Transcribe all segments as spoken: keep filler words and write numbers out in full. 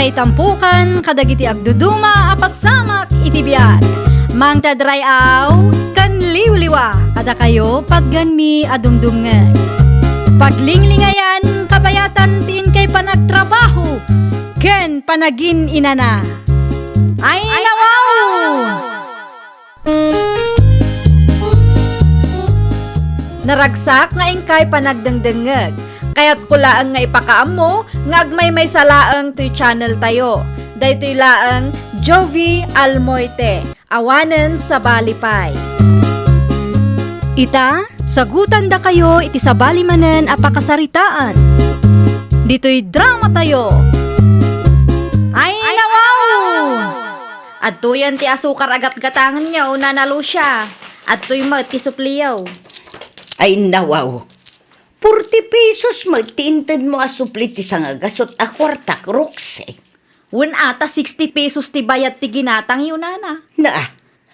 Ay tampukan kadagiti agduduma a pasamak iti biag. Mangted ray-aw ken liwliwa kadakayo patgenmi a dumdumngeg. Paglinglingayan kabayatan ti inkay panagtrabaho ken panagin-inana. Ay, nawaw! Naragsak nga inkay panagdengdengngeg. Kayatko laeng nga ipakaammo nga agmaymaysa laeng toy channel tayo. Daytoy laeng Jovie Almoite, awanen sabali pay. Ita, sagutandakayo iti sabali manen a pakasaritaan. Ditoy drama tayo. Ay, nawaw! Adtoyen ti asukar a gatgatangenyo, Nana Lucia. Adtoy met ti supliyo. Ay, nawaw. Forty pesos met ti intedmo a supli ti sangagasut a kuartak, Roxy. Wen a, ta sixty pesos ti bayad ti ginatangyo, Nana. Na,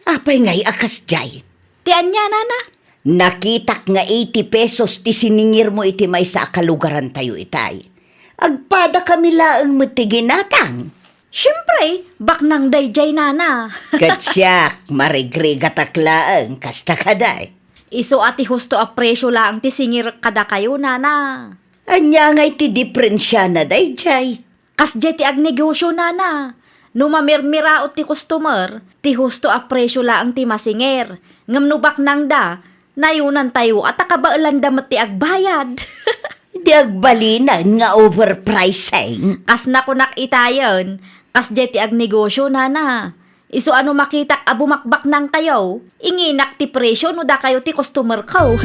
apay ngay a kasdiay? Ti ania, Nana? Nakitak nga eighty pesos ti siningirmo iti maysa a kalugarantayo itay. Agpadakami laeng met ti ginatang. Siempre, baknang daydiay, Nana. Ket siak, marigrigatak laeng, kasta kadi. Isu a ti husto a presio laeng ti singirek kadakayo, Nana. Ania ngay ti diprensiana daydiay? Kasdiay ti agnegosio, Nana. No mamirmiraot ti customer, ti husto a presio laeng ti masingir. Ngem no baknangda, nayunantayo a ta kabaelanda met ti agbayad. Di agbalinen nga overpricing. Kas nakunak itayen, kasdiay ti agnegosio, Nana. Isu a no makitak a bumakbaknangkayo, inginak ti presio no dakayo ti customerko.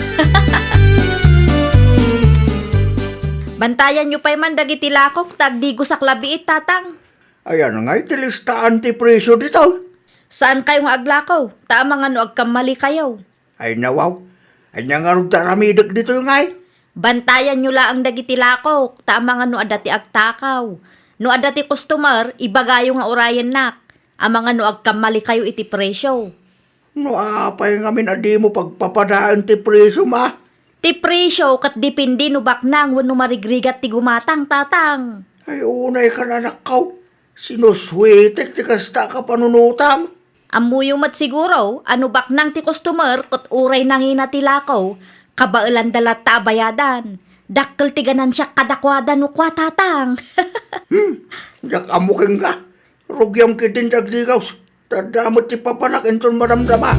Bantayanyo pay man dagiti lakok ta agdigosak labiit, Tatang. Ayan ngay ti listaan ti presio ditoy. Saankayo nga aglako, ta amangan no agkammalikayo. Ay, nawaw. Ania ngarud ti aramidek ditoy ngay? Bantayanyo laeng dagiti lakok, ta amangan no adda ti agtakaw. No adda ti customer, ibagayo nga urayennak. Amangan no agkammalikayo iti presio. No apay ngamin a dimo pagpapadaen ti presio, ma? Ti presio ket depende no baknang wenno marigrigat ti gumatang, Tatang. Ay, unay kan, anakko. Sinusuetek ti kasta a kapanunotam. Ammoyo met siguro a no baknang ti customer ket uray nangina ti lako, kabaelanda latta a bayadan. Dakkel ti ganansiak kadakuada no kua, Tatang. Hmm, diak ammo kenka. Rugiam ketdin ti agdigaws. Ta adda met ti papanak inton madamdama.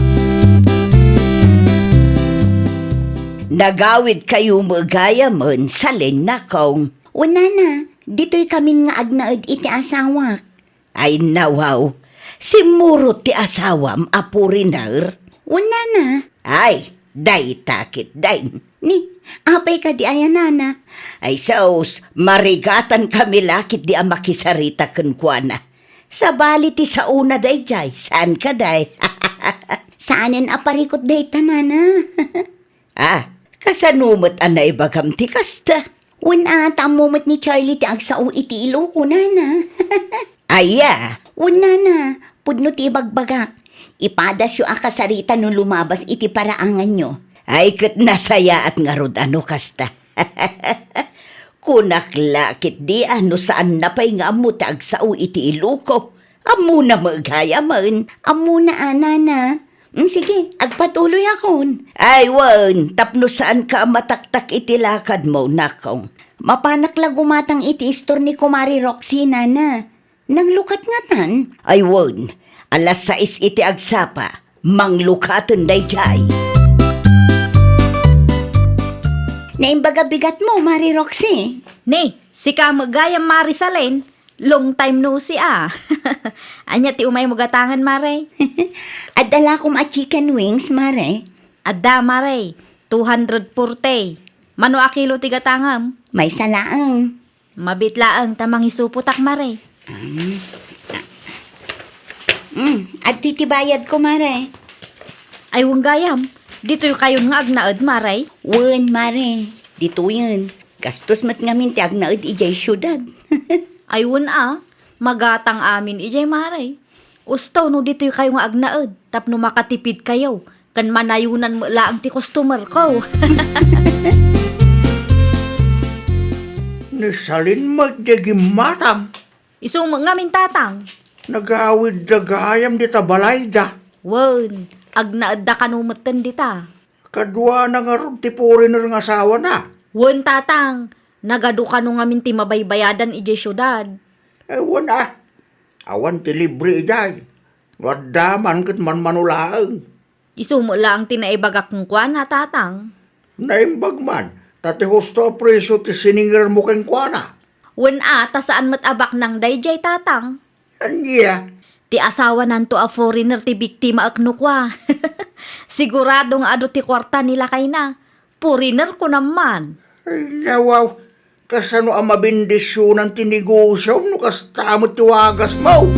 Nagawidkayo met gayamen, salen, nakong. Wen, nana, ditoykamin nga agnaed iti asawak. Ay, nawaw. Simmurot ti asawam a foreigner? Wen, nana. Ay, dayta ketdin. Ni, apay kadi aya, nana? Ay, sus, marigatankami la ketdi a makisarita kenkuana. Sabali ti saona daydiay, saan kadi? Saanen a parikut dayta, nana. Ah, kasano met a naibagam ti kasta? Wen a, ta ammo met ni Charlie ti agsao iti Iloco, nana. Aya? Wen, nana, pudno ti ibagbagak. Ipadasyo a kasarita no lumabas iti paraanganyo. Ay, ket nasayaat ngarud a no kasta. Kunak la ketdi a no saanna pay nga ammo ti agsao iti Iloco. Ammona met gayamen. Ammona a, nana. Mm, sige, agpatuloyakon. Ay, wen, tapno saanka a mataktak iti lakadmo, nakong. Mapanak la gumatang iti istor ni Kumare Roxy, nana. Nanglukat ngatan? Ay, wen, alas sais iti agsapa, manglukaten daydiay. Naimbaga bigatmo, Mare Roxy. Ni, sika met gayam, Mare Salen. Long time no see, a. Ania ti umaymo gatangen, Mare? Adda lakom a chicken wings, Mare. Adda, Mare. Two hundred forty. Mano a kilo ti gatangem? Maysa laeng. Mabiit laeng ta mangisupotak, Mare. Mm. Mm, adtoy ti bayadko, Mare. Ay, wen gayam, ditoykayon nga agnaed, Mare? Wen, Mare. Ditoyen. Gastos met ngamin ti agnaed idiay siudad. Ay, wen a, magatang amin idiay, Mare. Usto no ditoykayo nga agnaed tapno makatipidkayo ken manayonan met laeng ti customerko. Ni Salen met diay gimmatam. Isu met ngamin, Tatang. Nagawidda gayam dita balayda. Wen, agnaedda kano metten dita. Kaduana ngarud ti foreigner nga asawana? Wen, Tatang. Nagadu kano ngamin ti mabaybayadan idiay siudad. Eh, wen a. Awan ti libre idiay. No adda man ket manmano laeng. Isu met laeng ti naibagak kenkuana, Tatang. Naimbag man, ta ti husto a presio ti siningermo kenkuana. Wen a, ta saan met a baknang daydiay, Tatang. Ania? Ti asawananto a foreigner ti biktimaek no kua. Sigurado nga adu ti kuarta ni lakayna. Foreigner kunam man. Ay, nawaw. Kasano a mabendisionan ti negosiom no kasta met ti wagasmo?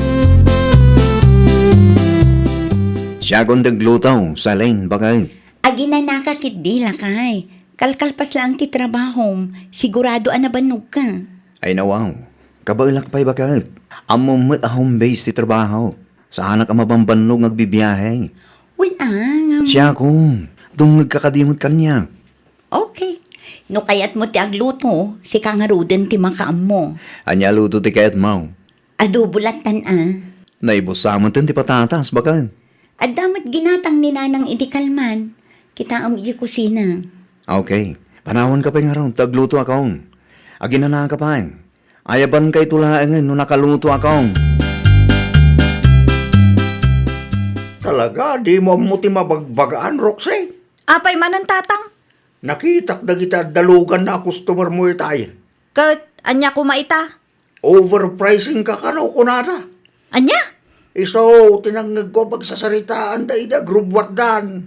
Siakon ti agluto, Salin, baket. Aginanaka ketdi, lakay. Kalkalpas laeng ti trabahom, sigurado a nabannogka. Ay, nawaw. Kabaelak pay, baket. Ammom met a home base ti trabaho. Saanak a mabambannog nga agbibiahe. Wen a, ngem. Siakon, dumngegka kadi met kaniak. Okay. No kayatmo ti agluto, sika ngaruden ti makaammo. Ania a luto ti kayatmo? Adobo lattan a. Naibussa metten ti patatas, baket. Adda met ginatang ni Nanang idi kalman. Kitaem idiay kusina. Okay. Panawanka pay ngarud ta aglutoakon. Aginanaka pay. Ayabankayto laengen no nakalutoakon. Talaga, dimo ammo ti mabagbagaan, Roxy? Apay manen, Tatang? Nakitak dagiti adda luganna a customermo itay. Ket ania koma ita? Overpricingka kano, kunada. Ania? Isu ti nangngegko a pagsasaritaanda idi agrubbuatdan.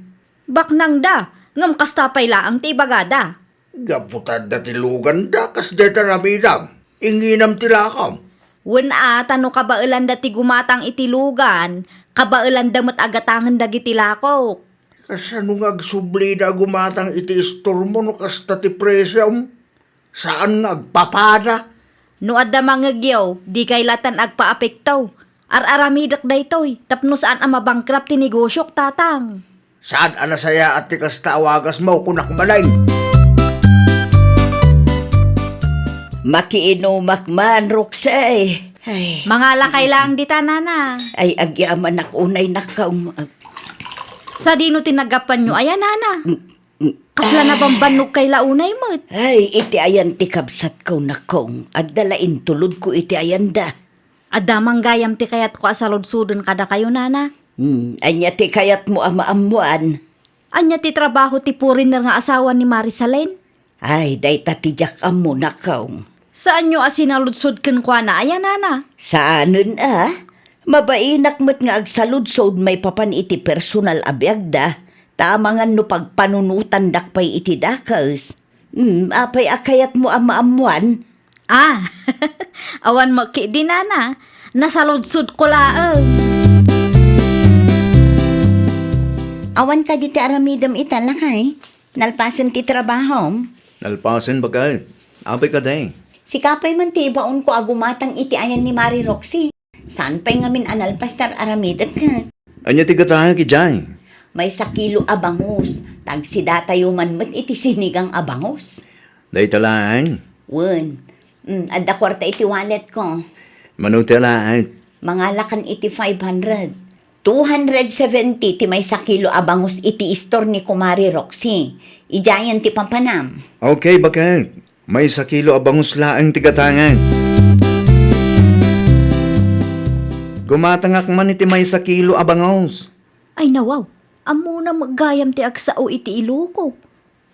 Baknangda, ngem kasta pay laeng ti ibagada. Gapu ta adda ti luganda, kasdiay ti aramidem. Inginam ti lakam. Wen a, ta no kabaelanda ti gumatang iti lugan, kabaelanda met a gatangen dagiti lakok. Kasano nga agsublida a gumatang iti istormo no kasta ti presiom? Saan nga agpapada? No adda mangngegyo, dikay lattan agpaapekto. Ar-aramidek daytoy tapno saan a mabankrupt ti negosiok, Tatang. Saan a nasayaat ti kasta a wagasmo, kunak manen. Makiinumak man, Roxy. Ay. Mangalakay laeng dita, Nana. Ay, agyamanak unay, nakaw. Sadino ti naggapuanyo aya, Nana? Kasla nabambannogkay la unay met. Ay, iti ayan ti kabsatko, nakong. Adda la intulodko iti ayanda. Adda man gayam ti kayatko a saludsoden kadakayo, Nana. Hmm, ania ti kayatmo a maammoan? Ania ti trabaho ti foreigner nga asawa ni Marisalen? Ay, dayta ti diak ammo, nakong. Saanyo a sinaludsod kenkuana aya, Nana? Saanen a. Mabainak met nga agsaludsod maipapan iti personal a biagda, ta amangan no pagpanunotandak pay iti dakes. Hmm, apay a kayatmo a maammoan? Ah, awan mo ketdi, Nana. Nasaludsodko laeng. Awan kadi ti aramidem ita, lakay? Nalpasen ti trabahom? Nalpasen, baket. Apay kadi? Sika pay man ti ibaonko a gumatang iti ayan ni Mari Roxy. Saan pay ngamin a nalpas ti ar-aramidek ket. Ania ti gatangek idiay? Maysa kilo a bangus. Tagsidatayo man met iti sinigang a bangus. Dayta laeng? Wen. Mm, adda kuarta iti walletko. Mano ti alaek? Mangalakan iti five hundred. Two hundred seventy ti maysa kilo a bangus iti istor ni Kumare Roxy. Idiayen ti papanam. Okay, baket. Maysa kilo a bangus laeng ti gatangek. Gumatangak man iti maysa kilo a bangus. Ay, nawaw, ammona met gayam ti agsao iti iloko.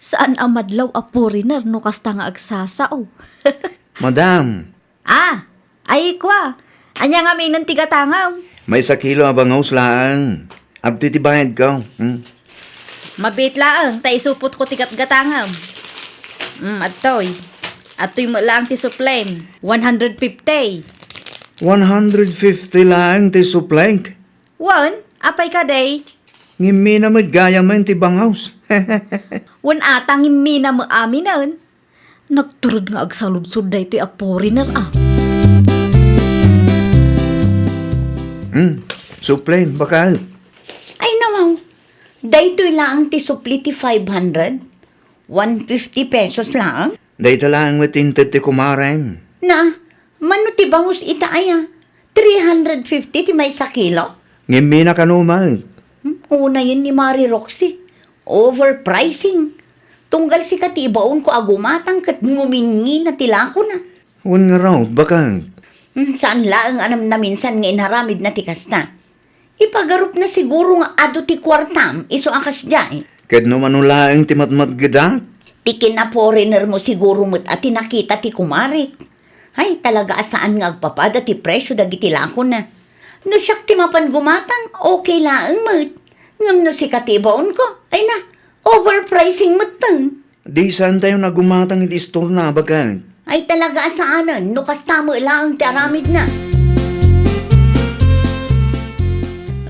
Saan a madlaw a foreigner no kasta nga agsasao. Madam. Ah, ay, kua. Ania ngaminen ti gatangem? Maysa kilo a bangus laeng. Adtoy ti bayadko. Hmm? Mabiit laeng, ta isupotko ti gatgatangem. Hmm, adtoy. Adtoy met laeng ti suplem. One hundred fifty. One hundred fifty laeng ti suplek? Wen, apay kadi? Ngimmina met gayam ti bangus. Wen, ata ngimmina met aminen. Nagturod nga agsaludsod daytoy a foreigner, ah. Hmm, suplem, baket. Ay, nawaw. Daytoy laeng ti supli ti five hundred? One fifty pesos laeng? Dayta laeng met inted ti kumarem. Na, Mano ti bangus ita aya? Three hundred fifty ti maysa kilo? Ngem mina kano met. Hmm, unayen ni Mari Roxy. Overpricing. Tunggal sika ti ibaonko a gumatang ket nguminngina ti lakona. Wen ngarud, baket. Hmm, saan laeng a namnaminsan nga inaramidna ti kasta. Ipagarupna siguro nga adu ti kuartam isu a kasdiay. Ket no mano laeng ti matmatgedak? Ti kina-foreigner mo siguro met a ti nakita ti kumarek. Ay, talaga a saan nga agpapada ti presyo dagiti lakona. No siak ti mapan gumatang, okay laeng met. Ngem no sika ti ibaonko, ay na, overpricing metten. Di saantayo nga gumatang iti istorna, baket. Ay, talaga a saanen, no kasta met laeng ti aramidna.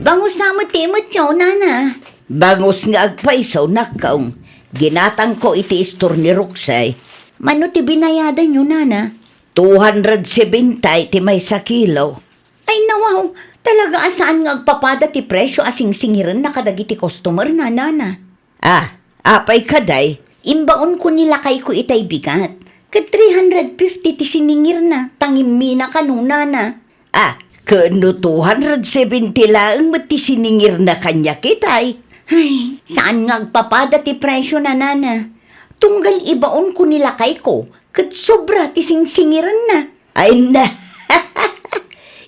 Bangus sa met ti imetyo, nana. Bangus nga agpayso, nakkaw. Ginatangko iti istor ni Roxy. Mano ti binayadanyo, nana? Two hundred seventy ti maysa kilo. Ay, nawaw, talaga a saan nga agpapada ti presyo a singsingirenna kadagiti customer na, nana. Ah, apay kaday, imbaonko ni lakayko itay bigat. Ket three hundred fifty ti siningirna, ta ngimmina kano, nana. Ah, ket no two hundred seventy laeng met ti siningirna kaniak itay. Ay, saan nga agpapada ti presyo na, nana. Tunggal ibaonko ni lakayko, ket sobra ti singsingirenna. Ay na,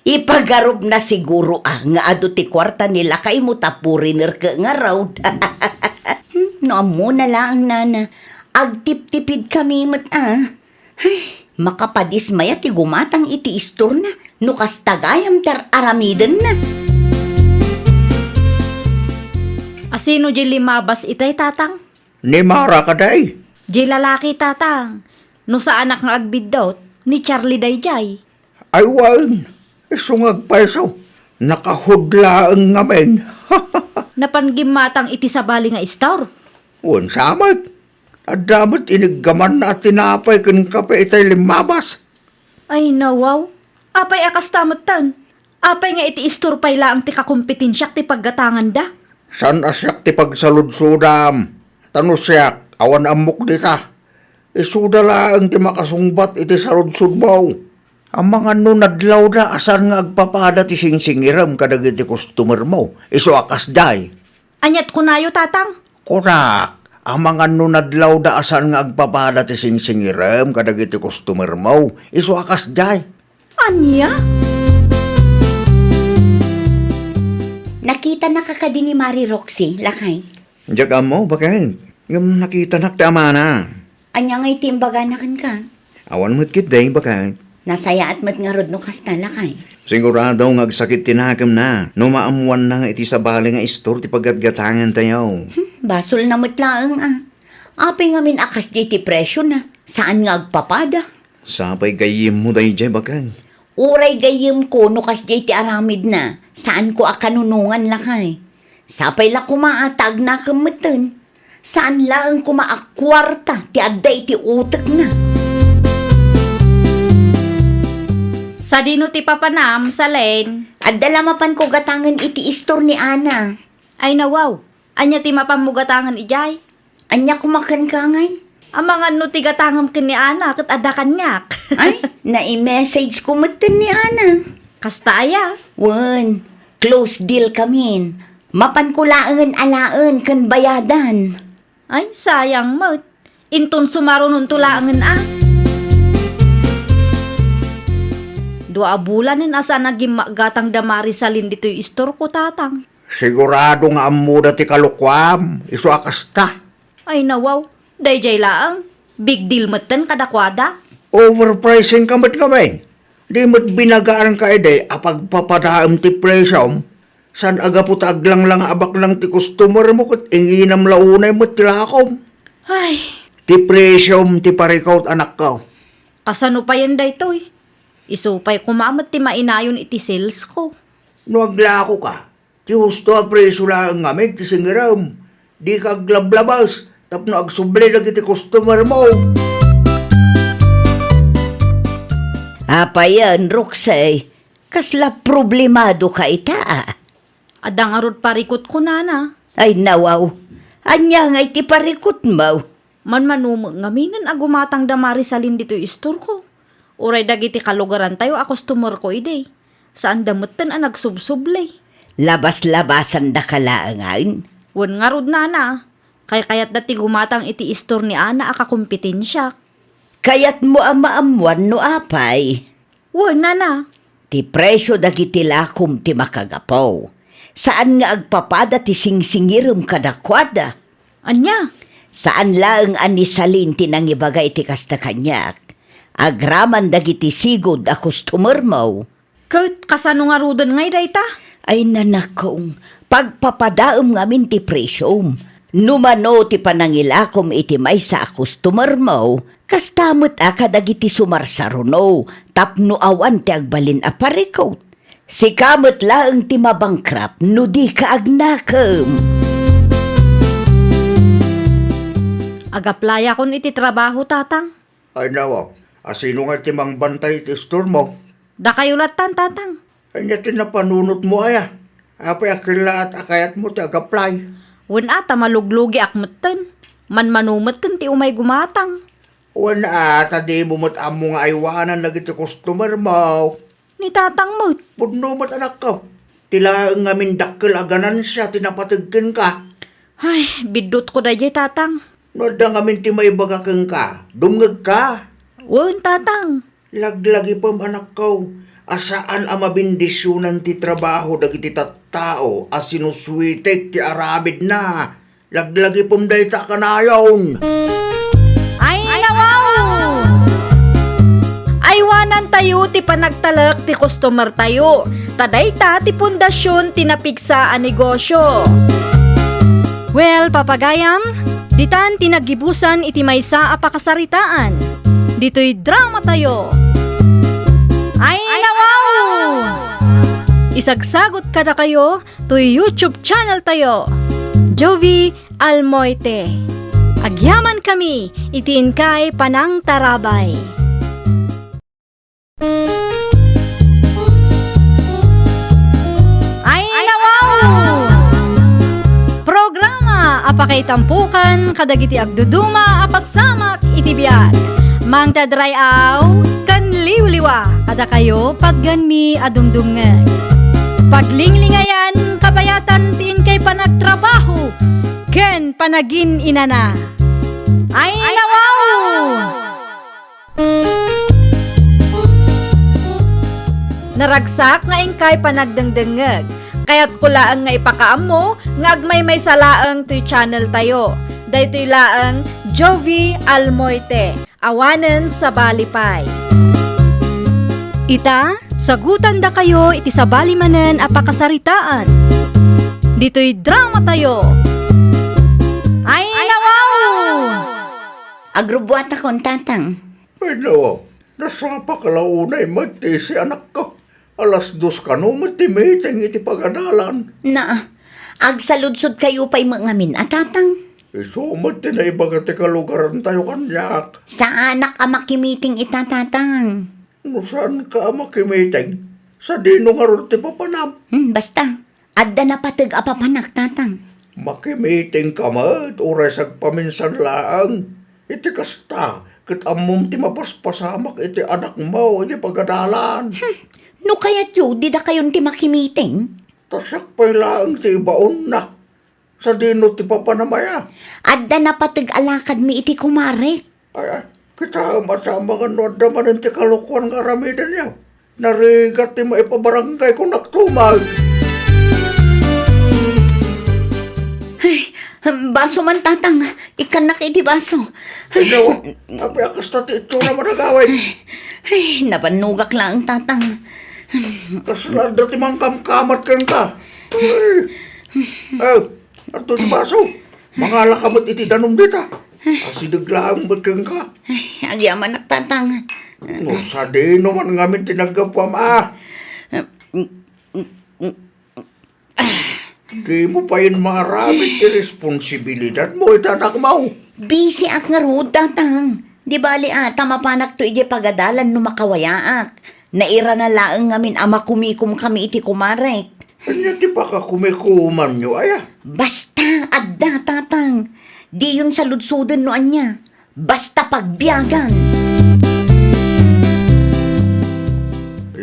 ipagarupna siguro a nga adu ti kuarta ni lakaymo ta foreigner ket ngarud. Hmm, no ammona laeng, nana, agtiptipid kami met a. Ay, makapadismaya ti gumatang iti istorna no kasta gayam ti ar-aramidenna. Asino di limabas itay, tatang? Ni Mara kadi. Di lalaki, tatang. No saanak nga agbiddut, ni Charlie daydiay. Ay wen, isu nga agpayso. Nakahudlaeng ngamin. Napan gimmatang iti sabali nga istor? Wen sa met. Adda met iniggamanna a tinapay ken kape itay limmabas. Ay, nawaw. Apay a kasta metten? Apay nga iti istor pay laeng ti kakompetensiak ti paggatanganda? Saan a siak ti pagsaludsodam. Ta no siak, awan ammok dita. Isuda laeng ti makasungbat iti saludsodmo. Amangan no nadlawda a saan nga agpapada ti singsingirem kadagiti customermo, isu a kasdiay. Aniat kunayo, tatang? Kunak, amangan no nadlawda a saan nga agpapada ti singsingirem kadagiti customermo, isu a kasdiay. Ania? Nakitanaka kadi ni Mari Roxy, lakay? Diak ammo, baket. Ngem nakitanak ti amana. Ania ngay ti imbagana kenka? Awan met ketdi, baket. Nasayaat met ngarud no kasta, lakay. Sigurado nga agsakit ti nakemna no maammoanna nga iti sabali nga istor ti paggatgatangantayo. Hmm, basolna met laeng a. Apay ngamin a kasdiay ti presiona? Saan nga agpapada? Sapay gayyemmo daydiay, baket. Uray gayyemko no kasdiay ti aramidna, saanko a kanunongan, lakay. Sapay la koma a ta agnakem metten. Saan laeng koma a kuarta ti adda iti utekna. Sadino ti papanam, Salen? Adda la mapanko gatangen iti istor ni Ana. Ay, nawaw. Ania ti mapanmo gatangen idiay? Ania koma kenka ngay? Amangan no ti gatangem ken ni Ana ket adda kaniak. Ay, nai-message ko metten ni Ana. Kasta aya? Wen, close deal kamin. Mapanko laengen alaen ken bayadan. Ay, sayang met. Inton sumarunonto laengen a. Dua a bulanen a saan a gimmagatang da Marisalin ditoy istorko, tatang. Sigurado nga ammoda ti kalokuam, isu a kasta. Ay, nawaw, daydiay laeng. Big deal metten kadakuada. Overpricing ka met ngamin. Di met binagaanka idi a pagpapadaem ti presiom. Saan a gapu ta aglanglanga a baknang ti customer mo ket inginam la unay met ti lakom. Ay. Ti presiom ti parikut, anakko. Kasano payen daytoy? Isu pay koma met ti mainayon iti sales ko. No aglakoka, ti husto a presio laeng ngamin ti singirem. Dika aglablabas tapno agsubli dagiti customer mo. Apayen, Roxy, kasla problemadoka ita a? Adda ngarud parikutko, nana. Ay, nawaw. Ania ngay ti parikutmo? Manmano met ngaminen a gumatang da Marisalin ditoy istorko. Uray dagiti kalugarantayo a customerko idi, saanda metten a nagsubsubli. Labas-labasandaka laengen? Wen ngarud, nana. Kaykayatda ti gumatang iti istor ni Ana a kakompetensiak. Kayatmo a maammuan no apay? Wen, nana. Ti presio dagiti lakom ti makagapu. Saan nga agpapada ti singsingirem kadakuada. Ania? Saan laeng a ni Salin ti nangibaga iti kasta kaniak. Agraman dagiti sigud a customermo. Ket kasano ngaruden ngay dayta? Ay, nanakong, pagpapadaem ngamin ti presiom. No mano ti panangilakom iti maysa a customermo, kasta met a kadagiti sumarsaruno tapno awan ti agbalin a parikut. Sika met laeng ti mabangkrap no dika agnakem. Agaplayakon iti trabaho, Tatang. Ay, nawaw. A sino nga ti mangbantay iti istormo? Dakayo lattan, Tatang. Ania ti napanunotmo aya? Apay a kellaat a kayatmo ti agaplay? Wen a, ta maluglugiak metten. Manmano metten ti umay gumatang. Wen a, ta dimo met ammo nga aywanan dagiti customermo. Ni Tatang met. Pudno met, anakko. Ti laeng ngamin dakkel a ganansia ti napateg kenka. Ay, biddutko daydiay, Tatang. No adda ngamin ti maibaga kenka, dumngegka. Wen, Tatang. Laglagipem, anakko, a saan a mabendisionan ti trabaho dagiti tattao a sinusuitek ti aramidna. Laglagipem dayta a kanayon. Ay, nawaw! Aywanantayo ti panagtalek ti customertayo, ta dayta ti pundasion ti napigsa a negosio. Well, papagayam, ditan ti naggibusan iti maysa a pakasaritaan. Ditoy dramatayo. Ay, nawaw! Isagsagot kadakayo toy YouTube channel tayo, Jovie Almoite. Agyaman kami iti inkay panangtarabay. Ay, nawaw! Programa a pakaitampukan kadagiti agduduma a pasamak iti biag. Mangted ray-aw ken liwliwa kadakayo patgenmi a dumdumngeg. Paglinglingayan kabayatan ti inkay panagtrabaho ken panagin-inana. Ay, nawaw! Naragsak nga inkay panagdengdengngeg. Kayatko laeng nga ipakaammo nga agmaymaysa laeng toy channel tayo. Daytoy laeng Jovie Almoite. Awanen sabali pay. Ita, sagutandakayo iti sabali manen a pakasaritaan. Ditoy dramatayo. Ay, nawaw! Agrubbuatakon, Tatang. Ay, nawaw. Nasapaka la unay met ti isi, anakko. Alas dos kano met ti meeting iti pagadalan. Na, agsaludsodkayo pay met ngamin a, Tatang. Isu met ti naibaga ti kalugarantayo kaniak. Saanak a makimiting ita, Tatang. No saanka a makimiting, sadino ngarud ti papanam? Hmm, basta. Adda napateg a papanak, Tatang. Makimitingka met, uray sagpaminsan laeng. Iti kasta, ket ammom ti mapaspasamak iti anakmo iti pagadalan. Hmm. No kayatyo, didakayon ti makimiting. Ta siak pay laeng ti ibaonna. Sadino ti papanam aya? Adda napateg a lakadmi iti kumarek. Ay, ay, kitaem a samangan no adda manen ti kalokuan nga aramidenyo. Narigat ti maipabarangay kunak tumag. Ay, baso man, Tatang. Ikkannak iti baso. Ay, nawa, apay a kasta ti itsura mo nagawid? Ay, nabannogak laeng, Tatang. Kasla adda ti mangkamkamat kenka. Ay. Oh, adto ti baso. Mangalaka met iti danum dita. Asideg laeng met kenka. Ay, agyamanak, Tatang. No sadino man ngamin ti naggapuam, a? Dimo payen maaramid ti responsibilidadmo iti anakmo. Bisiak ngarud, Tatang. Di bali a, ta mapanakto idiay pagadalan no makawayaak. Nairana laeng ngamin a makumikomkami iti kumarek. Ania ti pakakumikomanyo aya? Basta, adda, Tatang. Diyon saludsoden no ania. Basta pagbiagan.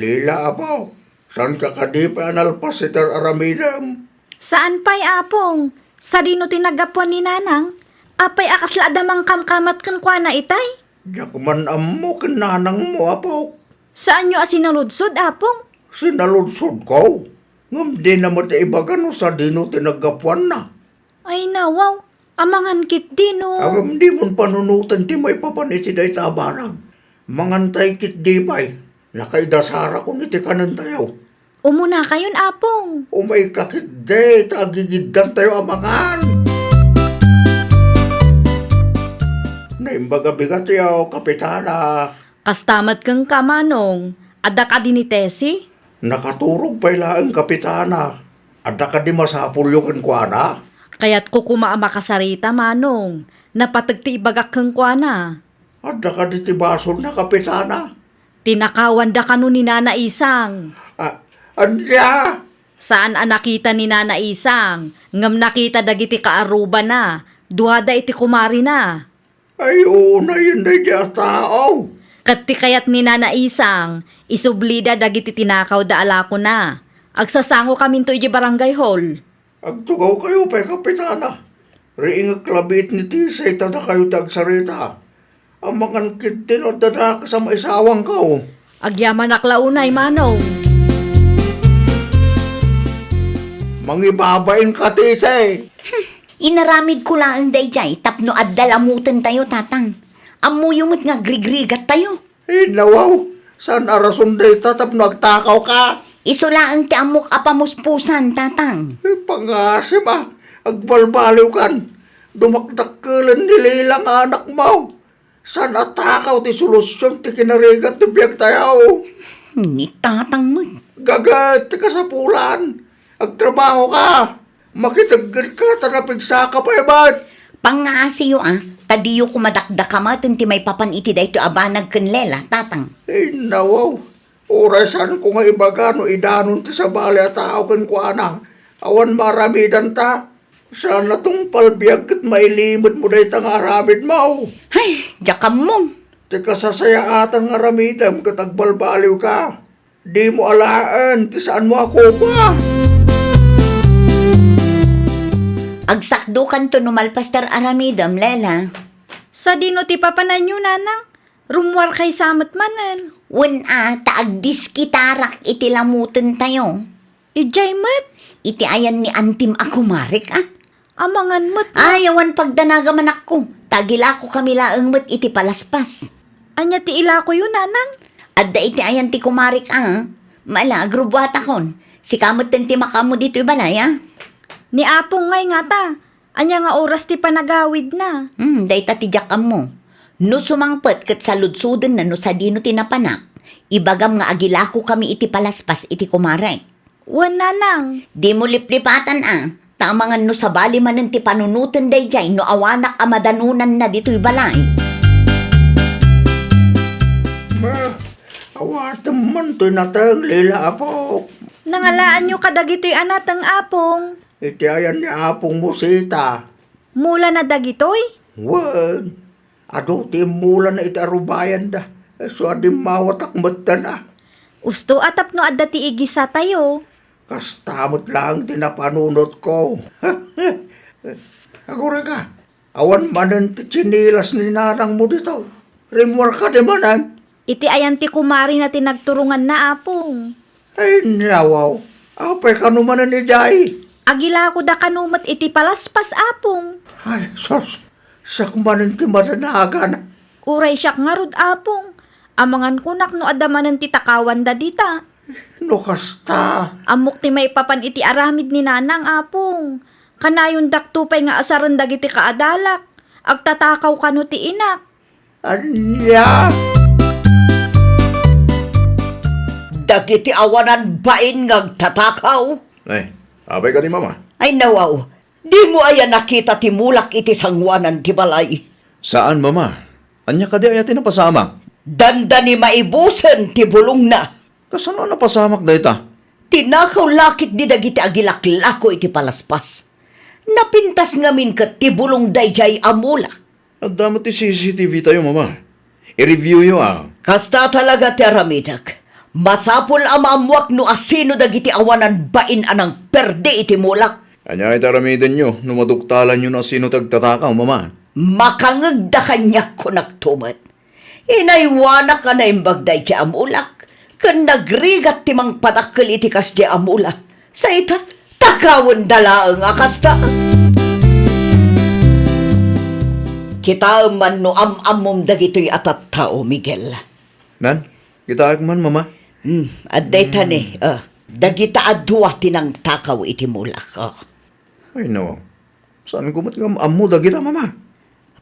Ila, apo, saanka kadi pay a nalpas iti ar-aramidem? Saan pay, Apong. Sadino ti naggapuan ni Nanang? Apay a kasla adda mangkamkamat kenkuana itay? Diak man ammo ken nanangmo, apok. Saanyo a sinaludsod, Apong? Sinaludsodko. Ngem dina met ibaga no sadino ti naggapuanna. Ay, nawaw. Amangan ketdi no. Ngem dimon panunoten ti maipapan iti dayta a banag. Mangantay ketdi pay. Nakaidasarakkon iti kanentayo. Umunakayon, Apong. Umayka ketdi ta agigiddantayo a mangan. Naimbag a bigatyo, Kapitana. Kasta met kenka, Manong. Adda kadi ni Tessie? Nakaturog pay laeng, Kapitana. Adda kadi masapulyo kenkuana? Kayatko koma a makasarita, Manong. Napateg ti ibagak kenkuana. Adda kadi ti basolna, Kapitana? Tinakawanda kano ni Nana Isang. A-, ania? Saan a nakita ni Nana Isang, ngem nakita dagiti kaarrubana, duada iti kumarina. Ay, unay daydiay a tao. Ket ti kayat ni Nana Isang, isublida dagiti tinakawda a lakona. Agsasangokaminto idiay barangay hall. Agtugawkayo pay, Kapitana. Riingek labi iti Tessie ta dakayo ti agsarita. Amangan ketdi no adda dakes a maisawangko. Agyamanak la unay, Manong. Mangibabainka, Tessie. Hmm, inaramidko laeng daydiay tapno adda lamutentayo, Tatang. Ammoyo met nga agrigrigattayo. Ay, nawaw, saan a rason dayta tapno agtakawka? Isu laeng ti ammok a pamuspusan, Tatang. Ay, pangasem a, agbalbaliwkan. Dumakdakkelen ni Lila nga anakmo. Saan a takaw ti solusion ti kinarigat ti biagtayo? Ni Tatang met. Gaget ti kasapulan. Agtrabahoka. Makiteggedka ta napigsaka pay met. Pangngaasiyo a, ta diyo koma dakdakamaten ti maipapan iti daytoy a banag ken Lela, Tatang. Ay, nawaw. Uray saanko nga ibaga no idanon ti sabali a tao kenkuana. Awan maaramidanta. Saan a tungpal biag ket mailimetmo dayta nga aramidmo. Ay, diak ammo. Ti kasasayaatan nga aramidem ket agbalbaliwka. Dimo alaen ti saanmo a kopa. Agsakdokanto no malpas ti ar-aramidem, Lela. Sadino ti papananyo, Nanang? Rummuarkay sa met manen. Wen a, ta agdiskitarak iti lamutentayo. Idiay met? Iti ayan ni antim a kumarek a. Amangan met, no? Ay, awan pagdanagam, anakko. Ta agilakokami laeng met iti palaspas. Ania ti ilakoyo, Nanang? Adda iti ayan ti kumarek a. Mala, agrubbuatakon. Sika metten ti makaammo ditoy balay a. Ni Apong ngay ngata. Ania nga oras ti panagawidna? Hmm, dayta ti diak ammo. No sumangpet ket saludsodenna no sadino ti napanak, ibagam nga agilakokami iti palaspas iti kumarek. Wen, Nanang. Dimo liplipatan a, ta amangan no sabali manen ti panunoten daydiay no awanak a madanonanna ditoy balay. Ma, awatem man toy nateng, Lila, apok. Nangalaanyo kadagitoy a nateng, Apong? Iti ayan ni Apong Musita. Mulana dagitoy? Wen, adu ti immulana iti arubayanda. Isu a dimmawatak metten a. Usto a tapno adda ti igisatayo. Kasta met laeng ti napanunotko. Agurayka, awan manen ti tsinelas ni nanangmo ditoy. Rimmuar kadi manen? Iti ayan ti kumarina ti nagturonganna, Apong. Ay, nawaw. Apay kano manen idiay? Agilakoda kano met iti palaspas, Apong. Ay, sus. Siak manen ti madanagan. Uray siak ngarud, Apong. Amangan kunak no adda manen ti takawanda dita. No kasta. Ammok ti maipapan iti aramid ni Nanang, Apong. Kanayondakto pay nga asaren dagiti kaadalak. Agtatakaw kano ti inak. Ania? Dagiti awanan bain nga agtatakaw? Ay, apay kadi, Mama? Ay, nawaw. Dimo aya nakita ti mulak iti sangoanan ti balay? Saan, Mama. Ania kadi aya ti napasamak? Dandani maibusen ti bulongna. Kasano a napasamak dayta? Tinakaw la ketdi dagiti agilaklako iti palaspas. Napintas ngamin ket ti bulong daydiay a mulak. Adda met ti C C T V tayo, Mama. I-review yo, a. Kasta talaga ti aramidek. Masapul a maammuak no asino dagiti awanan bain a nangperdi iti mulak. Ania iti aramidenyo no maduktalanyo no asino ti agtatakaw, Mama? Makangegda kaniak, kunak to met. Inaywanak a naimbag daydiay a mulak, ken nagrigat ti mangpadakkel iti kasdiay a mula. Sa ita, takawenda laeng a kasta. Kitaem man no am-ammom dagitoy a tattao, Miguel. Nan, kitaek man, Mama. Hmm, adda ita ni, Hmm. ah, dagita a dua ti nangtakaw iti mulak, ah. Ay, no. Saanko met nga am-ammo dagita, Mama?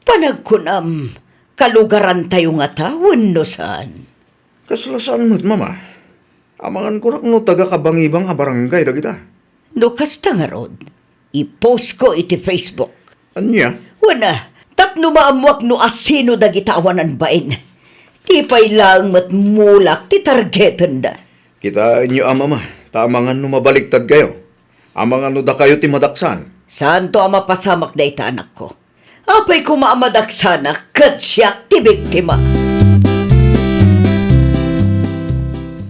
Panagkunam, kalugarantayo ngata wenno saan? Kasla saan met, Mama. Amangan kunak no taga-Kabangibang a barangay dagita. No kasta ngarud, i-post ko iti Facebook. Ania? Wen, ah, tapno maammuak no asino dagita awanan bain. Ti pay laeng met mulak ti targetenda. Kitaenyo a, Mama, ta amangan no mabaliktad kayo. Amangan no dakayo ti madaksan. Saanto a mapasamak dayta, anakko. Apay koma a madaksanak ket siak ti biktima.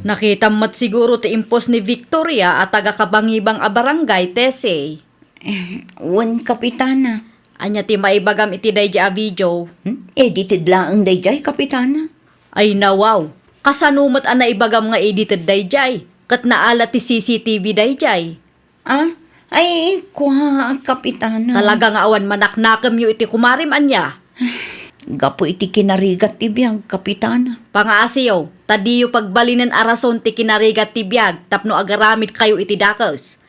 Nakitam met siguro ti impos ni Victoria a taga-Kabangibang a barangay, Tessie. Eh, wen, Kapitana. Ania ti maibagam iti daydiay a video? Hmm? Edited laeng daydiay, Kapitana. Ay, nawaw. Kasano met a naibagam nga edited daydiay? Ket naala ti C C T V daydiay. Ah? Ay, kua, Kapitana. Talaga nga awan manaknakemyo iti kumarem, ania? Gapu iti kinarigat ti biag, Kapitana. Pangaasiyo, ta diyo pagbalinen a rason ti kinarigat ti biag tapno agaramidkayo iti dakes.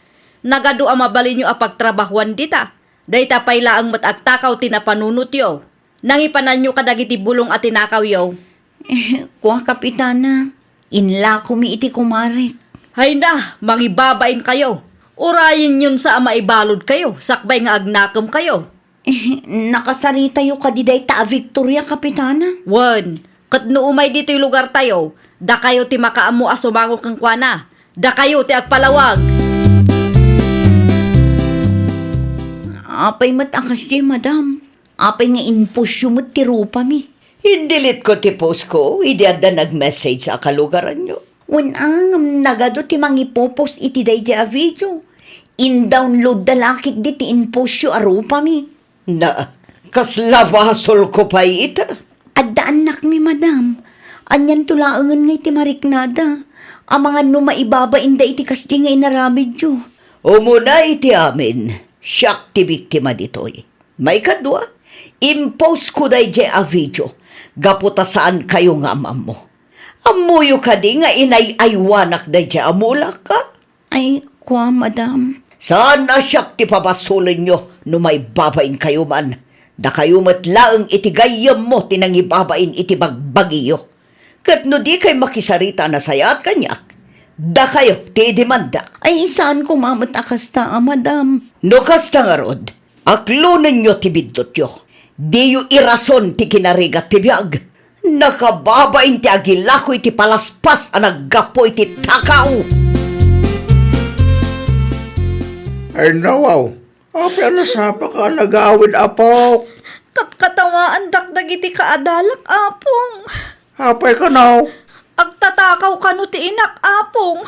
Nagadu a mabalinyo a pagtrabahuan dita. Dayta pay laeng met agtakaw ti napanunotyo. Nangipananyo kadagiti bulong a tinakawyo. Eh, kua, Kapitana, inlakomi iti kumarek. Hayna, mangibabainkayo. Urayenyon sa a maibaludkayo, sakbay nga agnakemkayo. Eh, nakasaritayo kadi dayta a Victoria, Kapitana? Wen, ket no umay ditoy lugartayo, dakayo ti makaammo a sumango kenkuana. Dakayo ti agpalawag. Apay met a kasdiay, Madam? Apay nga inpostyo met ti rupami? Indilitko ti postko idi adda nag-message a kalugaranyo. Wen a, ngem nagadu ti mangipopost iti daydiay a video. Indownloadda la ketdi ti inpostyo a rupami. Na, kasla basolko pay ita? Adda annakmi, Madam. Anianto laengen nga iti mariknada? Amangan no maibabainda iti kasdi nga inaramidyo. Umuna iti amin, siak ti biktima ditoy. Maikadua, impostko daydiay a video gapu ta saankayo nga am-ammo. Ammoyo kadi nga inay-aywanak daydiay a mulak, a? Ay, kua, Madam. Saan a siak ti pabasolenyo no maibabainkayo man. Dakayo met laeng iti gayyemmo ti nangibabain iti bagbagiyo. Ket no dikay makisarita a nasayaat kaniak, dakayo ti idemandak. Ay, saan koma met a kasta, a, Madam. No kasta ngarud, aklonenyo ti biddutyo. Diyo irason ti kinarigat ti biag. Nakababain ti agilako iti palaspas a naggapu iti takaw. Ay, nawaw. Apay a nasapaka a nagawid, apok? Katkatawaandak dagiti kaadalak, apong. Apay kano? Agtatakaw kano ti inak, apong.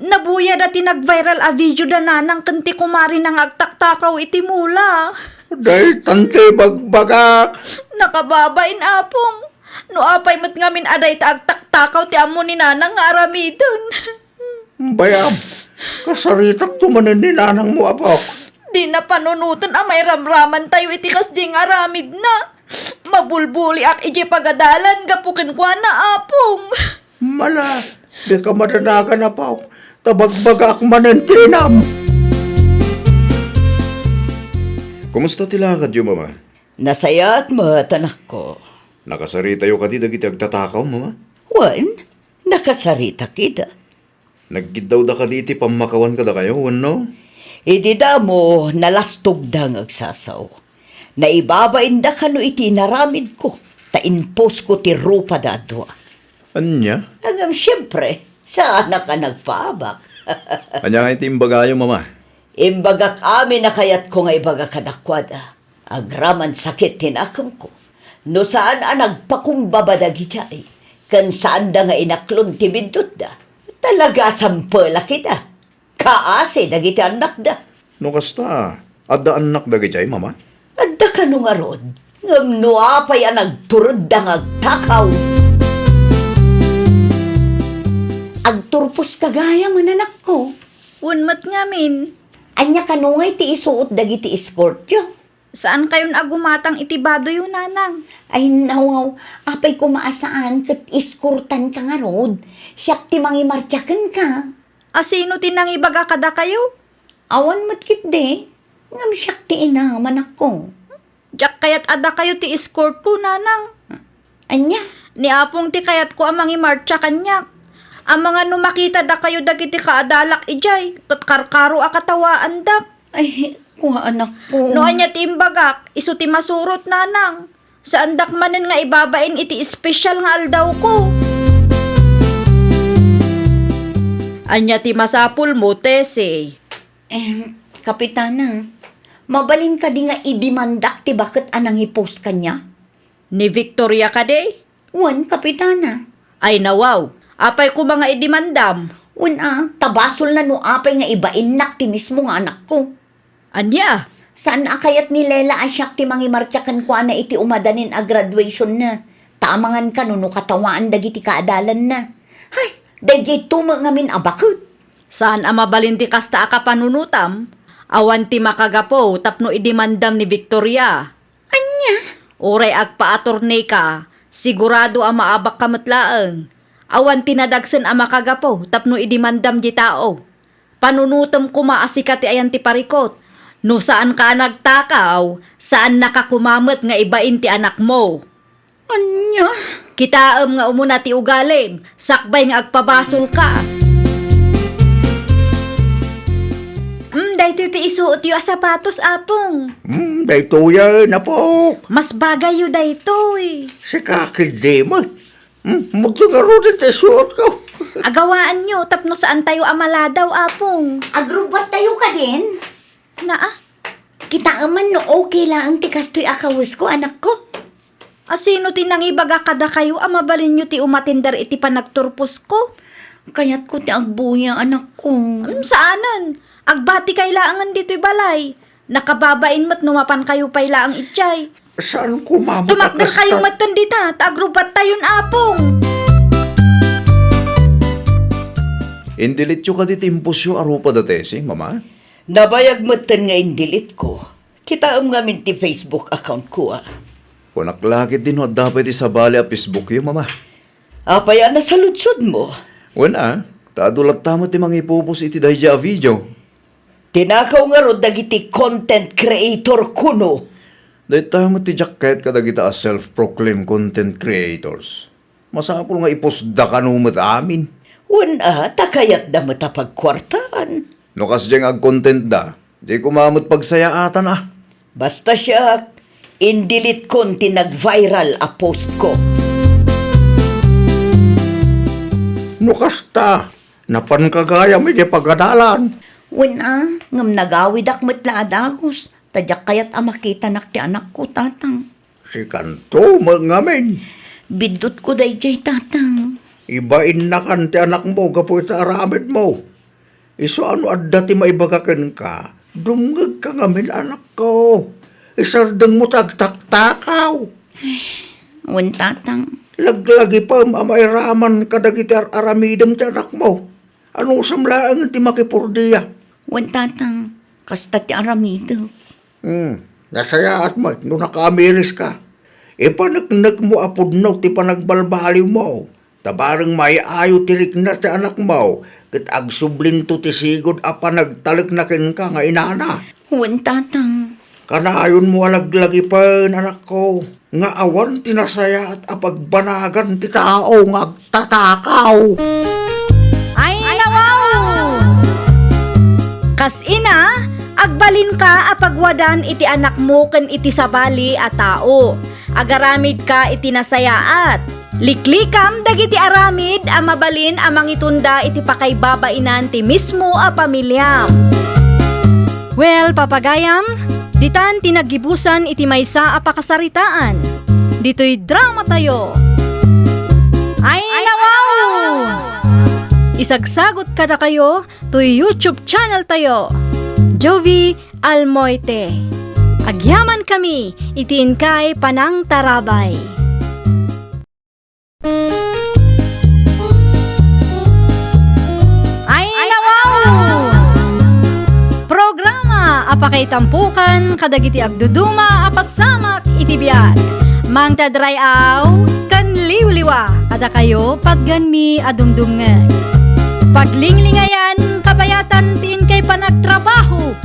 Nabuyada ti nag-viral a video da nanang ken ti kumarina nga agtaktakaw iti mula. Daytan ti bagbagak. Nakababain, apong. No apay met ngamin a dayta agtaktakaw ti ammo ni nanang nga aramiden. Bayam, kasaritakto manen ni nanangmo, apok. Dina panunoten a mairamramantayo iti kasdi nga aramidna. Mabulbuliak idiay pagadalan gapu kenkuana, apong. Mala, dika madanagan, apok. Ta bagbagaak manen ti inam. Kumusta ti lakadyo, Mama? Nasayaat met, anakko. Nakasaritayo kadi dagiti agtatakaw, Mama? Wen, nakasaritak ida. Nagkiddawda kadi iti pammakawan kadakayo, wenno? Idi damo, nalastogda nga agsasaw. Naibabainda kano iti inaramidko, ta inpostko ti rupada a dua. Ania? Ngem siempre, saanak a nagpaabak. Ania nga iti imbagayo, Mama? Imbagak amin a kayatko nga ibaga kadakuada. Agraman sakit ti nakemko. No saan a nagpakumbaba dagidiay, ken saanda nga inaklon ti biddutda. Talaga a sampelak ida. Kaasi dagiti annakda. No kasta, adda annak dagidiay, Mama? Adda kano ngarud, ngem no apay a nagturedda nga agtakaw? Agturposka gayam, anakko. Wen met ngamin. Ania kano ngay ti isuot dagiti escortyo? Saankayon a gumatang iti badoyo, nanang. Ay, nawaw, apay koma a saan ket eskortanka ngarud? Siak ti mangimartia kenka. A sino ti nangibaga kadakayo? Awan met ketdi, ngem siak ti inam, anakko. Diak kayat a dakayo ti escortko, nanang. Ania? Ni Apong ti kayatko a mangimartia kaniak. Amangan no makita dakayo dagiti kaadalak idiay, ket karkaro a katawaandak. Ay, kua, anakko. No ania ti imbagak, isu ti masurot, nanang. Saandak manen nga ibabain iti espesyal nga aldawko. Ania ti masapulmo, Tessie? Em, Kapitana, mabalin kadi nga idimandak ti baket a nangipost kaniak? Ni Victoria kadi? Wen, Kapitana. Ay, nawaw. Apay koma nga idimandam? Wen a, ta basolna no apay nga ibainnak ti mismo nga anakko. Ania? Saan a kayat ni Lela a siak ti mangimartia kenkuana iti umadanin a graduationna. Ta amangan kano no katawaan dagiti kaadalanna. Hay, daydiay to met ngamin a baket. Saan a mabalin ti kasta a kapanunotam? Awan ti makagapu tapno idimandam ni Victoria. Ania? Uray agpaatorneka, sigurado a maabakka met laeng. Awan ti nadagsen a makagapu tapno idimandam ti tao. Panunotem koma a sika ti ayan ti parikut. No saanka a nagtakaw, saannaka koma met nga ibain ti anakmo. Ania? Kitaem nga umuna ti ugalim, sakbay nga agpabasolka. Mm, daytoy ti isuotyo a sapatos, Apong. Mm, daytoyen, apok. Mas bagayyo daytoy. Sika ketdi met. Hmm, magto ngaruden ti isuotko. Agawaanyo tapno saantayo a maladaw, Apong. Agrubbuattayo kadin? Naa? Kitaem man no okay laeng ti kastoy a kawesko, anakko. A sino ti nangibaga kadakayo a mabalinyo ti umatender iti panagturposko? Kayatko ti agbuya, anakko. Hmm, saanen. Agbatikay laengen ditoy balay. Nakababain met no mapankayo pay laeng idiay. Saan ko mamut a Tumakderkayo kasta? Metten dita, ta agrubbuattayon, Apong. Indelete-yo kadi ti impost-yo a rupa da Tessie, Mama? Nabayag metten nga indelete-ko. Kitaem ngamin ti Facebook account-ko, a. Kunak la ketdi no adda pay ti sabali a Facebook-yo, Mama. Apay a nasaludsodmo? Wen a, ta adu latta met ti mangipopost iti daydiay a video. Tinakaw ngarud dagiti content creator kuno? Dayta met ti diak kayat kadagita a self-proclaimed content creators. Masapul nga ipostda kano met amin. Wen a, ta kayatda met a pagkuartaan. No kasdiay nga agcontentda, di koma met pagsayaatan a. Basta siak, indeletekon ti nag-viral a postko. No kasta, napanka gayam idiay pagadalan. Wen a, ngem nagawidak met la a dagus, ta diak kayat a makitanak ti anakko, Tatang. Sikanto met ngamin. Biddutko daydiay, Tatang. Ibainnakan ti anakmo gapu iti aramidmo. Isu a no adda ti maibaga kenka, dumngegka ngamin, anakko. Isardengmo ti agtaktakaw. Wen, Tatang. Laglagipem a mairaman kadagiti ar-aramidem ti anakmo. Anusam laeng ti makipurdia. Wen, Tatang. Kasta ti aramidek. Hmm, nasayaat met no nakaamiriska. Ipaneknekmo a pudno ti panagbalbaliwmo. Ta bareng maayo ti rikna ti anakmo, ket agsublinto ti sigud a panagtalekna kenka nga inana. Wen, Tatang. Kanayonmo a laglagipen, anakko, nga awan ti nasayaat a pagbanagan ti tao nga agtatakaw. Ay, nawaw! Kas ina, agbalinka a pagwadan iti anakmo ken iti sabali a tao. Agaramidka iti nasayaat. Liklikam dagiti aramid a mabalin a mangitunda iti pakaibabainan ti mismo a pamiliam. Well, papagayam, ditan ti naggibusan iti maysa a pakasaritaan. Ditoy dramatayo. Ay, Isagsagut kadakayo toy YouTube channel tayo, Jovie Almoite. Agyamankami iti inkay panangtarabay. Ay, nawaw! Programa a pakaitampukan kadagiti agduduma a pasamak iti biag. Mangted ray-aw ken liwliwa kadakayo patgenmi a dumdumngeg. Paglinglingayan kabayatan ti inkay panagtrabaho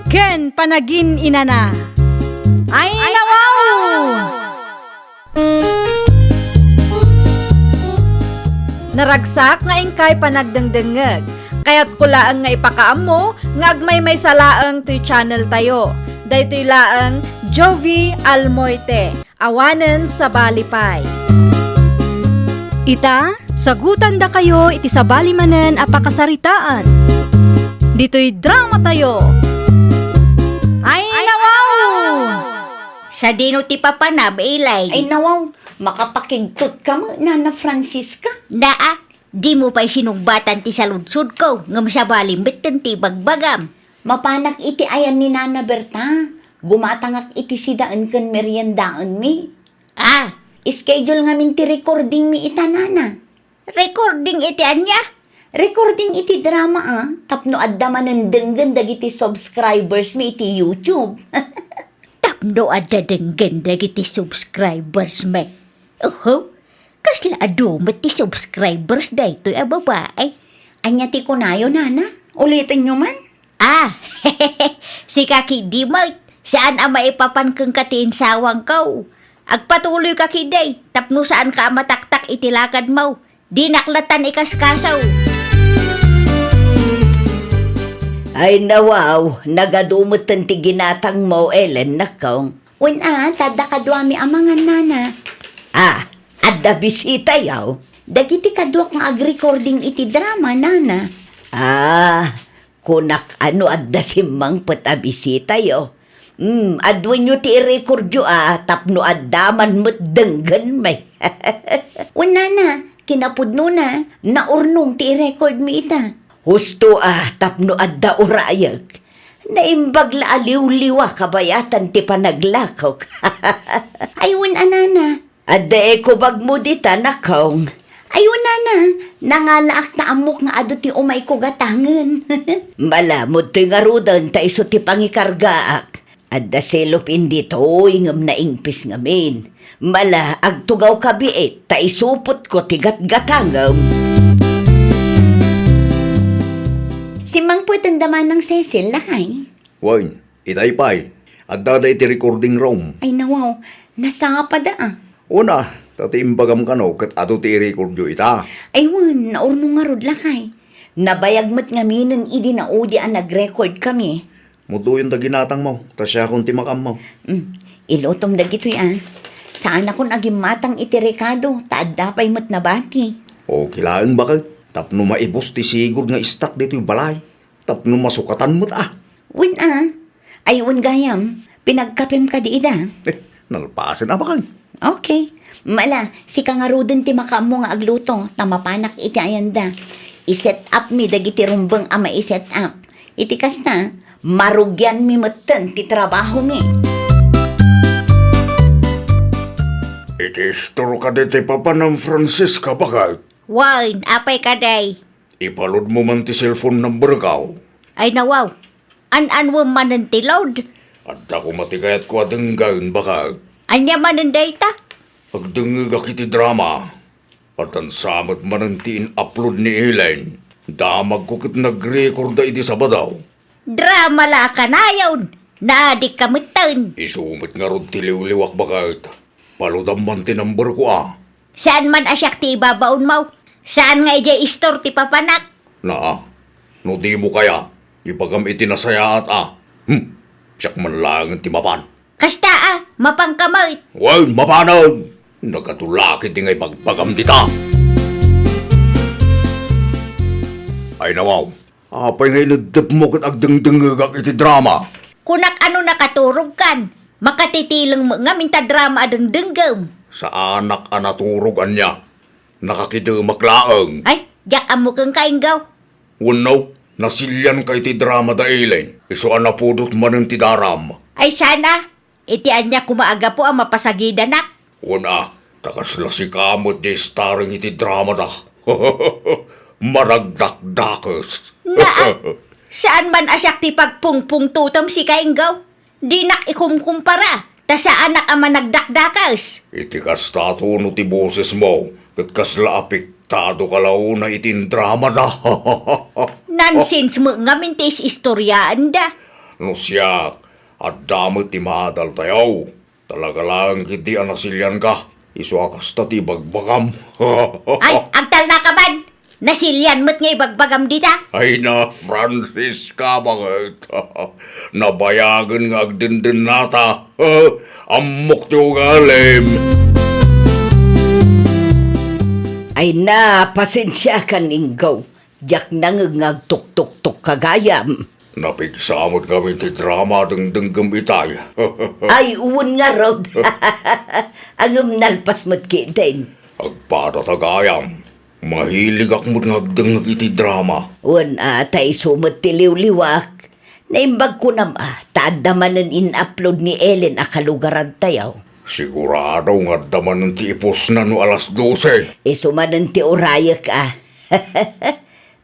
ken panagin-inana. Ay, nawaw! Naragsak nga inkay panagdengdengngeg. Kayatko laeng nga ipakaammo nga agmaymaysa laeng toy channel tayo. Daytoy laeng Jovie Almoite, awanen sabali pay. Ita, sagutandakayo iti sabali manen a pakasaritaan. Ditoy drama tayo. Ay, nawaw! Sadino ti papanam, Ilay? Ay, nawaw, makapakigtot ka met, Nana Francisca. Naa, dimo pay sinungbatan ti saludsodko, ngem sabali metten ti ibagbagam. Mapanak iti ayan ni Nana Berta. Gumatangak iti sidaen ken meriendaenmi. Ah. Schedule ngamin ti recordingmi ita, Nana. Recording iti ania? Recording iti drama, a, tapno adda manen denggen dagiti subscribers mi iti YouTube. Tapno adda denggen dagiti subscribers mi. Oho, kasla adu met ti subscribers daytoy a babai. Ania ti kunayo, Nana? Ulitenyo man. Ah, sika ketdi met, saan a maipapan kenka ti insawangko. Agpatuloyka ketdi, tapno saanka a mataktak iti lakadmo. Dinak lattan ikaskaso. Ay, nawaw, nagadu metten ti ginatangmo, Ellen, nakong. Wen a, ta adda kaduami a mangan, Nana. Ah, adda bisitayo? Dagiti kaduak nga agrecording iti drama, Nana. Ah, kunak a no adda simmangpet a bisitayo. Hmm, aduenyo ti irecordyo a tapno adda man met denggenmi. Wen, Nana, kinapudnona, naurnong ti irecordmi ita. Husto a tapno adda urayek. Naimbag la a liwliwa kabayatan ti panaglakok. Ay, wen a, Nana. Adda ekobagmo dita, nakong. Ay, wen, Nana, nangalaak ta ammok nga adu ti umayko gatangen. Malamud toy ngaruden ta isu ti pangikargaak. Adda selop ditoy ngem naingpis ngamin. Mala, agtugawka biit ta isupotko ti gatgatangem. Simmangpeten da manang Cecil, lakay? Wen, itay pay, addada iti recording room. Ay, nawaw, nasapada a. Una, ta ti imbagam kano ket adu ti irecordyo ita. Ay wen, naurnong ngarud, lakay. Nabayag met ngaminen idi naudi a nagrecordkami. Muduyon da ginatangmo, ta siakon ti makaammo. Mm, ilutom dagitoy a. Saanakon a gimmatang iti rekado, ta adda pay met nabati. Okay laeng baket, tapno maibus ti sigud nga istak ditoy balay. Tapno masukatan met a. Wen a. Ay, wen gayam, pinagkapem kadi ida? Eh, nalpasen a baket. Okay. Mala, sika ngaruden ti makaammo nga agluto, ta mapanak iti ayanda. I-set up mi dagiti rumbeng a mai-set up. Iti kasta, marugianmi metten ti trabahomi. Iti istor kadi ti papanam, Francisca, baket? Wen, apay kadi? Ipaludmo man ti cellphone number ko. Ay, nawaw. An-anwem manen ti load? Adda koma ti kayatko a denggen, baket. Ania manen dayta? Agdengngegak iti drama. Addan sa met manen ti in-upload ni Ellen. Damagko ket nagrekorda iti Sabado. Drama la a kanayon! Naadikka metten! Isu met ngarud ti liwliwak, baket. Paludam man ti number ko a. Saan man a siak ti ibabaonmo? Saan nga idiay istor ti papanak? Naa, no dimo kaya, ibagam iti nasayaat a. Hmm, siak man laengen ti mapan. Kasta a, mapanka met. Wen, mapanen! Nagadu la ketdi nga ibagbagam dita. Ay, nawaw, apay nga ineddepmo ket agdengdengngegak iti drama? Kunak a no nakaturogkan, makatitileng met ngamin ta drama a dengdenggem. Saanak a naturog ania? Nakakidemak laeng. Ay, Diak ammo kenka, Inggaw. Wenno, nasilianka iti drama da Elaine, isu a napudot manen ti daram. Ay sana, iti ania koma a gapu a mapasagidanak? Wen a, ta kasla sika met ti starring iti drama da. Managdakdakes. Naa, saan man a siak ti pagpungpungtotem sika, Inggaw. Dinak ikumkumpara, ta saanak a managdakdakes. Iti kasta, tono ti bosesmo, ket kasla apektado ka laeng iti indrama da. Nonsense met ngamin ti is-istoriaenda. No siak, adda met ti maadaltayo. Talaga laeng ketdi a nasilianka, isu a kasta ti ibagbagam. Ay, agtalnaka man! Nasilian met nga ibagbagam dita? Ay na, Francisca, baket. Nabayagen nga agdendennata. Ammok ti ugalim. Ay na, pasensiakan, Inggaw. Diak nangngeg nga agtuktoktok ka gayam. Napigsa met ngamin ti drama a dengdenggem itay. Ay, wen ngarud. Ngem nalpas met ketdin. Agpadata gayam. Mahiligak met nga agdengngeg iti drama. Wen a, ta isu met ti liwliwak. Naimbag kunam a, ta adda manen in-upload ni Elaine a kalugarantayo. Sigurado nga adda manen ti ipusna no alas dose. Isu manen ti urayek a.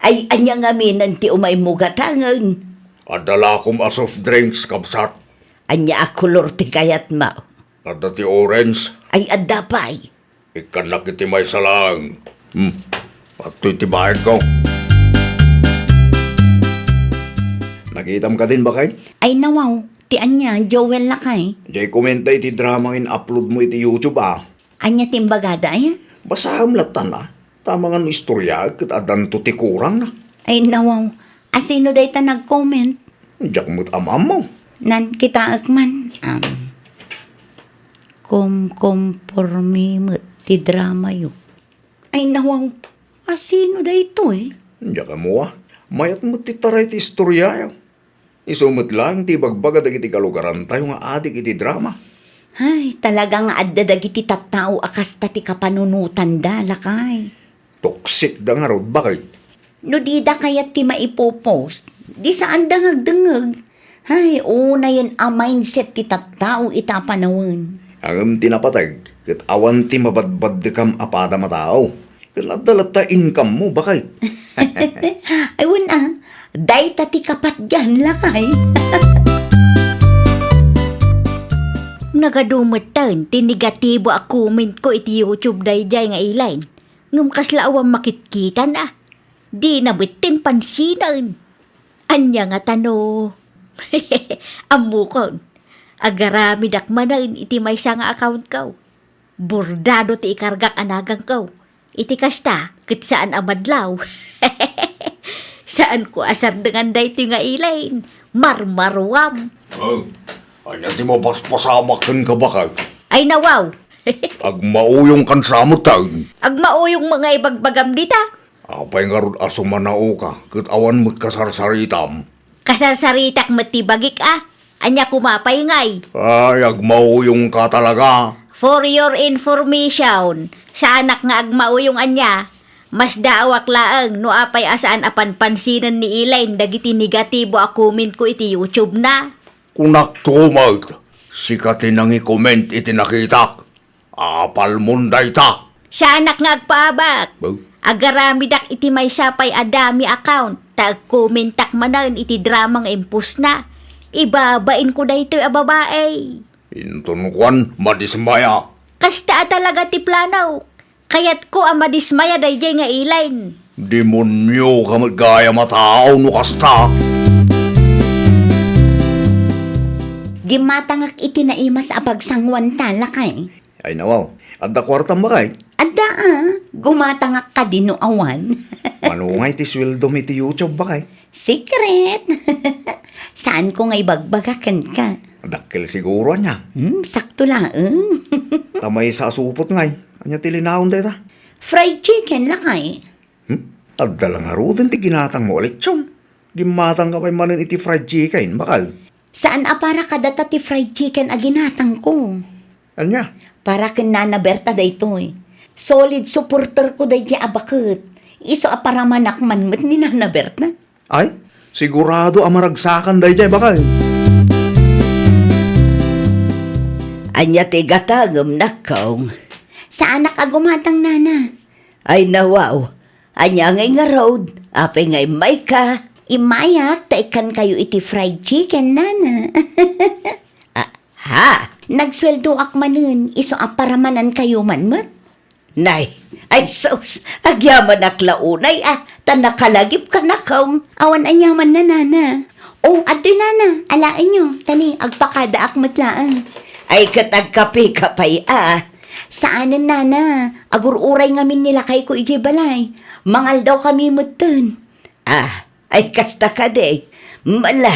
Ay, ania ngaminen ti umaymo gatangen? Adda lakom a soft drinks, kabsat. Ania a kolor ti kayatmo? Adda ti orange. Ay, adda pay. Ikkannak iti maysa laeng. Hmm. Adtoy ti bayadko. Nakitam kadin, baket? Ay, nawaw. Ti ania, Joel, lakay? Diay komenta iti drama nga in-upload mo iti YouTube, a. Ania ti imbagada, aya? Basaem lattan, a. Ta amangan no istoryaek ket addanto ti kurangna. Ay, nawaw. Asino dayta nag-comment? Diak met ammo. Nan, kitaek man. Am, kumkompormi met ti dramayo. Ay, nawaw. Asino daytoy? Diak ammo, a. Mayat met ti taray ti istoryayo. Isu met laeng ti ibagbaga dagiti kalugarantayo nga adik iti drama. Ay, talaga nga adda dagiti tattao a kasta ti kapanunotanda, lakay. Toksikda ngarud, baket? No dida kayat ti maipopost, di saanda nga agdengngeg. Ay, unayen a mindset ti tattao ita a panawen. Ngem ti napateg, ket awan ti mabadbaddekam a padam a tao. Ket adda latta income mo, baket? Ay, wen a, dayta ti kapatgan, lakay. Nagadu metten ti negatibo a comment ko iti YouTube daydiay nga Elaine. Ngem kasla awan makitkitan a. Dina metten pansinen. Ania ngata no? Ammokon, agaramidak manen iti maysa nga accountko. Bordado ti ikargak a nagangko. Iti kasta, ket saan a madlaw. Saanko a sardengan daytoy nga Elaine. Marmaruam. Oh, ania ti mapaspasamak kenka, baket? Ay, nawaw. Agmauyongkan sa metten. Agmauyong met nga ibagbagam dita. Apay ngarud a sumanaoka ket awan met kasarsaritam? Kasarsaritak met ti bagik a. Ania koma pay ngay? Ay, agmauyongka talaga. For your information, saanak nga agmauyong ania. Masdaawak laeng no apay a saan a panpansinen ni Elaine dagiti negatibo a comment ko iti YouTube na. Kunakto met, sika ti nangi-comment iti nakitak. Apalmon dayta. Saanak nga agpaabak. Bo? Agaramidak iti maysa pay a dummy account, ta agkomentak manen iti drama nga impostna. Ibabainko daytoy a babai. Inton kuan, madismaya. Kasta a talaga ti plano. Kayatko a madismaya daydiay nga Elaine. Demonioka met gayam a tao no kasta. Gimmatangak iti naimas a pagsanguanta, lakay. Ay, nawaw. Adda kuartam, baket? Adda a. Gumatangak kadi no awan. Mano ngay ti sueldom iti YouTube, baket? Secret! Saanko nga ibagbaga kenka. Dakkel siguro, ania? Hmm, sakto laeng. Ta maysa a supot ngay. Ania ti linaon dayta? Fried chicken, lakay. Hmm? Adda la ngaruden ti ginatangmo a lechon. Gimmatangka pay manen iti fried chicken, baket? Saan a para kadata ti fried chicken a ginatangko. Ania? Para ken Nana Berta daytoy. Solid supporterko daydiay a baket. Isu a paramanak man met ni Nana Berta. Ay, sigurado a maragsakan daydiay, baket. Ania ti gatangem, nakkaw? Saanak a gumatang, Nana. Ay, nawaw. Ania ngay ngarud? Apay nga immayka? Immayak ta ikkankayo iti fried chicken, Nana. Ah, ha? Nagsueldoak manen, isu a paramanankayo man met. Nay, ay sus, agyamanak la unay a, ta nakalagipka, nakkaw. Awan aniamanna, Nana. O, adtoy, Nana, alaenyo, ta ni, agpakadaak met laeng. Ay, ket agkapeka pay a. Saanen, Nana, agur-uray ngamin ni lakayko idiay balay. Mangaldawkami metten. Ah, ay kasta kadi. Mala,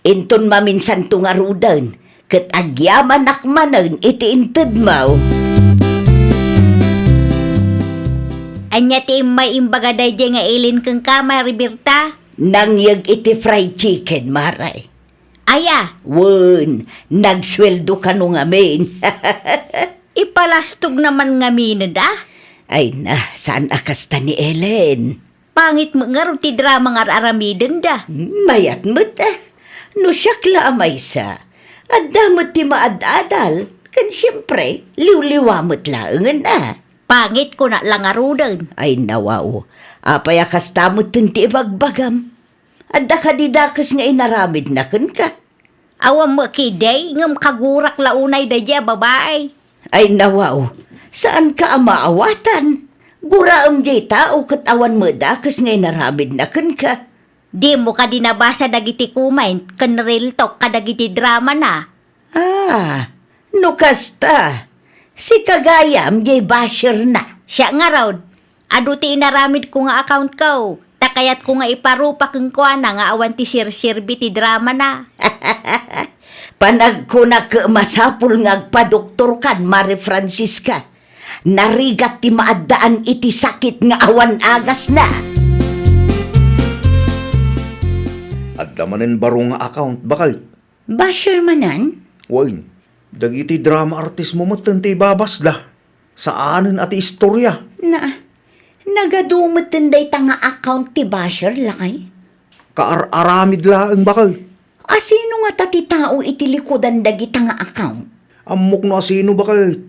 inton maminsanto ngaruden, ket agyamanak manen iti intedmo. Ania ti immay imbaga daydiay nga ilin kenka, Mari Berta? Nangyeg iti fried chicken, Mari. Aya? Wen, nagsueldo kano ngamin. Ipalastogna man ngamin, da? Ay na, saan a kasta ni Ellen? Pangit met ngarud ti drama nga ar-aramidenda. Mayat met, ah. No siak la a maysa, adda met ti maad-adal, ken siempre, liwliwa met laengen, ah. Pangit, kuna la ngaruden. Ay, nawaw. Apay a kasta metten ti ibagbagam? Adda kadi dakes nga inaramidna kenka? Awan met kadi, ngem kagurak la unay daydiay a babai. Ay, nawaw, saanka a maawatan. Guraem diay tao ket awan met dakes nga inaramidna kenka. Dimo kadi nabasa dagiti comment ken reel talk kadagiti dramana? Ah, no kasta, sika gayam diay basherna. Siak ngarud, adu ti inaramidko nga accountko, ta kayatko nga iparupa kenkuana nga awan ti serserbi ti dramana. Panagkunak, masapul nga agpadoktorkan, Mari Francisca. Narigat ti maaddaan iti sakit nga awan agasna. Adda manen baro nga account, baket. Basher manen? Wen, dagiti drama artistmo metten ti ibabasda. Saanen a ti istoria. Na, nagadu metten dayta nga account ti basher, lakay? Kaar-aramid laeng, baket. Asino ngata ti tao iti likudan dagita nga account? Ammok no asino, baket.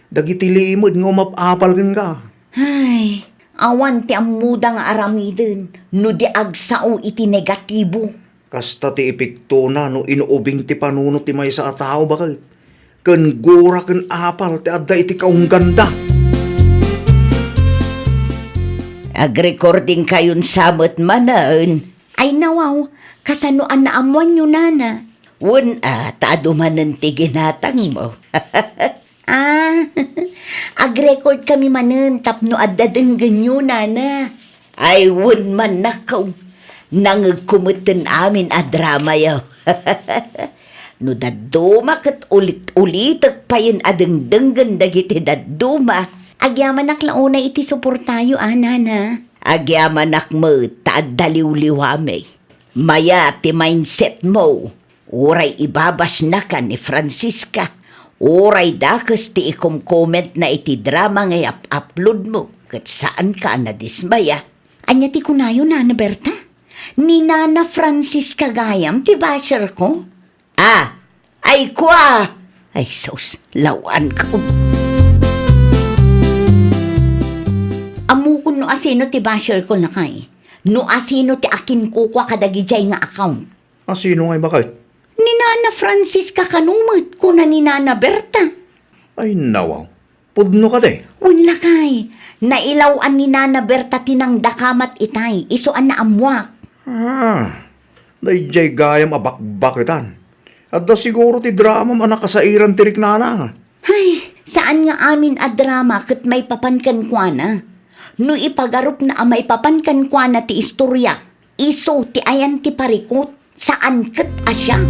Dagiti limed nga umap-apal kenka. Ay, awan ti ammoda nga aramiden no di agsao iti negatibo. Kasta ti epektona no inuubing ti panunot ti maysa a tao, baket. Ken gura ken apal ti adda iti kaungganda. Agrecordingkayon sa met manen. Ay, nawaw, kasano a naammoanyo, nana? Wen a, ta adu manen ti ginatangmo. Ah, agrecordkami manen tapno adda denggenyo, nana. Ay, wen man, nakaw, nangegko metten amin a dramayo. No dadduma ket ulit-ulitek payen a dengdenggen dagiti dadduma. Agyamanak la unay iti suportayo, a, nana. Agyamanak met ta adda liwliwami. Mayat ti mindsetmo. Uray ibabasnaka ni Francisca, uray dakes ti ikomkomentna iti drama nga iap-uploadmo, ket saanka a nadismaya. Ania ti kunayo, Nana Berta? Ni Nana Francisca gayam ti basherko? Ah, ay kua! Ay sus, lawanko. Ammokon no asino ti basherko, lakay. No asino ti akinkukua kadagidiay nga account. Asino ngay, baket? Ni Nana Francisca kano met, kuna ni Nana Berta. Ay, nawaw. Pudno kadi? Wen, lakay. Nailaw-an ni Nana Berta ti nangdakamat itay, isu a naammuak. Ah, daydiay gayam a bakbaketan. Adda siguro ti dramam a nakasairan ti riknana. Hay, saan nga amin a drama ket maipapan kenkuana. No ipagarupna a maipapan kenkuana ti istoria, isu ti ayan ti parikut, saan ket a siak.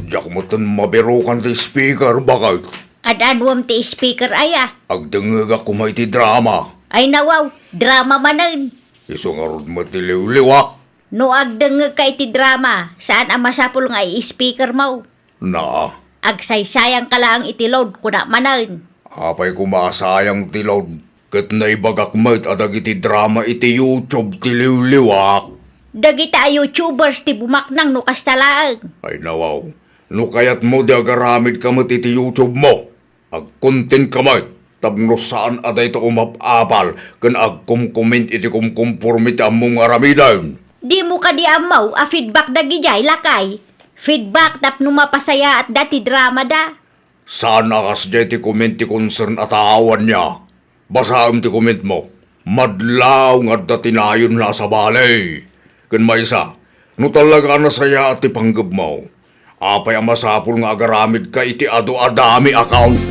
Diak metten mabirukan ti speaker, baket. Ad-anuem ti speaker aya? Agdengngegak koma iti drama. Ay nawaw, drama manen. Isu ngarud met ti liwliwa. No agdengngegka iti drama, saan a masapul nga i-speakermo. Na. Agsaysayangka laeng iti load, kuna manen. Apay koma a sayang ti load? Ket naibagak met a dagiti drama iti YouTube ti liwliwak. Dagita a YouTubers ti bumaknang no kasta laeng. Ay nawaw, no kayatmo ti agaramidka met iti YouTube mo, agkontentka met tapno saan a dayta umap-apal ken agkomkomment iti kumkomporme ti ammom nga aramiden. Dimo kadi ammo a feedback dagidiay, lakay? Feedback tapno mapasayaatda ti dramada. Saan a kasdiay ti comment ti concern a tao, ania? Basaem ti comment mo. Madlaw nga adda ti nayon nga sabali. Ken maysa, no talaga a nasayaat ti panggepmo, apay a masapul nga agaramidka iti adu a dami account?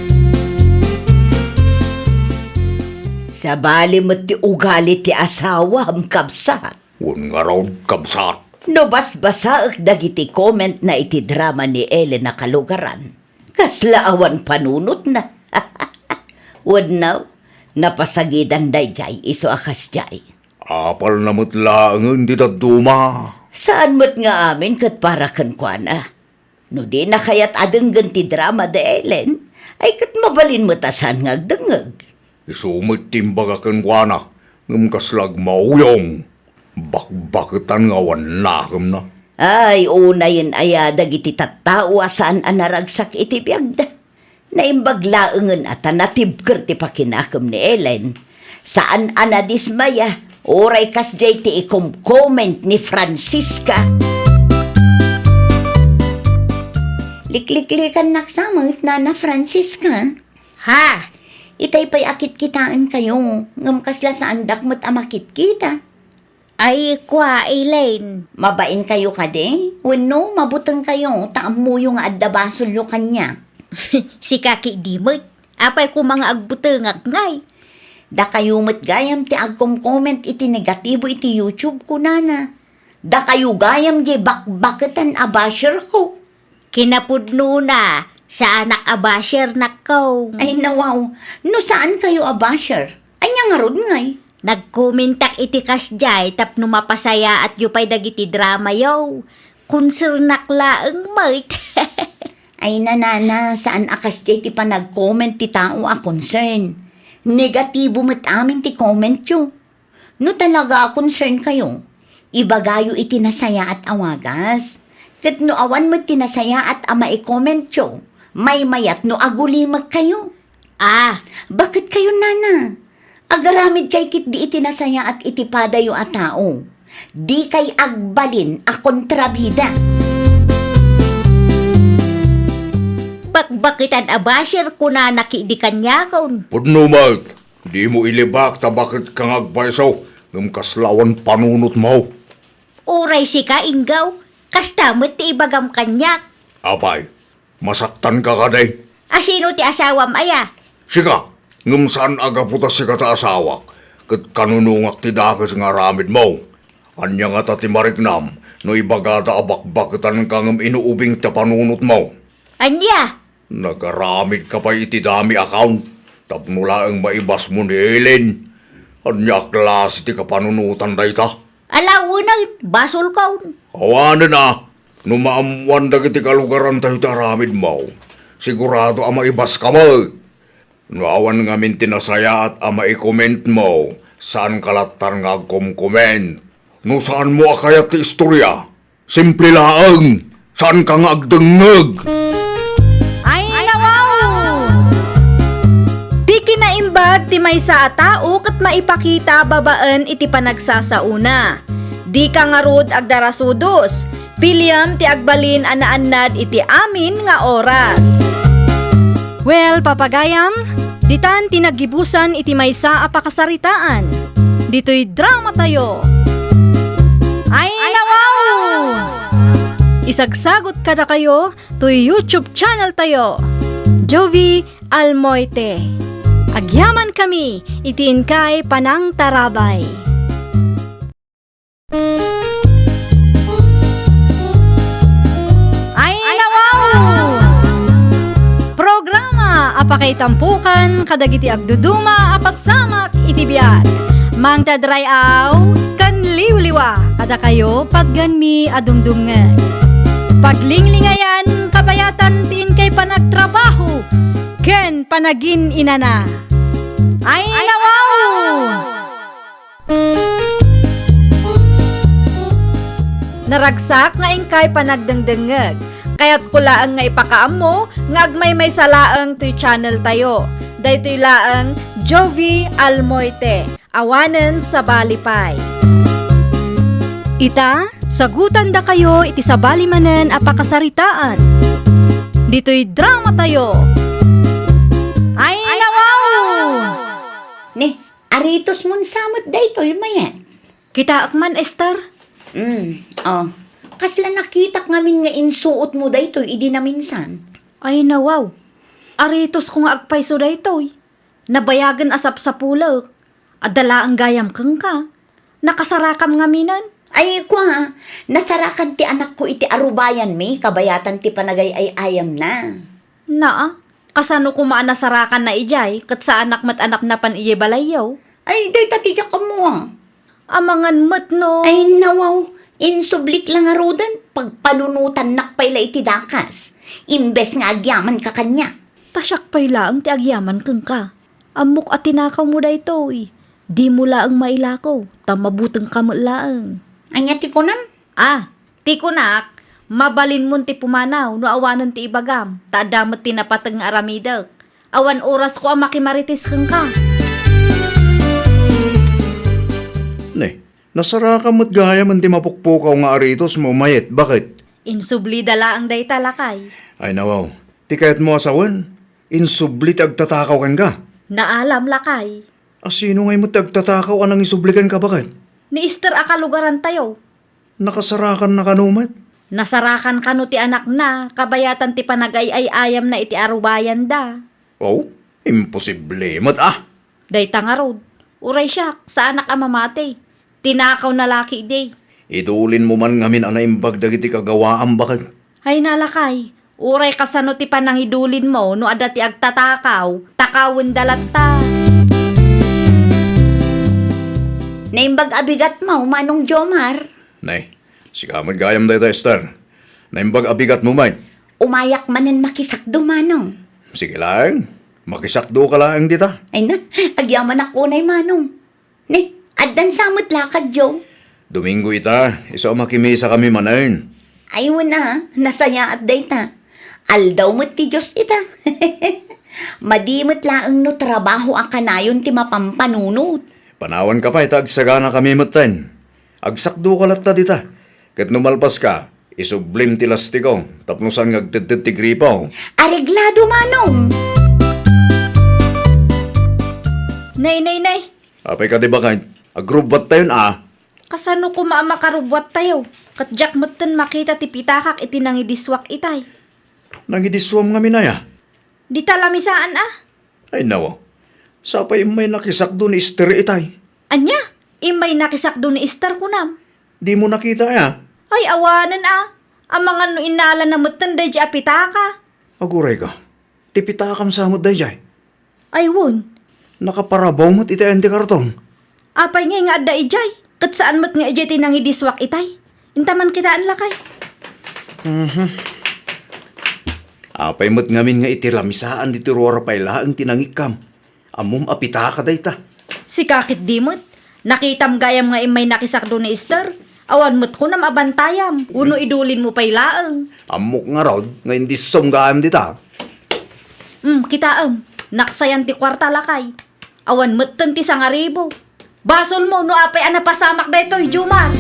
Sabali met ti ugali ti asawam, kabsat. Wen ngarud, kabsat. No basbasaek dagiti comment na iti drama ni Ellen a kalugaran, kasla awan panunotna. Wenno, napasagidan daydiay isu a kasdiay. Apalna met laengen ti dadduma. Saan met nga amin ket para kenkuana. No dina kayat a denggen ti drama da Ellen, ay ket mabalin met a saan nga agdengngeg. Isu met ti imbaga kenkuana, ngem kasla agmauyong. Bakbaketan nga awan nakemna. Ay, unayen aya dagiti tattao a saan a naragsak iti biagda. Naimbag laengen a ta natibker ti pakinakem ni Ellen. Saan a nadismaya, uray kasdiay ti ikom-comment ni Francisca. Likliklikannak sa met, Nana Francisca. Ha? Itay pay a kitkitaenkayo, ngem kasla saandak met a makitkita. Ay, kua, Elaine. Mabainkayo kadi? Wenno, mabutengkayo ta ammoyo nga adda basolyo kaniak? Sika ketdi met. Apay koma nga agbutengak ngay? Dakayo met gayam ti agkom-comment iti negatibo iti YouTube ko, Nana. Dakayo gayam diay bakbaketan a basher ko. Kinapudnona, saanak a basher, nakkaw. Ay, nawaw. No saankayo a basher, ania ngarud ngay? Nagkomentak iti kasdiay tapno mapasayaatyo pay dagiti dramayo. Konsernak laeng met. Ay, Nana, saan a kasdiay ti panagkoment ti tao a concern. Negatibo met amin ti komentyo. No talaga a concern kayo, ibagayo iti nasayaat a wagas. Ket no awan met ti nasayaat a maikomentyo, maymayat no agulimekkayo. Ah, baket kayo, Nana? Agaramidkay ketdi iti nasayaat iti padayo a tao. Dikay agbalin a kontrabida. Bakbaketan a basher, kunana ketdi kaniakon. Pudno met. Dimo ilibak ta baket ka nga agpayso, ngem kasla awan panunotmo. Uray sika, Inggaw, kasta met ti ibagam kaniak. Apay, masaktanka kadi? A sino ti asawam aya? Sika, ngem saan a gapu ta sika ti asawak, ket kanunongak ti dakes nga aramidmo. Ania ngata ti mariknam no ibagada a bakbaketanka ngem inuubing ti panunotmo? Ania? Nagaramidka pay iti dami account tapno laeng maibasmo ni Ellen. Ania a klase ti kapanunotan dayta? Alawenen, basolkon. Awanen a, no maammoan dagiti kalugarantayo ti aramidmo, sigurado a maibaska met. No awan ngamin ti nasayaat a maikomentmo, saanka lattan nga agkomkoment. No saanmo a kayat ti istoria, simple laeng, saanka nga agdengngeg. Ay, nawaw! Ti kinaimbag ti maysa a tao ket maipakita babaen iti panagsasaona. Dika ngarud agdarasudos. Piliem ti agbalin a naannad iti amin nga oras. Well, papagayam, ditan ti naggibusan iti maysa a pakasaritaan. Ditoy dramatayo. Ay, nawaw! Isagsagot kadakayo toy YouTube channel tayo, Jovie Almoite. Agyamankami iti inkay panangtarabay. Ay, nawaw! Programa a pakaitampokan kadagiti agduduma a pasamak iti biag. Mangted ray-aw ken liwliwa kadakayo patgenmi a dumdumngeg. Paglinglingayan, kabayatan ti inkay panagtrabaho ken panagin-inana. Ay, nawaw! Naragsak nga inkay panagdengdengngeg. Kayatko laeng nga ipakaammo nga agmaymaysa laeng toy channel tayo. Daytoy laeng Jovie Almoite. Awanen sabali pay. Ita, sagutandakayo iti sabali manen a pakasaritaan. Ditoy drama tayo. Ay, nawaw! Ni, aritos mon samet daytoy, Mayet. Kitaek man, Esther. Mm, oh. Kasla nakitak ngamin nga insuot mo daytoy idi naminsan. Ay, nawaw. Aritos ko nga agpayso daytoy. Nabayagen a sapsapulek. Adda laeng gayam kenka. Nakasarakam ngaminen. Ay, kua, nasarakan ti anakko iti arubayanmi, kabayatan ti panagay-ay-ayamna. Naa, kasano koma a nasarakanna idiay, ket saanak met a napnapan idiay balayyo? Ay, dayta ti diak ammo, a. Amangan met no. Ay, nawaw, insublik la ngaruden, pagpanunotannak pay la iti dakas. Imbes nga agyamanka kaniak. Ta siak pay laeng ti agyaman kenka. Ammok a tinakawmo daytoy. Dimo laeng mailako, ta mabutengka met laeng. Ania ti kunam? Ah, ti kunak, mabalinmon ti pumanaw no awanen ti ibagam, ta adda met ti napateg nga aramidek. Awan orasko a makimarites kenka. Ne, nasarakam met gayam ti mapukpukaw nga aritosmo, Mayet, baket? Insublida laeng dayta, lakay. Ay, nawaw. Ti kayatmo a sawen, insubli ti agtatakaw kenka. Naalam, lakay. A sino ngay met ti agtatakaw a nangisubli kenka, baket? Ni Esther a kalugarantayo. Nakasarakanna kano met? Nasarakan kano ti anakna, kabayatan ti panagay-ay-ayamna iti arubayanda. Oh, imposible met, a. Dayta ngarud, uray siak, saanak a mamati. Tinakawna la ketdi. Idulinmo man ngamin a naimbag dagiti kagawaam, baket? Ay, nalakay, uray kasano ti panangidulinmo no adda ti agtatakaw, takawenda latta. Naimbag a bigatmo, Manong Jomar. Nay, sika met gayam dayta, Esther. Naimbag a bigatmo met. Umayak manen makisakdo, Manong. Sige laeng. Makisakdoka laeng dita. Ay na, agyamanak unay, Manong. Ni, addan sa met lakadyo? Domingo ita, isu a makimisakami manen. Ay, wen a, nasayaat dayta. Aldaw met ti Dios ita. Madi met laeng no trabaho a kanayon ti mapampanunot. Panawanka pay ta agsaganakami metten. Agsakdoka latta dita. Ket no malpaska, isublim ti lastiko tapno saan nga agtedted ti gripo. Areglado, Manong! Nay, nay, nay! Apay kadi, baket? Agrubbuattayon a. Kasano koma a makarubbuattayo? Ket diak metten makita ti pitakak iti nangidissuak itay. Nangidissuam ngamin aya? Dita lamisaan a. Ay, nawaw. Sapay immay nakisakdo ni Esther itay. Ania? Immay nakisakdo ni Esther kunam? Dimo nakita aya? Ay, awanen a. Amangan no innalana metten daydiay a pitaka. Agurayka. Ti pitakam sa met daydiay? Ay, wen. Nakaparabaw met iti ayan ti karton. Apay ngay nga adda idiay? Ket saan met nga idiay ti nangidissuak itay? Inta man kitaen, lakay. Mhm. Apay met ngamin nga iti lamisaan ditoy ruar pay laeng ti nangikkam? Ammom a pitaka dayta. Sika ketdi met. Nakitam gayam nga immay nakisakdo ni Esther. Awan met kunam a bantayam, wenno idulinmo pay laeng. Ammok ngarud nga indissom gayam dita. Hmm, kitaem, naksayan ti kuarta, lakay. Awan metten ti sangaribu. Basolmo no apay a napasamak daytoy, Jomar.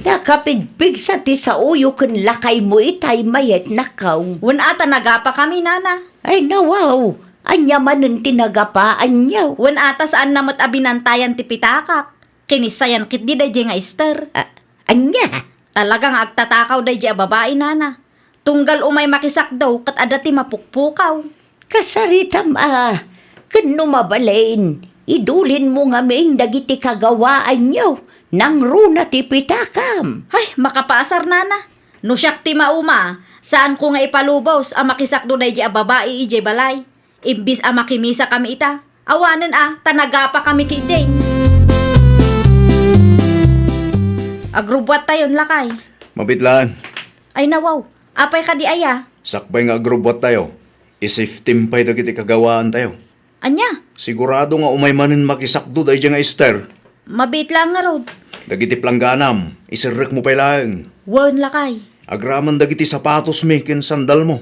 Ta kapigpigsa ti saoyo ken lakaymo itay mayat nakaw. Wen a ta nagapakami, nana. Ay, nawaw. Ania manen ti nagapa, ania? Wen a ta saanna met a binantayan ti pitakak. Kinissayan ketdi daydiay nga Esther. A-, ania? Talaga nga agtatakaw daydiay a babai, nana. Tunggal umay makisakdo ket adda ti mapukpukaw. Kasaritam a, ken no mabalin, idulinmo ngamin dagiti kagawaanyo, nangruna ti pitakam. Ay, makapaasar, nana. No siak ti mauma, saanko nga ipalubos a makisakdo daydiay a babai idiay balay. Imbis a makimisakami ita, awanen a, ta nagapakami ketdi. Agrubbuattayon, lakay. Mabiit laeng. Ay, nawaw. Apay kadi aya? Sakbay nga agrubbuattayo, i-safetem pay dagiti kagawaantayo. Ania? Sigurado nga umay manen makisakdo daydiay nga Esther. Mabiit laeng ngarud. Dagiti plangganam, iserrekmo pay laeng. Wen, lakay. Agraman dagiti sapatosmi ken sandalmo.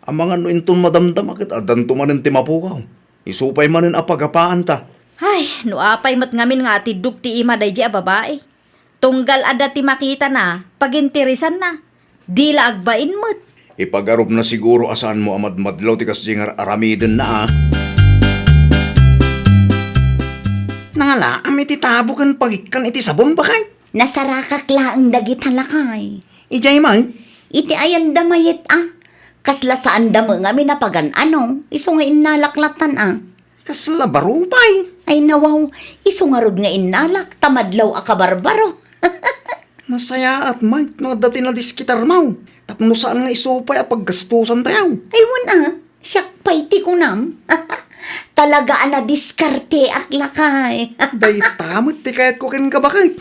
Amangan no inton madamdama ket addanto manen ti mapukaw. Isu pay manen a pagapaanta. Ay, no apay met ngamin nga atiddog ti ima daydiay a babai. Tunggal adda ti makitana, paginteresanna. Di la agbain met. Ipagarupna siguro a saanmo a madmadlaw ti kasdiay nga ar-aramidenna a. Nangalaam iti tabo ken pagikkan iti sabon, bakay? Nasarakak laeng dagita, lakay. Idiay met? Iti ayanda mayat a. Kasla saanda met ngamin a pagan-ano, isu nga innalak latan a. Kasla baro pay? Ay, nawaw, isu ngarud nga innalak, ta madlaw a kabarbaro. Nasayaat, Mike, no adda ti nadiskitarmaw. Tapno saan nga isu pay a paggastusantayo. Ay, wen a, siak pay ti kunam. Talaga a nadiskarteak, lakay. Dayta met ti kayatko kenka, bakay.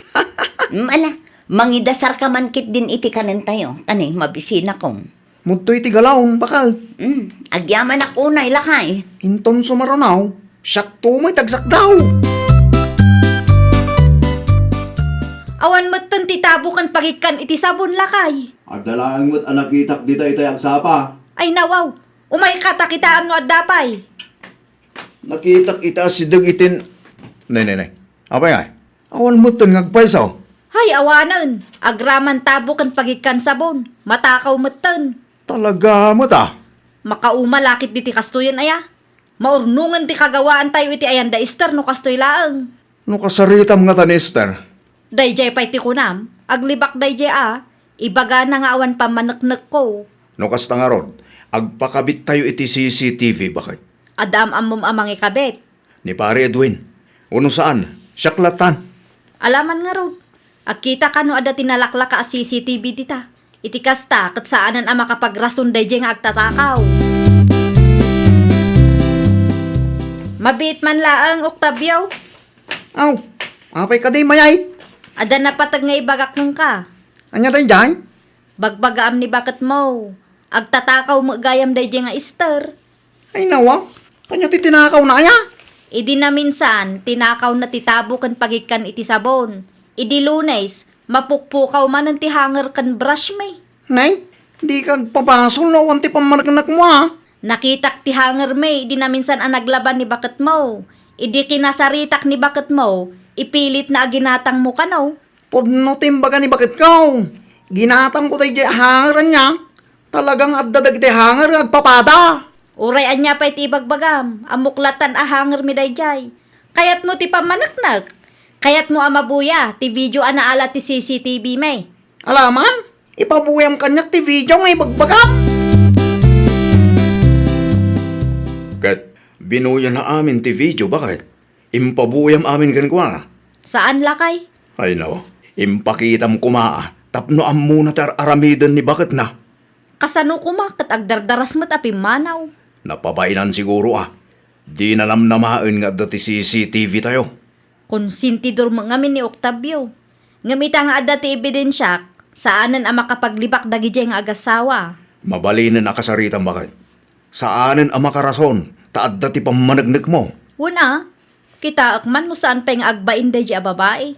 Mm, ala, mangidasarka man ketdin iti kanentayo, ta ne, mabisinakon. Mudtoy ti galaw, bakay. Mm, agyamanak unay, lakay. Inton sumarunaw, siakto met agsakdaw. Awan metten ti tabo ken pagikkan iti sabon, lakay. Adda laeng met a nakitak dita itay agsapa. Ay, nawaw. Umayka ta kitaem no adda pay. Nakitak ita a sideg itin. Nay, nay, nay. Apay ngay? Awan metten nga agpayso. Hay, awanen. Agraman tabo ken pagikkan sabon. Matakaw metten. Talaga met a. Makauma la ketdi ti kastoyen aya. Maurnongen ti kagawaantayo iti ayanda Ester no kastoy laeng. No kasaritam ngata ni Ester. Daydiay pay ti kunam, aglibak daydiay a, ibagana nga awan pammaneknekko. No kasta ngarud, agpakabittayo iti C C T V, bakay. Adda am-ammom a mangikabit. Ni Pare Edwin. Wenno saan, siak latan. Alaman ngarud. Agkitaka no adda ti nalaklaka a C C T V dita. Iti kasta, ket saanen a makapagrason daydiay nga agtatakaw. Mabiit man laeng, Octavio. Aw, apay kadi, mayat? Adda napateg nga ibagak kenka. Ania daydiay? Bagbagaam ni baketmo. Agtatakaw met gayam daydiay nga Ester. Ay, nawa, ania ti tinakawna aya? Idi naminsan, tinakawna ti tabo ken pagikkan iti sabon. Idi Lunes, mapukpukaw manen ti hanger ken brush mi. Nay, dika agpabasol no awan ti pammaneknekmo a. Nakitak ti hanger mi idi naminsan a naglaban ni baketmo. Idi kinasaritak ni baketmo, ipilitna a ginatangmo kano. Pudno ti imbaga ni baketko. Ginatangko daydiay a hanger ania. Talagang adda dagiti hanger nga agpapada. Uray ania pay ti ibagbagam, ammok latan a hanger mi daydiay. Kayatmo ti pammaneknek? Kayatmo a mabuya ti video a naala ti C C T V mi? Alaman, ipabuyam kaniak ti video nga ibagbagam. Ket binuyana amin ti video, baket? Impabuyam amin kenkuana. Saan, lakay? Ay, no. Impakitam koma a tapno ammona ti ar-aramiden ni baketna. Kasano koma ket agdardaras met a pimmanaw? Napabainan siguro a. Dina namnamaen nga adda ti C C T V tayo. Konsentidor met ngamin ni Octavio. Ngem ita nga adda ti ebidensiak, saanen a makapaglibak dagidiay nga agassawa. Mabalinen a kasaritam, baket. Saanen a makarason ta adda ti pammaneknekmo. Wen a, kitaek man no saan pay nga agbain daydiay a babai.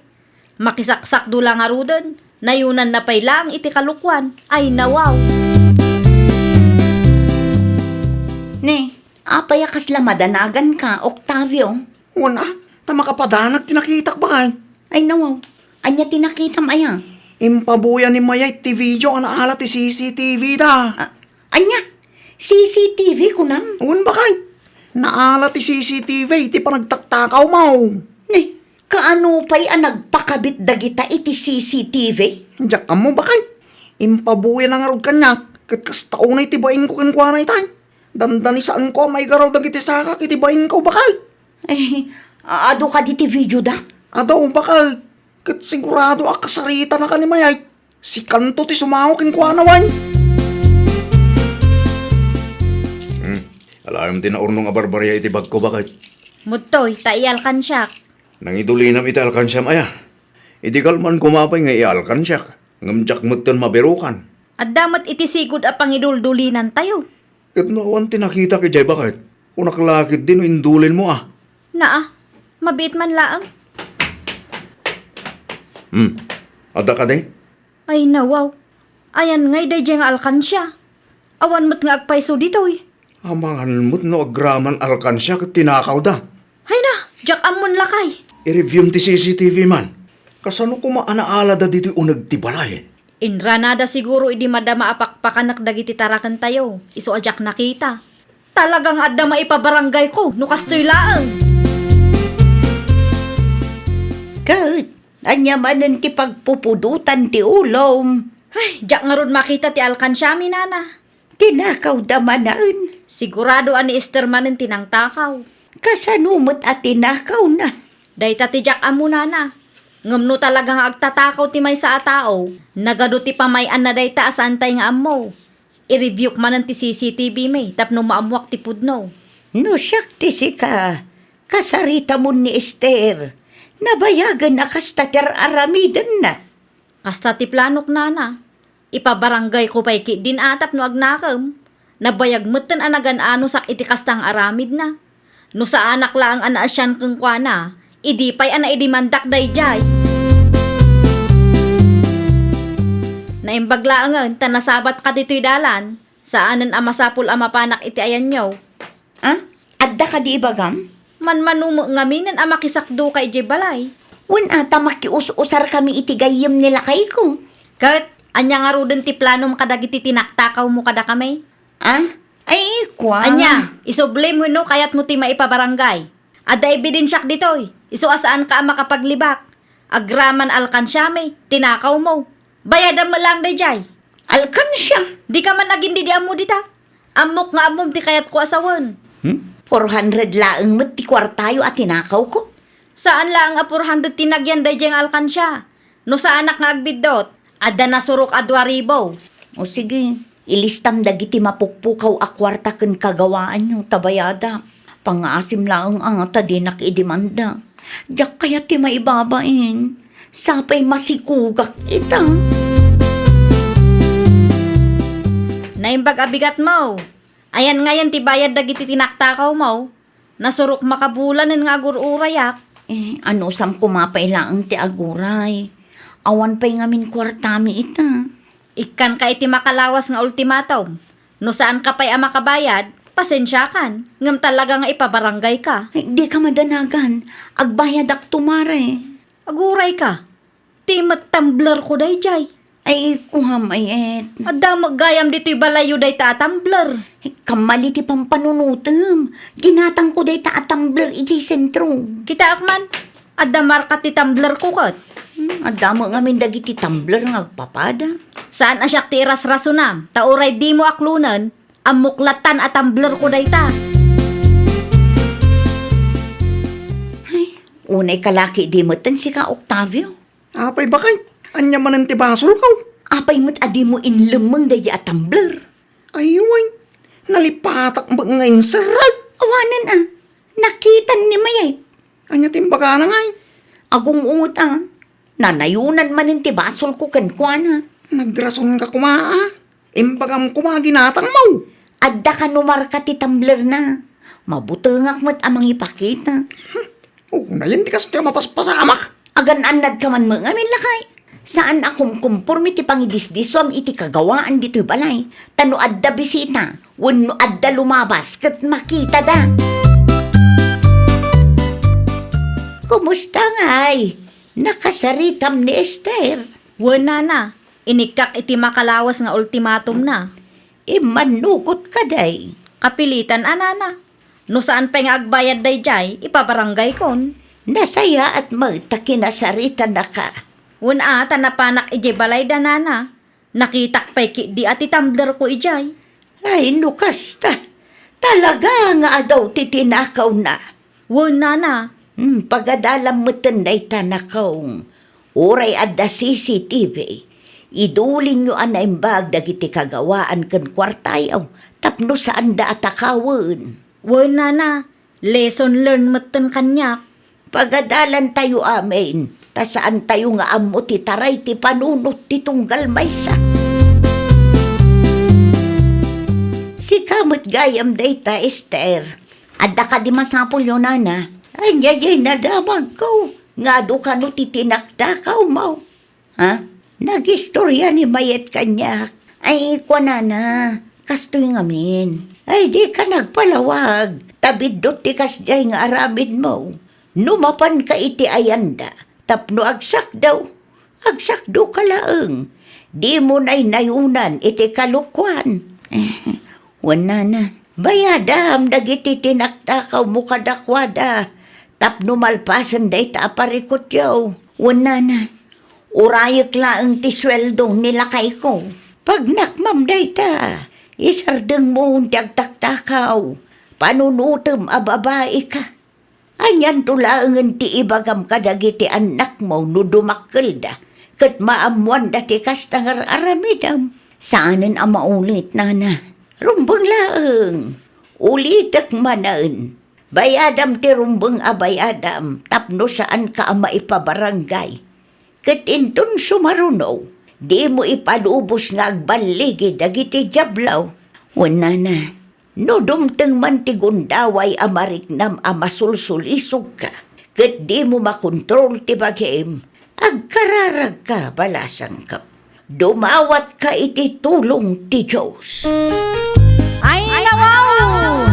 Makisaksakdo la ngaruden, nayunanna pay laeng iti kalokuan. Ay, nawaw! Ne, apay a kasla madanaganka, Octavio? Wen a, ta makapadanag ti nakitak, baket. Ay, nawaw. Ania ti nakitam aya? Impabuya ni Mayay ti video a naala ti C C T V da. A-, ania? C C T V kunam? Wen, baket. Naala ti C C T V iti panagtaktakaw, maw. Ne, kaano pay a nagpakabit dagita iti C C T V? Diak ammo, baket. Impabuya na ngarud kaniak, ket kasta unay ti bainko kenkuana itay. Dandani saanko a maigaraw dagiti sakak iti bainko, baket. Eh, a-, adu kadi ti video da? Adu, baket. Ket sigurado a kasaritanaka ni Mayay. Sikanto ti sumango kenkuana, wen. Hmm. Alaem ti naurnong a barbaria iti bagko, baket. Mudtoy, ta ialkansiak. Nangidulinam iti alkansiam aya? Idi kalman koma pay nga ialkansiak, ngem diak metten mabirukan. Adda met iti sigud a pangiduldulinantayo. Ket no awan ti nakitak idiay, baket? Kunak la ketdi no indulinmo a. Naa, mabiit man laeng. Hmm. Adda kadi? Ay, nawaw. Ayan ngay daydiay nga alkansia. Awan met nga agpayso ditoy. Amangan met no agraman alkansia ket tinakawda. Ay na, diak ammon lakay. I-reviewm ti C C T V man. Kasano koma a naalada ditoy uneg ti balay? Inranada siguro idi madama a pakpakanek dagiti tarakentayo, isu a diak nakita. Talaga nga adda maipabarangayko no kastoy laeng. Ket, ania manen ti pagpupudotan ti ulom? Ay, diak ngarud makita ti alkansiami, nana. Tinakawda manen? Sigurado a ni Ester manen ti nangtakaw. Kasano met a tinakawna? Dayta ti diak ammo, nana. Ngem no talaga nga agtatakaw ti maysa a tao, nagadu ti pamay-anna dayta a saantay nga ammo. I-reviewk manen ti C C T V mi tapno maammoak ti pudno. No siak ti sika, kasaritamon ni Ester. Nabayagen a kasta ti ar-aramidenna. Kasta ti planok, nana. Ipabarangayko pay ketdin a tapno agnakem. Nabayag metten a nagan-anosak iti kasta nga aramidna. No saanak laeng a naasian kenkuana, idi pay a naidemandak daydiay. Naimbag laengen ta nasabatka ditoy dalan, saanen a masapul a mapanak iti ayanyo. Ah? Adda kadi ibagam? Manmano met ngaminen a makisakdoka idiay balay. Wen a ta makius-usarkami iti gayyem ni lakayko. Ket, ania ngaruden ti planom kadagiti tinaktakawmo kadakami? Ah? Ay, kuan. Ania, isublim wenno kayatmo ti maipabarangay? Adda ebidensiak ditoy, isu a saanka a makapaglibak. Agraman alkansiami, tinakawmo. Bayadam met laeng daydiay. Alkansia? Dika man agindidi ammo dita. Ammok nga ammom ti kayatko a sawen. Hmm? Four hundred laeng met ti kuartayo a tinakawko. Saan laeng a four hundred ti nagyan daydiay nga alkansia. No saanak nga agbiddut, adda nasurok a dua ribu. O sige, ilistam dagiti mapukpukaw a kuarta ken kagawaanyo ta bayadak. Pangngaasim laeng a ta dinak idemanda. Diak kayat ti maibabain. Sapay masikugak ita. Naimbag a bigatmo. Ayan ngayen ti bayad dagiti tinaktakawmo. Nasurok makabulanen nga agur-urayak. Eh, anusam koma pay laeng ti aguray. Awan pay ngamin kuartami ita. Ikkanka iti makalawas nga ultimatum. No saanka pay a makabayad, pasensiakan, ngem talaga nga ipabarangayka. Ay, dika madanagan. Agbayadak tumare. Agurayka. Ti met tumblerko daydiay. Ay, kuam, ay, et. Adda met gayam ditoy balayyo dayta a tumbler. Ay, kammali ti pampanunotem. Ginatangko dayta a tumbler idiay sentro. Kitaak man, adda marka ti tumblerko ket. Hmm, adda met ngamin dagiti tumbler nga agpapada. Saan a siak ti irasrasonam, ta uray dimo aklonen, ammok lattan a tumblerko dayta. Ay, unay kalaki di metten sika, Octavio. Apay bakay, ania manen ti basolko? Apay met a dimo inlemmeng daydi a tumbler? Ay, way, nalipatak met nga inserrek. Awanen a, nakitan ni Mayay. Ania ti imbagana ngay? Agung-unget a, nanayonan manen ti basolko kenkuana. Nagrasonka koma a. Imbagam koma ginatangmo. Adda kano marka ti tumblerna. Mabutengak met a mangipakita. Hmm. Unayen ti kastoy a mapaspasamak. Agan-annadka man met ngamin, lakay. Saan a kumkumporme ti pangidisdisuam iti kagawaan ditoy balay. Ta no adda bisita, wenno adda lumabas, ket makitada. Kumusta ngay? Nakasaritam ni Ester? Wen, nana. Inikkak iti makalawas nga ultimatumna. Immannugot kadi? Kapilitan a, nana. No saan pay nga agbayad daydiay, ipabaranggaykon. Nasayaat met ta kinasaritanaka. Wen a, ta napanak idiay balayda, nana. Nakitak pay ketdi a ti tumblerko idiay. Ay, no kasta, talaga nga adu ti tinakawna. Wen, nana. Hmm, pagadalam metten dayta, nakong. Uray adda C C T V, idulinyo a naimbag dagiti kagawaan ken kuartayo tapno saanda a takawen. Wen, nana, lesson learned metten kaniak. Pagadalantayo amin, ta saantayo nga ammo ti taray ti panunot ti tunggal maysa. Sika met gayam dayta, Ester. Adda kadi masapulyo, nana? Ania diay nadamagko? Nga adu kano ti tinaktakawmo? Ha? Nagistorya ni Mayet kaniak. Ay, kuanana, kastoy ngamin. Ay, dika nagpalawag, ta biddut ti kasdiay nga aramidmo. No mapanka iti ayanda, tapno agsakdaw, agsakdoka laeng. Dimo naynayunan iti kalokuan. Wen nana, bayadam dagiti tinaktakawmo kadakuada tapno malpasen dayta a parikutyo. Wen nana, urayek laeng ti sueldo ni lakayko. Pagnakmam dayta, isardengmo ti agtaktakaw, panunotem a babaika. Anianto laengen ti ibagam kadagiti annakmo no dumakkelda ket maammoanda ti kasta nga ar-aramidem? Saanen a maulit, nana. Rumbeng laeng. Ulitek manen. Bayadam ti rumbeng a bayadam tapno saanka a maipabarangay. Ket inton sumaruno, dimo ipalubos nga agballigi dagiti diablo. Wen nana, no dumteng man ti gundaway a mariknam a masulsulisogka, ket dimo makontrol ti bagim, agkararagka, balasangko. Dumawatka iti tulong ti Dios. Ay, nawaw!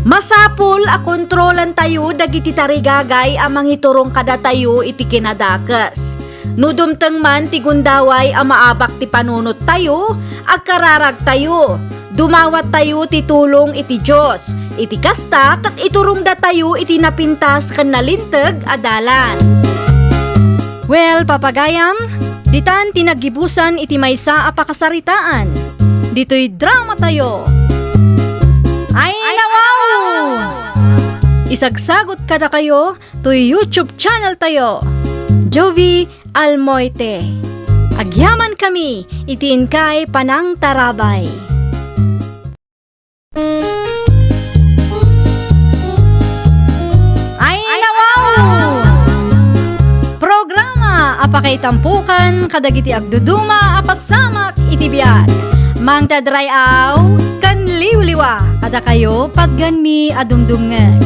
Masapul a kontrolantayo dagiti tarigagay a mangiturong kadatayo iti kinadakes. No dumteng man ti gundaway a maabak ti panunottayo, agkararagtayo. Dumawattayo ti tulong iti Dios. Iti kasta, ket iturongdatayo iti napintas ken nalinteg a dalan. Well, papagayam, ditan ti naggibusan iti maysa a pakasaritaan. Ditoy dramatayo. Ay, nawaw! Isagsagot kadakayo toy YouTube channel tayo, Jovi Almoite. Agyamankami iti inkay panangtarabay. Ay, nawaw! Programa a pakaitampukan kadagiti agduduma a pasamak iti biag. Mangted ray-aw ken liwliwa kadakayo, patganmi a dumdumngeg.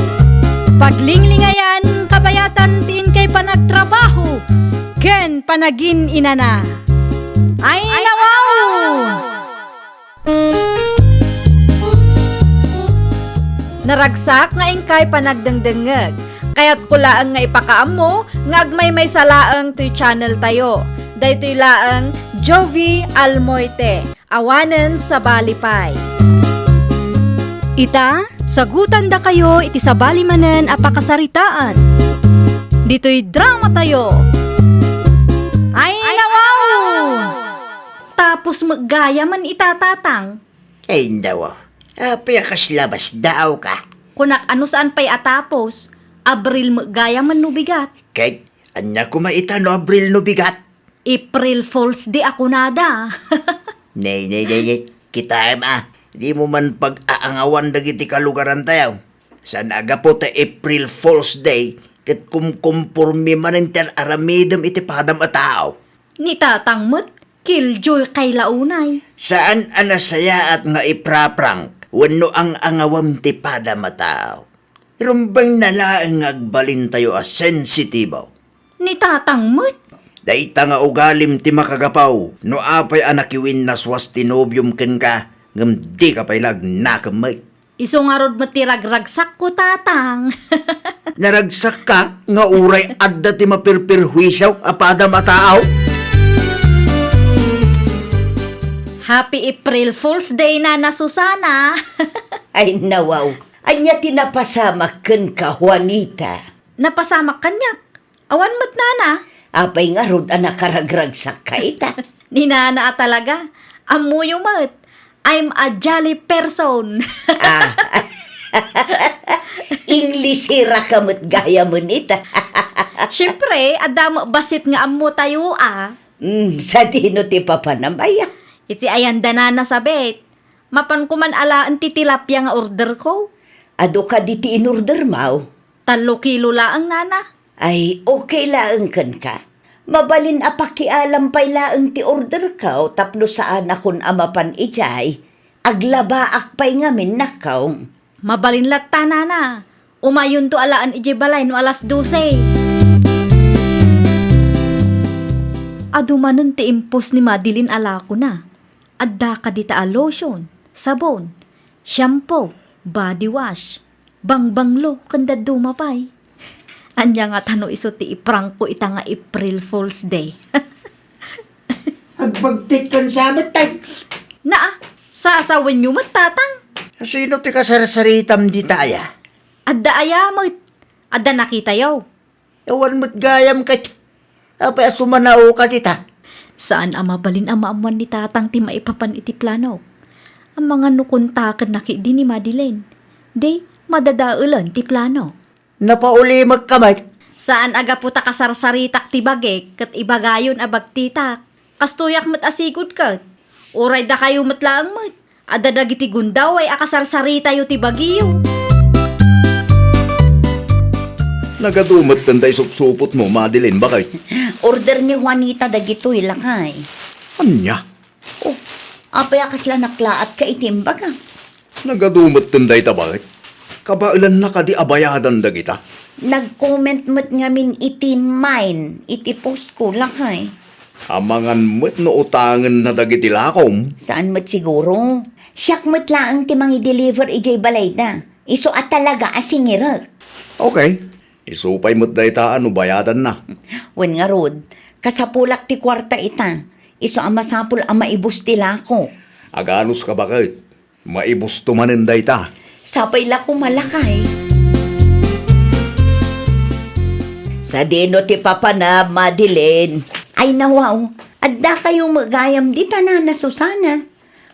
Paglinglingayan, kabayatan ti inkay panagtrabaho ken panagin-inana. Ay, nawaw! Naragsak nga inkay panagdengdengngeg. Kayatko laeng nga ipakaammo nga agmaymaysa laeng toy channel tayo. Daytoy laeng Jovi Almoite, awanen sabali pay. Ita, sagutandakayo iti sabali manen a pakasaritaan. Ditoy dramatayo. Ay, nawaw! Tapos met gayamen ita, Tatang. Ay, nawaw. Apay a kasla basdaawka? Kunak a no saan pay a tapos, Abril met gayamen no bigat. Ket ania koma ita no Abril no bigat? April Fool's Day a kunada. Nay, nay, nay, nay. Kitaem a, dimo man pag-aangawan dagiti kalugarantayo. Saan a gapu ta April Fool's Day, ket kumkumpormi manen ti ar-aramidem iti padam a tao. Ni Tatang met, killjoy kay la unay. Saan a nasayaat nga ipra-prank wenno ang-angawem ti padam a tao. Rumbeng na laeng nga agbalintayo a sensitibo. Ni Tatang met. Dayta nga ugalim ti makagapu no apay a nakiwinnaswas ti nobiom kenka, ngem dika pay la agnakem met. Isu ngarud met ti ragragsakko, Tatang. Naragsakka nga uray adda ti maperperhuisio a padam a tao? Happy April Fool's Day, Nana Susana! Ay, nawaw. Ania ti napasamak kenka, Juanita? Napasamak kaniak? Awan met, Nana. Apay ngarud a nakaragragsakka ita? Ni Nana a talaga. Ammoyo met. I'm a jolly person. Ah. Inglisera ka met gayamen ita. Siyempre, adda met bassit nga ammotayo a. Mm, sadino ti papanam aya? Iti ayanda, Nana, sabit. Mapan koman alaen ti tilapia nga orderko. Adu kadi ti inordermo? Tallo kilo laeng, Nana. Ay, okay laeng kenka. Mabalin a pakialam pay laeng ti orderko tapno saanakon a mapan idiay. Aglabaak pay ngamin, nako. Mabalin latta, Nana. Umayonto alaen idiay balay no alas dose. Adu manen ti impos ni Madeline a lakona. Adda kadi ta a lotion, sabon, shampoo, body wash, bangbanglo, ken dadduma pay. Ania ngata no isu ti iprankko ita nga April Fool's Day? Agbagtit kan samet, tay. Naa, sasawenyo met, Tatang. Sino ti kasarsaritam dita aya? Adda aya met. Adda nakitayo. Awan met gayam ket. Apay a sumanaoka dita? Saan a mabalin a maammuan ni Tatang ti maipapan iti plano. Amangan no kontakenna ketdi ni Madeline. Di, madadaelen ti plano. Napaulimekka met. Saan a gapu ta kasarsaritak ti bagik ket ibagayon a bagtitak. Kastoyak met a sigud ket. Uray dakayo met laeng met. Adda dagiti gundaway a kasarsaritayo ti bagiyo. Nagadu met dayta isupsupotmo, Madeline, baket? Order ni Juanita dagitoy, lakay. Ania? Oh, apay a kasla naklaatka iti imbagak? Nagadu met dayta, baket? Kabaelanna kadi a bayadan dagita? Nag-comment met ngamin iti mine, iti post ko, lakay. Amangan met no utangenna dagiti lakom. Saan met siguro? Siak met laeng ti mangi-deliver idiay balayda. Isu a talaga a singirek. Okay. Isu pay met dayta a no bayadanna. Wen ngarud, kasapulak ti kuarta ita. Isu a masapul a maibus ti lako. Aganuska, baket? Maibusto manen dayta. Sapay la koma, lakay. Sadino ti papana, Madeline? Ay, nawaw, adda kayo met gayam dita, Nana Susana.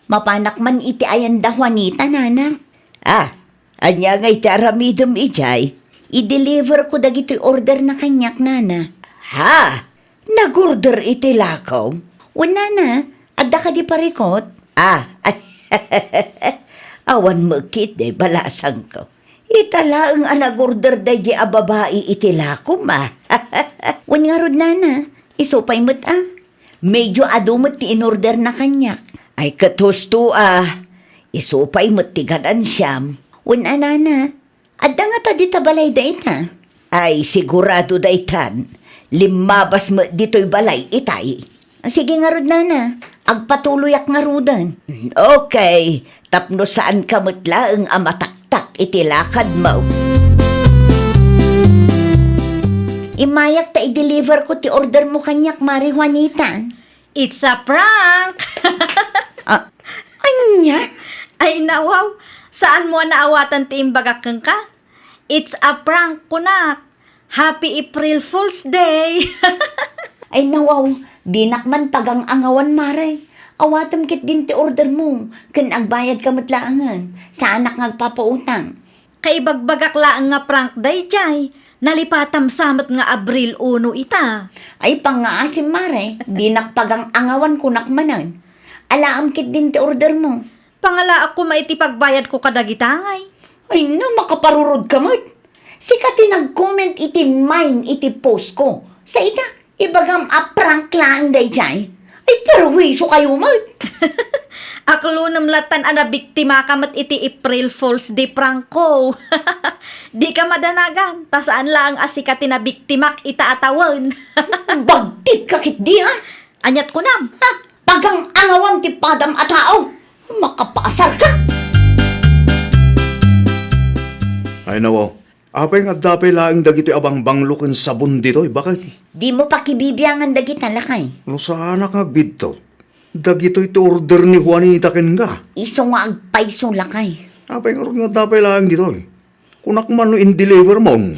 Mapanak man iti ayan da Juanita, Nana. Ah, ania ngay ti aramidem idiay? I-deliver ko dagitoy order na kaniak, Nana. Ha? Nag-order iti lakom? Wen, Nana, adda kadi parikot? Ah, awan met ketdi balasangko. Ita laeng a nag-order daydi a babai iti lakom, ah. Wen ngarud, Nana, isu pay met, ah. Medyo adu met ti in-order na kaniak. Ay, ket husto, ah. Isu pay met ti ganansiam. Wen a, Nana, adda ngata dita balayda ita? Ay, sigurado daytan. Limmabas met ditoy balay itay. Sige ngarud, Nana. Agpatuloyak ngaruden. Okay. Tapno saanka met laeng a mataktak iti lakadmo. Immayak ta i-deliver ko ti order mo kaniak, Mare Juanita. It's a prank! Ah, ania? Ay, nawaw. Saan mo a naawatan ti imbagak kenka? It's a prank, kunak. Happy April Fool's Day! Ay, nawaw. Dinak man pagang-angawan, Mare. Awatem ketdin ti order mo. Ken agbayadka met laengen. Saanak nga agpapautang. Kaibagbagak laeng nga prank daydiay. Nalipatam sa met nga Abril uno ita. Ay, pangngaasim, Mare. Dinak pagang-angawan, kunak manen. Alaem ketdin ti order mo. Pangalaak koma iti pagbayad ko kadagita ngay. Ay, no, makaparurod ka met. Sika ti nag-comment iti mine iti post ko. Sa ita, ibagam a prank laeng daydiay. Ay, perwisyo kayo met. Aklonem latan a nabiktima ka met iti April Fool's Day prank ko. Di ka madanagan, ta saan laeng a sika ti nabiktimak ita a tawen. Bagtit ka ketdi, ah. Aniat kunam? Ha? Pagang-angawan ti padam a tao. Makapaasar ka. Ay, nawaw. Apay nga adda pay laeng dagitoy a bangbanglo ken sabon ditoy, baket? Dimo pakibibiangan dagita, lakay. No saanak nga agbidtot, dagitoy ti order ni Juanita kenka. Isu nga agpayso, lakay. Apay ngarud nga adda pay laeng ditoy? Kunak man no in-deliver mo. Hmm,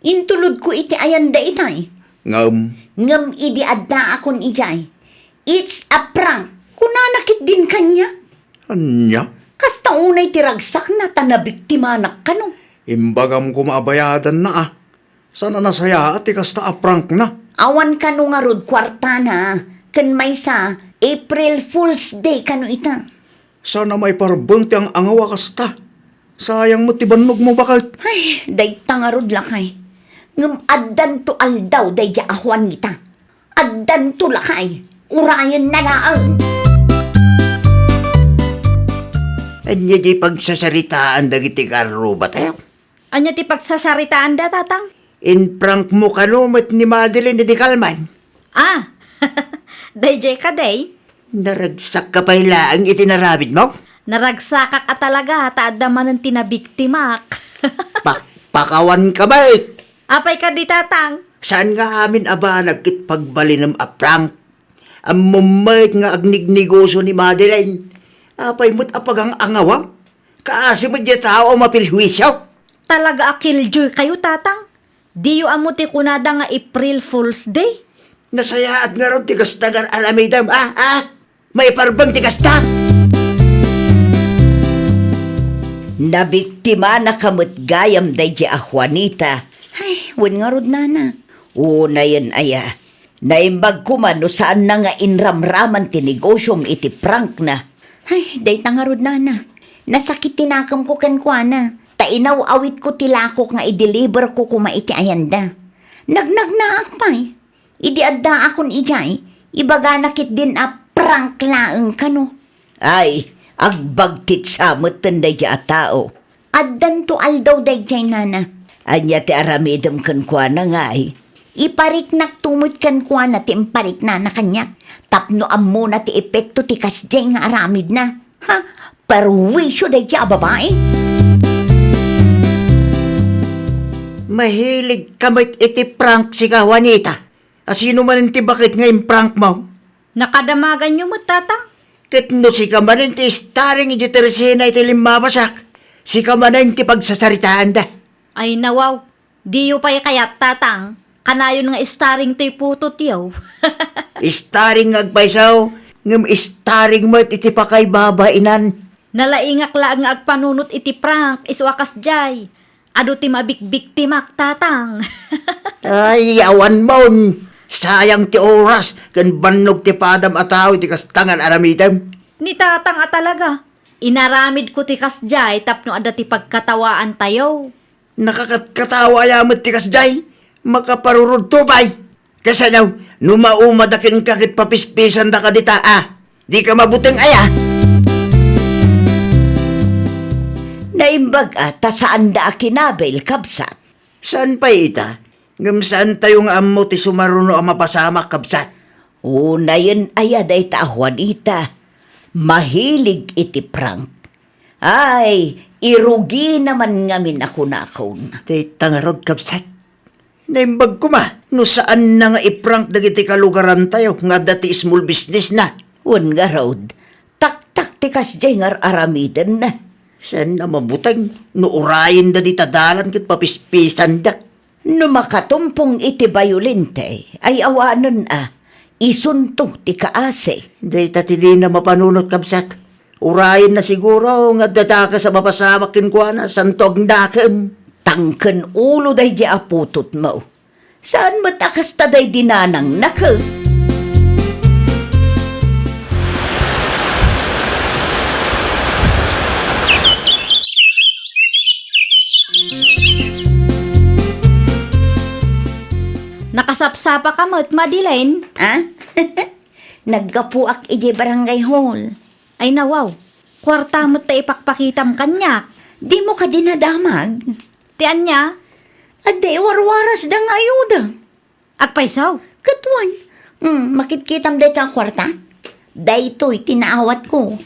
intulod ko iti ayan da itay. Ngem? Ngem idi addaakon idiay, "It's a prank," kunana ketdin kaniak. Ania? Kasta unay ti ragsakna ta nabiktimanak kano. Imbagam koma a bayadanna, ah. Saan a nasayaat ti kasta a prankna? Awan kano ngarud kuartana, ken maysa, April Fool's Day kano ita. Saan a maiparbeng ti ang-angaw a kasta. Sayang met ti bannogmo, baket. Ay, dayta ngarud, lakay. Ngem addanto aldaw daydiay a Juanita. Addanto, lakay. Urayenna laeng. Ania diay pagsasaritaan dagiti karrubatayo? Ania ti pagsasaritaanda, Tatang? In-prank mo kano met ni Madeline idi kalman? Ah, Daydiay kadi? Naragsak ka pay laeng iti naramidmo? Naragsakak a talaga, ta adda manen ti nabiktimak. Pa-, pakawan ka met. Apay kadi, Tatang? Saan nga amin a banag ket pagbalinem a prank? Ammom met nga agnignegosyo ni Madeline. Apay met a pagang-angawam? Kaasi met diay tao a maperhuisio. Talaga a killjoy kayo, Tatang. Diyo ammo ti kunada nga April Fool's Day? Nasayaat ngarud ti kasta nga ar-aramidem, a, a? Maiparbeng ti kasta? Nabiktimanaka met gayam daydiay a Juanita. Ay, wen ngarud, nana. Unayen aya. Naimbag koma no saanna nga inramraman ti negosyom iti prankna. Ay, dayta ngarud, nana. Nasakit ti nakemko kenkuana. Ta inaw-awitko ti lakok nga i-deliverko koma iti ayanda. Nagnagnaak pay. Idi addaakon idiay, ibagana ketdin a prank laeng kano. Ay, agbagtit sa metten daydiay a tao. Addanto aldaw daydiay, nana. Ania ti aramidem kenkuana, ngay? Ipariknakto met kenkuana ti impariknana kaniak, tapno ammona ti epekto ti kasdiay nga aramidna. Ha? Perwisyo daydiay a babai? Mahilig ka met iti prank, sika, Juanita. A sino manen ti baket nga imprank-mo? Nakadamaganyo met, Tatang. Ket no sika manen ti starring iti tersena iti limmabasak, sika manen ti pagsasaritaanda. Ay, nawaw. Diyo pay kayat, Tatang. Kanayon nga starring toy putotyo. Starring nga agpayso, ngem starring met iti pakaibabainan. Nalaingak laeng nga agpanunot iti prank isu a kasdiay. Adu ti mabikbiktimak, Tatang. Ay, awan mon! Sayang ti oras ken bannog ti padam a tao iti kasta nga aramidem. Ni Tatang a talaga. Inaramidko ti kasdiay tapno adda ti pagkatawaantayo. Nakakatkatawa aya met ti kasdiay? Makaparurudto pay. Kasano, no maumada kenka ket papispisanda kadita, a? Dika mabuteng aya? Naimbag a ta saanda a kinabil, kabsat. Saan pay ita? Ngem saantayo nga ammo ti sumaruno a mapasamak, kabsat. Unayen aya dayta a Juanita? Mahilig iti prank. Ay, irugina man ngamin a kunakon. Dayta ngarud, kabsat. Naimbag koma no saanna nga iprank dagiti kalugarantayo nga adda ti small business na. Wen ngarud, taktak ti kasdiay nga ar-aramidenna. Saanna mabuteng no urayenda dita dalan ket papispisanda. No makatumpong iti bayolente, ay awanen a, isunto ti kaasi. Dayta ti dina mapanunot, kabsat. Urayenna siguro nga adda dakes a mapasamak kenkuana, santo agnakem. Tangken ulo daydi a putotmo. Saan met a kasta daydi nanangnak? Nakasapsapaka met, Madeline? Ha? Naggapuak idiay barangay hall. Ay, nawaw. Kuarta met ta ipakpakitam kaniak. Dimo kadi nadamag? Ti ania? Adda iwarwarasda nga ayuda. Agpayso? Ket wen. Hmm, makitkitam dayta a kuarta? Daytoy ti naawatko.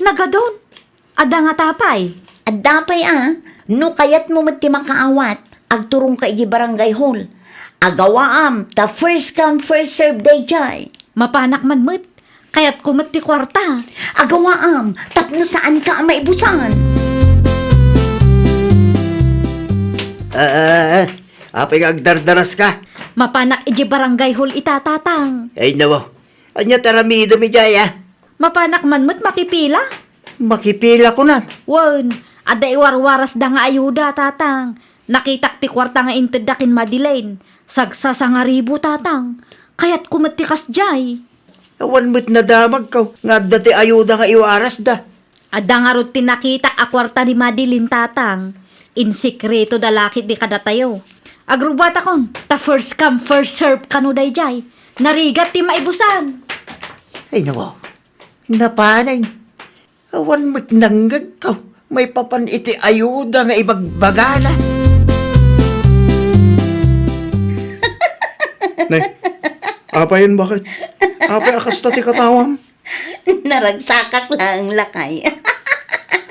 Nagadun. Adda ngata pay? Adda pay a. No kayatmo met ti makaawat, agturongka idiay barangay hall. Agawaam ta first come, first serve daydiay. Mapanak man met. Kayatko met ti kuarta. Agawaam tapno saanka a maibusan. Ah, ah, ah. Apay nga agdardaraska? Mapanak idiay barangay hall ita, Tatang. Ay, nawaw. Ania ti aramidem idiay, a? Mapanak man met makipila. Makipila, kunam? Wen, adda iwarwarasda nga ayuda, Tatang. Nakitak ti kuarta nga intedda ken Madeline. Sagsasangaribu, Tatang. Kayatko met ti kasdiay. Awan met nadamagko nga adda ti ayuda nga iwarasda. Adda ngarud ti nakitak a kuarta ni Madeline, Tatang. Insekreto da laketdi kadatayo. Agrubbuatakon, ta first come, first serve kano daydiay. Narigat ti maibusan. Ay, nawaw. Napanen. Awan met nangngegko maipapan iti ayuda nga ibagbagana. Nay, apayen, baket? Apay a kasta ti katawam? Naragsakak laeng, lakay.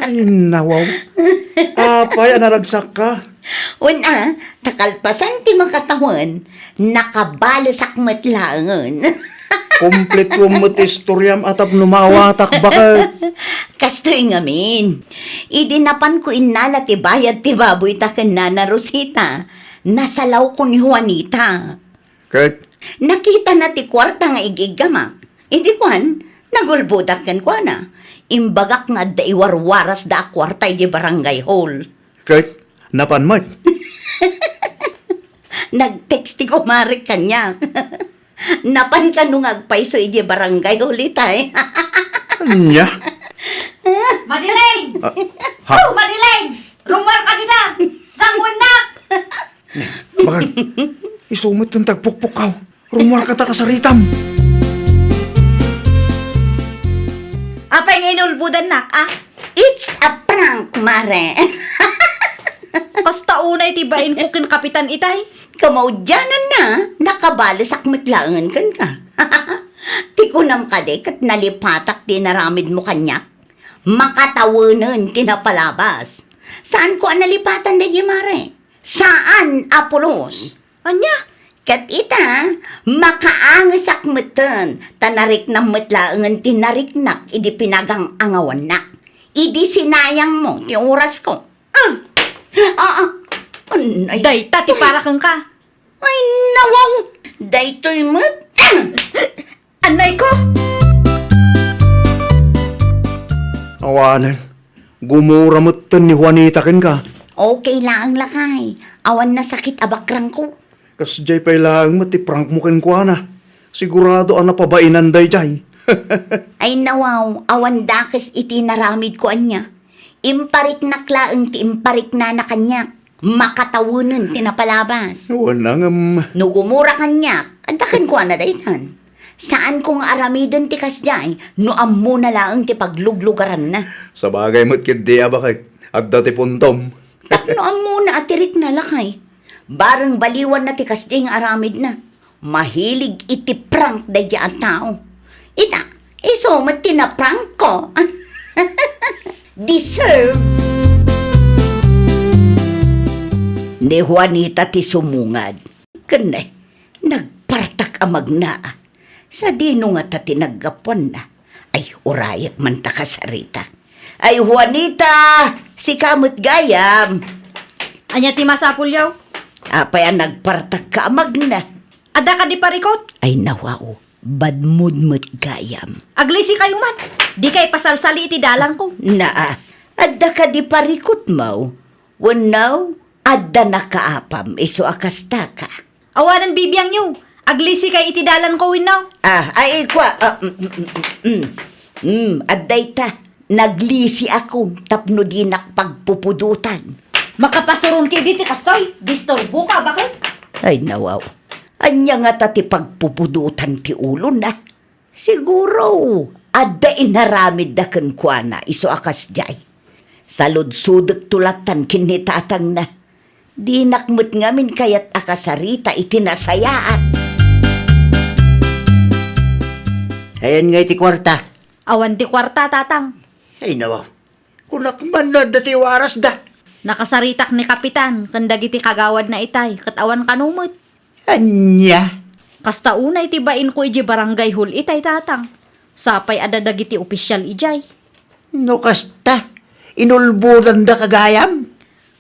Ay, nawaw. Apay a naragsakka? Wen a, ta kalpasan ti makatawen, nakabalesak met laengen. Kompletuem met ti istoriam a tapno maawatak, baket. Kastoy ngamin. Idi napanko innala ti bayad ti baboyta ken Nana Rosita, nasalawko ni Juanita. Ket? Nakitana ti kuarta nga ig-iggamak. Idi kuan, nagulbodak kenkuana. Imbagak nga adda iwarwarasda a kuarta idiay barangay hall. Ket napan met? Nag-text ti kumarek kaniak. Napan kano nga agpayso idiay barangay hall itay. Ania? Madeleine! Ah, ha? Oh, Madeleine! Rummuarka dita! Sanguennak! Baket, isu met ti agpukpukkaw. Rummuarka ta kasaritam. Apay nga inulbodannak, a? It's a prank, Mare. Kasta unay ti bainko ken Kapitan itay. Kamaudiananna, nakabalesak met laengen kenka. Ti kunam kadi ket nalipatak ti inaramidmo kaniak? Makatawenen ti napalabas. Saanko a nalipatan daydi, Mare? Saan a pulos. Ania? Ket ita, makaangesak metten, ta nariknam met laengen ti nariknak idi pinagang-angawannak. Idi sinayangmo ti orasko. Ah! Ah, ah. Anay. Dayta ti para kenka. Ay, nawaw. Daytoy met. Ah! Anayko! Awanen, gumura metten ni Juanita kenka. Okay laeng, lakay. Awan nasakit a bakrangko. Kasdiay pay laeng met ti prankmo kenkuana. Sigurado a napabainan daydiay. Ay, nawaw, awan dakes iti naramidko ania. Impariknak laeng ti impariknana kaniak. Makatawenen ti napalabas. Wen, ngem. No gumura kaniak, adda kenkuana daytan. Saanko nga aramiden ti kasdiay no ammona laeng ti pagluglugaranna. Sabagay met ketdi a baket, adda ti puntom. Tapno ammona a ti rikna, lakay. Bareng baliwanna ti kasdiay nga aramidna. Mahilig iti prank daydi a tao. Ita, isu met ti naprankko. Deserve. Ni Juanita ti sumungad. Ken, nagpartak a magna. Sadino ngata ti naggapuanna? Ay, urayek man ta kasarita. Ay, Juanita! Sika met gayam! Ania ti masapulyo? Apay a nagpartakka a magna? Adda kadi parikut? Ay, nawaw. Badmod met gayam. Aglisikayo man. Dikay pasalsali iti dalanko. Naa, adda kadi parikutmo? Wenno, adda nakaapam isu a kastaka? Awanen bibiangyo. Aglisikay iti dalanko wenno? Ah, ay, kua, ah, mm, mm, mm, mm. Mm, adda ita. Naglisiakon tapno dinak pagpupudotan. Makapasuronka idi ti kastoy? Disturboka, baket? Ay, nawaw. Ania ngata ti pagpupudotan ti ulona? Siguro, adda inaramidda kenkuana isu a kasdiay. Saludsodekto latan ken ni tatangna. Dinak met ngamin kayat a kasarita iti nasayaat. Ayan nga iti kuarta. Awan ti kuarta, tatang. Ay, nawa. Kunak man no adda ti warasda. Nakasaritak ni Kapitan ken dagiti kagawadna itay, ket awan kano met. Ania? Kasta unay ti bainko idiay barangay hall itay, tatang. Sapay adda dagiti opisial idiay. No kasta, inulbodanda ka gayam?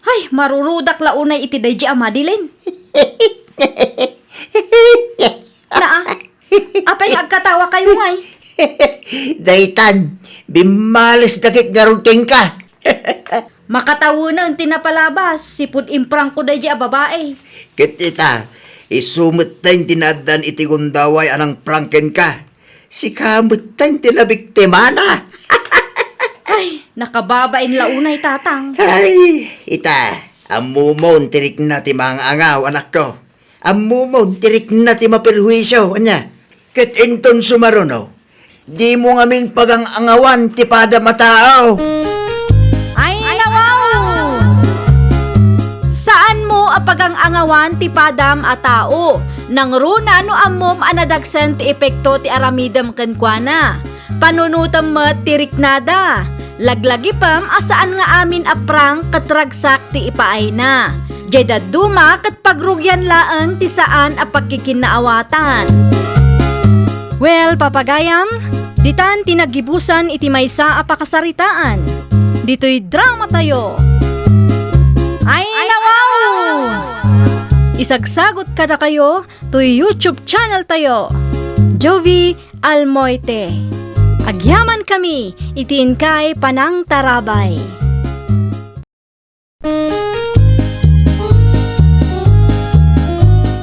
Ay, marurudak la unay iti daydi a Madeline. Naa, apay nga agkatawakayo ngay? Daytan, bimmalesda ket ngarud kenka. Makatawenen ti napalabas, sipud imprangko daydi a babai. Ket ita, isu metten ti naaddan iti gundaway a nangprang kenka. Sika metten ti nabiktimana. Ay, nakababain la unay, tatang. Ay, ita, ammomon ti rikna ti maangaw, anakko. Ammomon ti rikna ti maperhuisio, ania? Ket inton sumaruno, dimo ngamin pagang-angawan ti padam a tao. Ay, nawaw! Saanmo a pagang-angawan ti padam a tao. Nangruna no ammom a nadagsen ti epekto ti aramidem kenkuana. Panunotem met ti riknada. Laglagipem a saan nga amin a prank ket ragsak ti ipaayna. Diay dadduma ket pagrugian laeng ti saan a pagkikinnaawatan. Well, papagayam, ditan ti naggibusan iti maysa a pakasaritaan. Ditoy dramatayo. Ay, nawaw! Isagsagot kadakayo toy YouTube channel tayo, Jovie Almoite. Agyamankami iti inkay panangtarabay.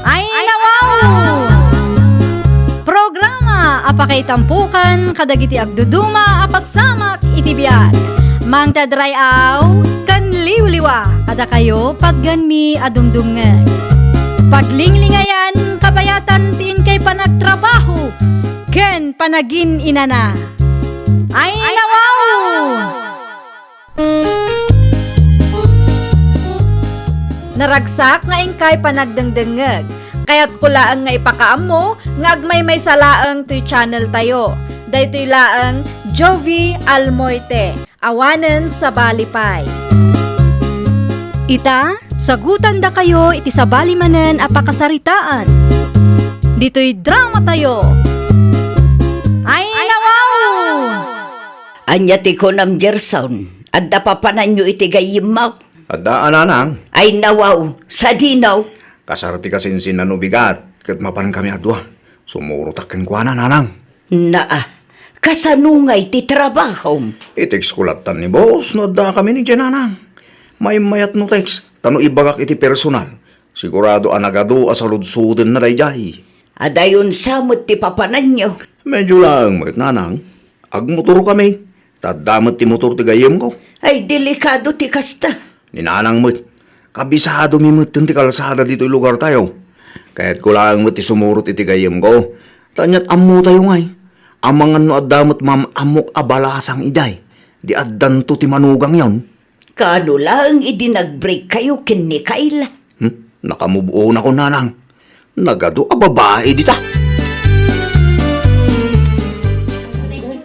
Ay, nawaw! Programa a pakaitampukan kadagiti agduduma a pasamak iti biag. Mangted ray-aw ken liwliwa kadakayo patgenmi a dumdumngeg. Paglinglingayan, kabayatan ti inkay panagtrabaho ken panagin-inana. Ay, nawaw! Naragsak nga inkay panagdengdengngeg. Kayatko laeng nga ipakaammo nga agmaymaysa laeng toy channel tayo. Daytoy laeng Jovie Almoite, awanen sabali pay. Ita, sagutandakayo iti sabali manen a pakasaritaan. Ditoy dramatayo. Ay, nawaw! Ania ti kunam, Gerson? Adda papananyo iti gayyemmo? Adda a, nanang. Ay, nawaw, sadino? Kasar ti kasinsinna no bigat, ket mapankami a dua. Sumurotak kenkuana, nanang. Naa, kasano ngay ti trabahom? I-text ko lattan ni boss no adda kami ni Jenanang. Maimmayat no text, ta no ibagak iti personal, sigurado a nagadu a saludsodenna daydiay. Adayon sa met ti papananyo? Medyo laeng met, nanang. Agmotor kami. Ta adda met ti motor ti gayyemko. Ay, delikado ti kasta. Ni nanang met, kabisadomi metten ti kalsada ditoy lugartayo. Kayatko laeng met ti sumurot iti gayyemko. Ta aniat ammotayo ngay. Amangan no adda met maam-ammok a balasang idiay. Di addanto ti manugangyon. Kaano laeng idi nag-break kayo ken ni Kyle? Hmm? Nakamove on ako, nanang. Nagadu a babai dita.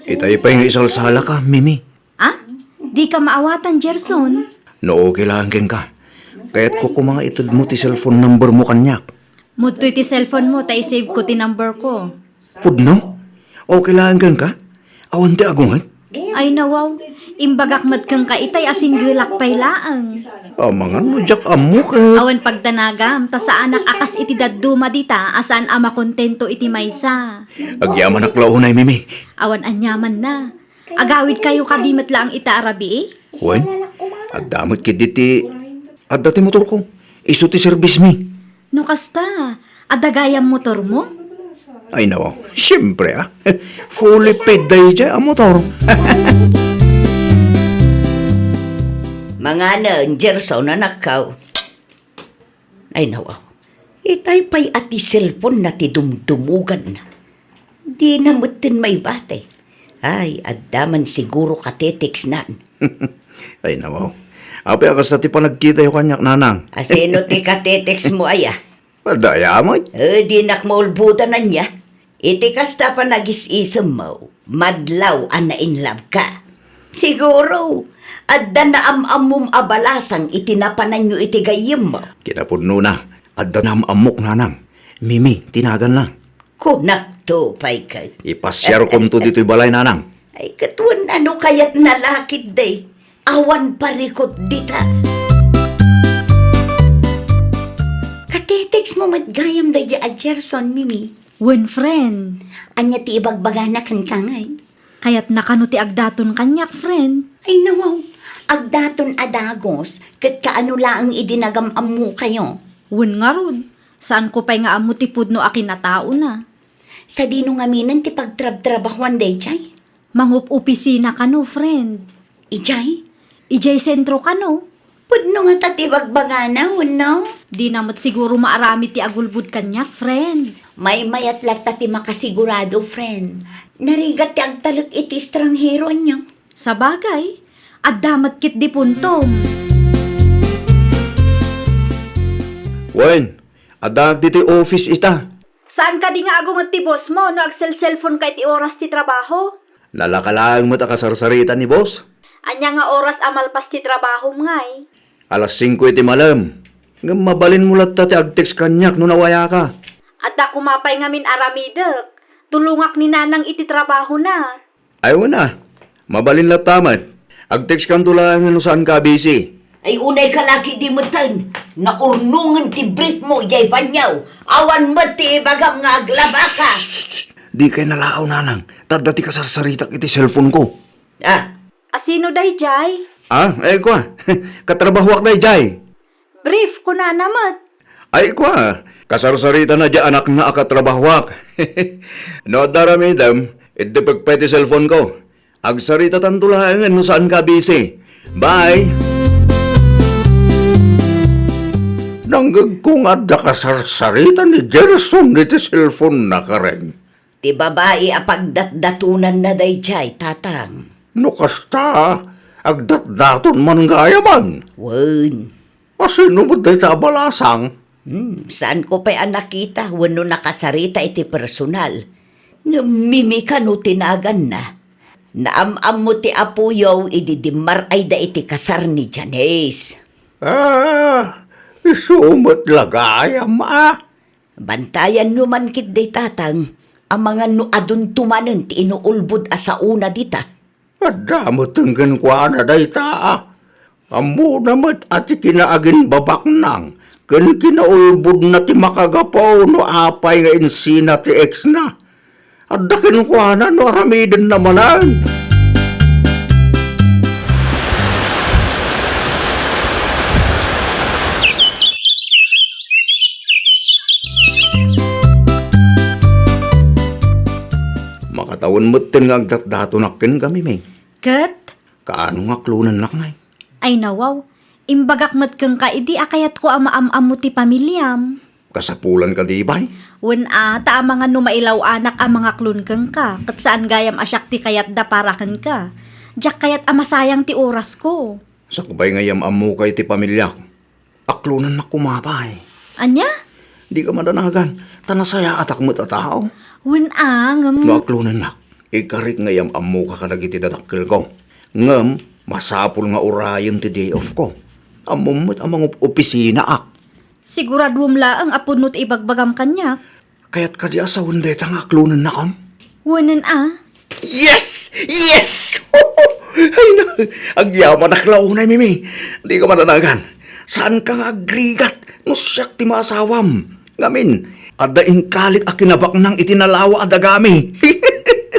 Itay pay nga isalsalaka, Mimi. Ah? Dika maawatan, Gerson? No, okay lang kenka. Kayatko koma nga itedmo ti cellphone number mo kaniak. Mudtoy ti cellphone mo, ta i-save ko ti number ko. Pudno? Okay lang kenka? Awan ti agunget? Ay, nawaw. Imbagak met kenka itay a singgelak pay laeng. Amangan no diak ammo ket. Awan pagdanagam, ta saanak a kas iti dadduma dita a saan a makontento iti maysa. Agyamanak la unay, Mimi. Awan aniamanna. Agawidkayo kadi met laeng ita a rabii? Wen, adda met ketdi ti, adda ti motorko. Isu ti serbismi. No kasta, adda gayam motormo? Ay, nawaw. Siempre, ah. Fully paid daydiay a motor. Manganen, Gerson, anakkaw. Ay, nawaw. Itay pay a ti cellphone na ti dumdumuganna. Dina metten maibati. Ay, adda man siguro katetextnan. Ay, nawaw. Apay a kasta ti panagkitayo kaniak, nanang? Asino ti katetext mo aya? Adda aya met. Eh, dinak maulbodan ania. Iti kasta panagis-isemmo, madlaw a nainlabka. Siguro, adda naam-ammom a balasang iti napananyo iti gayyemmo. Kinapudnona, adda naam-ammok, nanang. Mimi ti naganna. Kunakto pay ket. Ipasiarkonto ditoy balay, nanang. Ay, ket wen, ano kayat nalakid, day? Awan parikut dita. Katetext mo met gayam daydi a Gerson, Mimi. Wen, friend. Ania ti ibagbagana kenka ngay? Kayatna kano ti agdaton kaniak, friend? Ay, nawaw. Agdaton a dagus, ket kaano laeng idi nagam-ammokayo? Wen ngarud, saanko pay nga ammo ti pudno a kinataona. Sadino ngaminen ti pagtrabtrabahuan daydiay? Mangup-opisina kano, friend. Idiay? Idiay sentro kano. Pudno ngata ti bagbagana, wenno? Dina met siguro maaramid ti agulbod kaniak, friend. Maymayat latta ti makasigurado, friend. Narigat ti agtalek iti estranghero, ania? Sabagay, adda met ketdi puntom. Wen, addaak ditoy office ita. Saan kadi nga agunget ti boss mo no agselselfonka iti oras ti trabaho? Nalaka laeng met a kasarsarita ni boss. Ania nga oras a malpas ti trabahom ngay? Alas singko iti malem. Ngem mabalinmo latta ti agtext kaniak no nawayaka. Adda koma pay ngamin aramidek. Tulongak ni Nanang iti trabahona. Ay, wen a. Mabalin latta met. Agtextkanto laengen no saanka a busy. Ay, unayka la ketdi metten. Naurnongen ti brief mo idiay banio. Awan met ti ibagam nga aglabaka. Shh, shh, shh. Dikay nalaaw, Nanang. Ta adda ti kasarsaritak iti cellphone ko. Ah. A sino daydiay? Ah, ay, kua. Katrabahoak daydiay. Brief, kunana met. Ay, kua, kasarsaritana diay anakna a katrabahoak. No adda aramidem, iddepek pay ti cellphone ko. Agsaritatanto laengen no saanka a busy. Bye! Nangngegko nga adda kasarsarita ni Gerson iti cellphone-na, karen. Ti babai a pagdatdatonanna daydiay, Tatang. No kasta, agdatdaton man gayamen. Wen. A sino met dayta a balasang? Hmm, saanko pay a nakita wenno nakasarita iti personal. Ngem Mimi kano ti naganna. Naam-ammo ti apoyo idi dimmar-ayda iti kasar ni Janice. Ah, isu met la gayam, a. Bantayanyo man ketdi, Tatang, amangan no adunto manen ti inuulbod a saona dita. Adda met kenkuana dayta, a. Ammona met a ti kinaaginbabaknang ken kinaulbodna ti makagapu no apay nga insina ti ex-na. Adda kenkuana no aramidenna manen. Makatawen metten nga agdatdatonak kenka, Mimi. Ket? Kaano nga aklonennak ngay? Ay, nawaw. Imbagak met kenka idi a kayatko a maam-ammo ti pamiliam. Kasapulan kadi, bay? Wen a, ta amangan no mailaw-anak a mangaklon kenka, ket saan gayam a siak ti kayatda para kenka. Diak kayat a masayang ti orasko. Sakbay nga iyam-ammoka iti pamiliak, aklonennak koma pay. Ania? Dika madanagan, ta nasayaatak met a tao. Wen a, ngem. No aklonennak, ikarik nga iyam-ammoka kadagiti dadakkelko. Ngem, masapul nga urayen ti day off ko. Ammom met a mangup-opisinaak. Siguraduem laeng a pudno ti ibagbagam kaniak. Kayat kadi a sawen dayta nga aklonennakon? Wenen a. Yes! Yes! Ay na, agyamanak la unay, Mimi. Dika madanagan. Saanka nga agrigat no siak ti maasawam. Ngamin, adda inkalik a kinabaknang iti nalawa a dagami.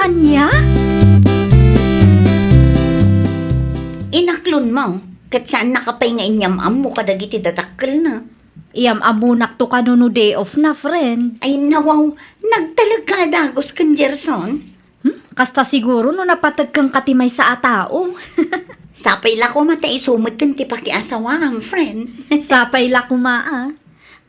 Ania? Inaklonmo, ket saannaka pay nga inyam-ammo kadagiti dadakkelna. Iyam-ammonakto kano no day off na, friend. Ay, nawaw, nagtalekka a dagus ken Gerson? Hmm? Kasta siguro no napateg kenka ti maysa a tao. Sapay la koma ta isu met ken ti pakiasawaam, friend. Sapay la koma a.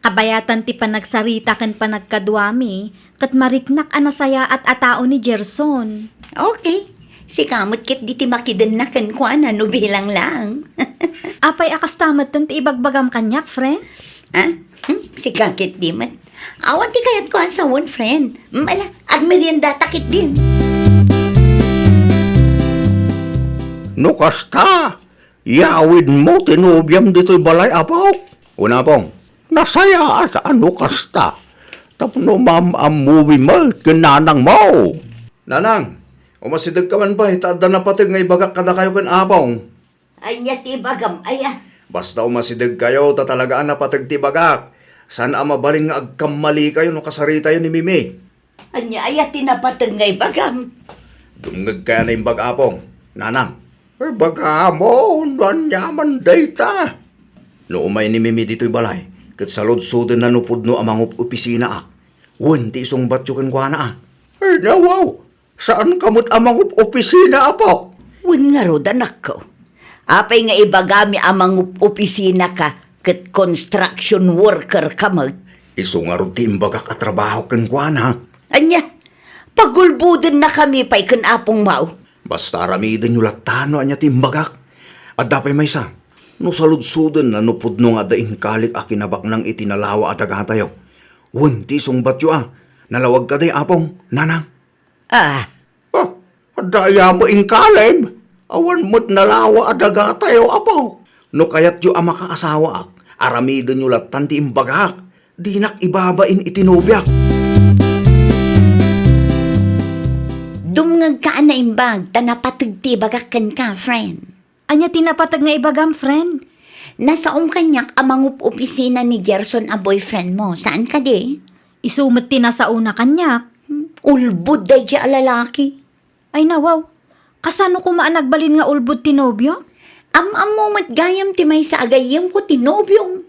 Kabayatan ti panagsarita ken panagkaduami, ket mariknak a nasayaat a tao ni Gerson. Okay. Sika met ketdi ti makidenna kenkuana no bilang lang. Apay a kasta metten ti ibagbagam kaniak, friend? Ha? Hmm? Sika ketdi met. Awan ti kayatko a sawen, friend. Hmm, ala, agmeriendata ketdin. No kasta, yawidmo ti nobiam ditoy balay, Apok? Wen, Apong. Nasayaat a no kasta. Tapno maam-ammomi met ken nanangmo. Nanang, umasidegka man pay ta adda napateg nga ibagak kadakayo ken Apong. Ania ti ibagam, aya? Basta umasidegkayo ta talaga a napateg ti ibagak. Saan a mabalin nga agkammalikayo no kasaritayo ni Mimi. Ania aya ti napateg nga ibagam? Dumngegkayo a naimbag, Apong. Nanang. Ibagamo no aniaman dayta. No umay ni Mimi ditoy balay, ket saludsodenna no pudno a mangup-opisinaak. Wen ti isungbatyo kenkuana a. Ay, nawaw. Saanka met a mangup-opisina, Apo? Wen ngarud, anakko. Apay nga ibagami a mangup-opisinaka ket construction worker ka met? Isu ngarud ti imbagak a trabaho kenkuana. Ania? Pagulbodennakami pay ken Apong Mao. Basta aramidenyo latta no ania ti imbagak. Adda pay maysa, no saludsodenna no pudno nga adda inkalik a kinabaknang iti nalawa a dagatayo. Wen ti isungbatyo a. Nalawag kadi, Apong, Nanang? Ah. Ah, adda aya met inkalem? Awan met nalawa a dagatayo, Apo. No kayatyo a makaasawaak, aramidenyo lattan ti imbagak. Dinak ibabain iti nobiak. Dumngegka a naimbag, ta napateg ti ibagak kenka, friend. Ania ti napateg nga ibagam, friend? Nasaom kaniak a mangup-opisina ni Gerson a boyfriend mo. Saan kadi? Isu met ti nasaona kaniak. Hmm, ulbod daydi a lalaki. Ay, nawaw. Kasano koma a nagbalin nga ulbod ti nobio? Am-ammo met gayam ti maysa a gayyemko ti nobiom.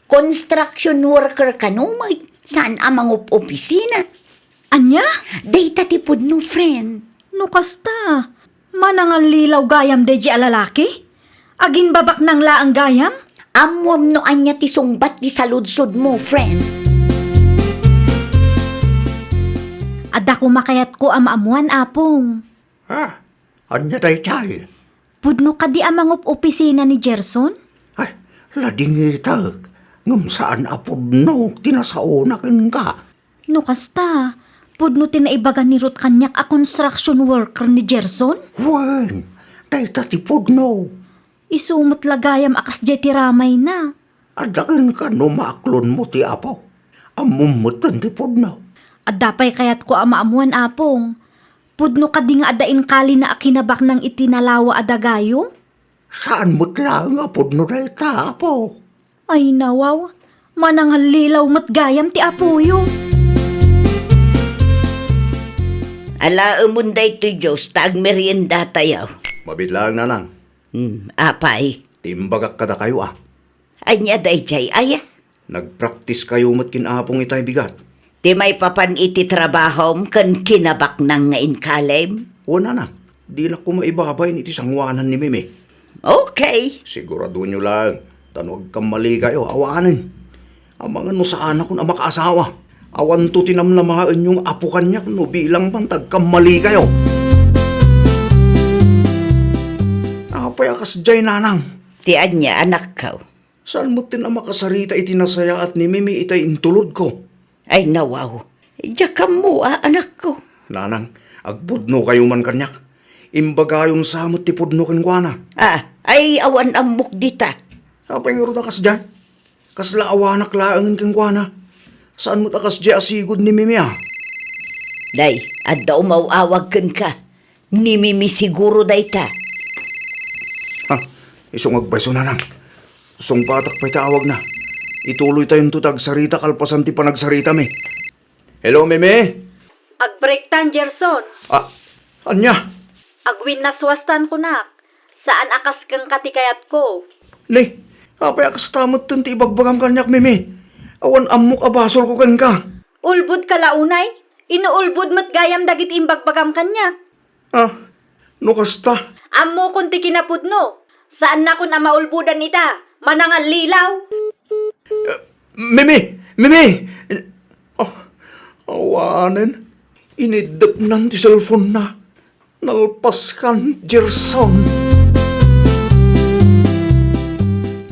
Construction worker kano met, saan a mangup-opisina. Ania? Dayta ti pudno, friend. No kasta, manangallilaw gayam daydi a lalaki? Agimbabaknang laeng gayam? Ammoam no ania ti sungbat ti saludsodmo, friend. Adda koma kayatko a maammoan, Apong. Ha? Ania daytay? Pudno kadi a mangup-opisina ni Gerson? Ay, ladingitek. Ngem saan a pudno ti nasaona kenka. No kasta, pudno ti naibaga ni Ruth kaniak a construction worker ni Gerson? Wen, dayta ti pudno. Isu met la gayam a kasdiay ti ramayna. Adda kenka no maaklonmo ti Apo. Ammom metten ti pudno. Adda pay kayatko a maammoan, Apong. Pudno kadi nga adda inkalina a kinabaknang iti nalawa a dagayo? Saan met laeng a pudno dayta, Apo. Ay, nawaw. Manangallilaw met gayam ti apoyo. Alaemon daytoy, Diyos, ta agmeriendatayo. Mabiit laeng, Nanang. Hmm, apay? Ti imbagak kadakayo, a. Ania daydiay, aya? Nagpraktiskayo met ken Apong itay bigat. Ti maipapan iti trabahom ken kinabaknang nga inkalem? Wen, Nanang, dinak koma ibabain iti sangoanan ni Mimi. Okay. Siguradonyo laeng, ta no agkammalikayo, awanen. Amangan no saanakon a makaasawa. Awanto ti namnamaenyo nga apo kaniak no bilang man ta agkammalikayo. Apay a kasdiay, Nanang? Ti ania, anakko? Saan metten a makasarita iti nasayaat ni Mimi itay intulodko? Ay, nawaw. Diak ammo, a, anakko. Nanang, agpudnokayo man kaniak. Imbagayon sa met ti pudno kenkuana. Ah, ay, awan ammok dita. Apay ngarud a kasdiay? Kasla awanak laengen kenkuana. Saan met a kasdiay a sigud ni Mimi, a? Day, adda umaw-awag kenka. Ni Mimi siguro dayta. Ha? Isu nga agpayso, Nanang. Sungbatak pay ti awagna. Ituloytayonto ti agsarita kalpasan ti panagsaritami. Hello, Mimi? Agbreaktan, Gerson. Ah, ania? Agwinnaswastan kunak. Saan a kas kenka ti kayatko. Ni, apay a kasta metten ti ibagbagam kaniak, Mimi? Awan ammok a basolko kenka. Ulbodka la unay? Inuulbod met gayam dagiti imbagbagam kaniak. Ah, no kasta. Ammokon ti kinapudno. Saannakon a maulbodan ita. Manangallilaw. Eh, Mimi! Mimi! Oh, awanen. Iniddepnan ti cellphone-na. Nalpaskan, Gerson.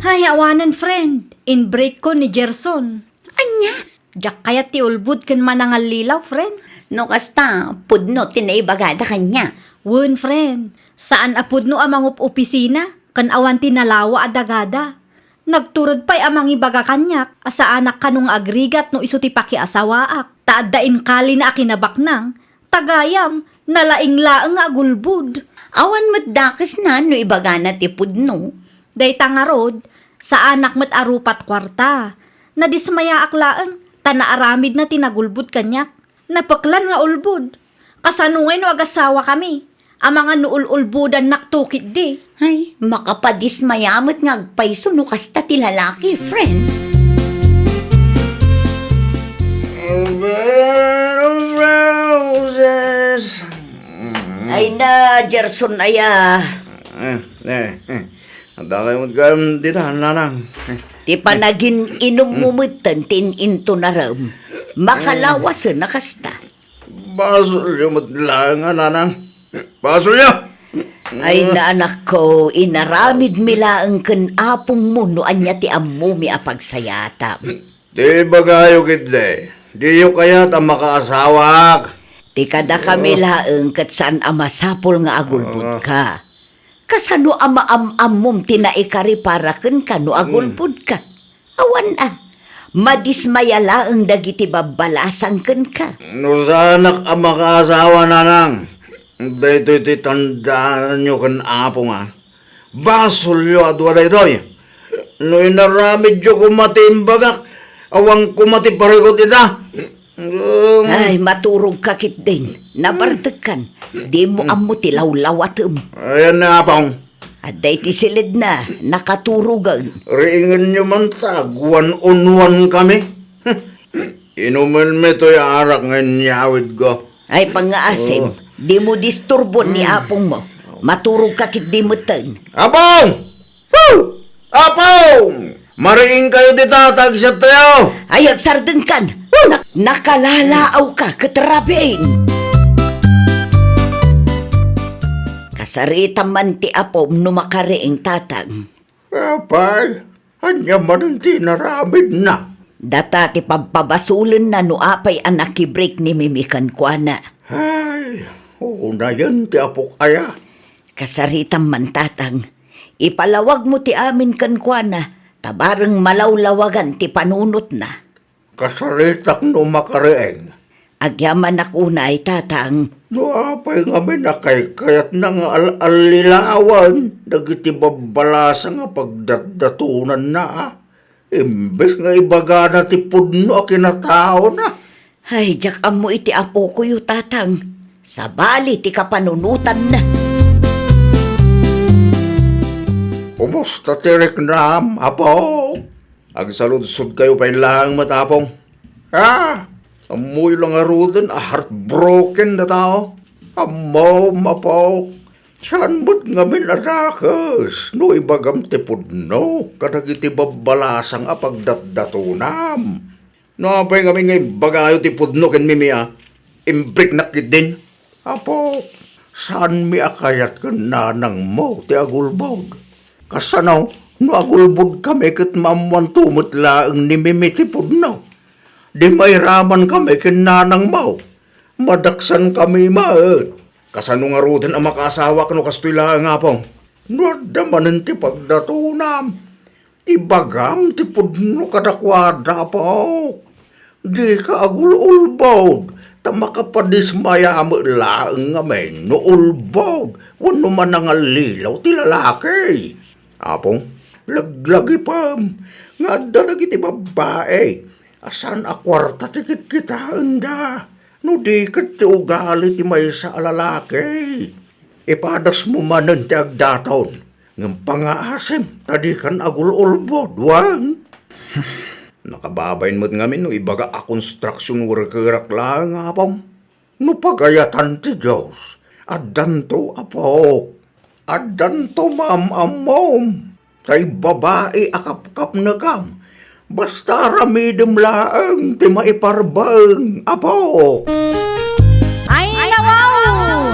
Hay, awanen, friend. Inbreak ko ni Gerson. Ania? Diak kayat ti ulbod ken manangallilaw, friend. No kasta, pudno ti naibagada kaniak. Wen, friend. Saan a pudno a mangup-opisina ken awan ti nalawa a dagada. Nagtured pay a mangibaga kaniak a saanak kano nga agrigat no isu ti pakiasawaak. Ta adda inkalina a kinabaknang, ta gayam, nalaing laeng nga agulbod. Awan met dakesna no ibagana ti pudno. Dayta ngarud, saanak met a rupat kuarta. Nadismayaak laeng, ta naaramidna ti nagulbod kaniak. Napeklan nga ulbod. Kasano ngay no agasawakami? Amangan no ul-ulbodannakto ketdi. Ay, makapadismaya met nga agpayso no kasta ti lalaki, friend. A bed of roses. Ay na, Gerson aya. Eh, eh, eh. Adda kayo met gayam dita, Nanang. Ti panagin-inummo metten ti in-intunarem. Makalawasen a kasta. Basolyo met laeng a, Nanang. Basolyo! Ay na, anakko, inaramidmi laeng ken apongmo no ania ti ammomi a pagsayaatam. Ti ibagayo ketdi, Diyo kayat a makaasawaak? Ti kadakami Oh. laeng ket saan a masapul nga agulbodka. Ah. Kasano a maam-ammom ti naikaripara kenka no Hmm. agulbodka? Awan a. Madismaya laeng dagiti babbalasang kenka. No saanak a makaasawa, nanang, daytoy ti tandaanyo ken apong a. Basolyo a dua daytoy. No inaramidyo koma ti imbagak, awan koma ti parikut ita. Um. Ay, maturogka ketdin. Nabartekkan. Dimo Hmm. ammo ti lawlawatem. Ayan na, apong. Adda iti siledna, nakaturogen. Riingenyo man ta, agwan-unwan kami. Inumenmi toy arak nga inyawidko. Ay, pangngaasim, Oh. dimo disturbon ni Hmm. apongmo. Maturogka ketdi metten. Apong! Woo! Apong! Mariingkayo dita, ta agsat tayo! Ay, agsardengkan! Woo! Nak-, nakalalaawka ket rabiin! Kasaritam man ti apom no makariing, tatang. Apay, ania manen ti inaramidna? Data ti pabpabasolenna no apay a nakibreak ni Mimi kenkuana. Ay, unayen ti apok aya. Kasaritam man, tatang. Ipalawagmo ti amin kenkuana, ta bareng malawlawagan ti panunotna. Kasaritak no makariing. Agyamanak unay, tatang. No apay ngamin a kaykayatna nga al-allilawan dagiti babbalasang a pagdatdatonanna, a? Imbes nga ibagana ti pudno a kinataona. Ay, diak ammo iti apokoyo, tatang. Sabali ti kapanunotanna. Kumusta ti riknam, apo? Agsaludsodkayo pay laeng met, apong. Ah, ammoyo la ngaruden a heartbroken dataw. Ammom, apo. Saan met ngamin a dakes no ibagam ti pudno kadagiti babbalasang a pagdatdatonam. No apay ngamin nga imbagayo ti pudno ken Mimi a, imbreaknak ketdin. Apo, saanmi a kayat ken nanangmo ti agulbod. Kasano no agulbodkami ket maammoanto met laeng ni Mimi ti pudno? Di mairamankami ken nanangmo. Madaksankami met. Kasano ngaruden a makaasawak no kastoy laeng, apo? No adda manen ti pagdatonam, ibagam ti pudno kadakuada, apo. Dika agul-ulbod, ta makapadismaya met laeng ngamin no ulbod wenno manangallilaw ti lalaki. Apo, laglagipem nga adda dagiti babbai a saan a kuarta ti kitkitaenda, no di ket ti ugali ti maysa a lalaki. Ipadasmo manen ti agdaton, ngem pangngaasim ta dikan agul-ulbod, wen? Nakababain met ngamin no ibaga a construction workerak laeng, apom. No pagayatan ti Dios, addanto, apok. Addanto maam-ammom. Tay babai a kapkapnekam, basta aramidem laeng ti maiparbeng, apo. Ay, nawaw!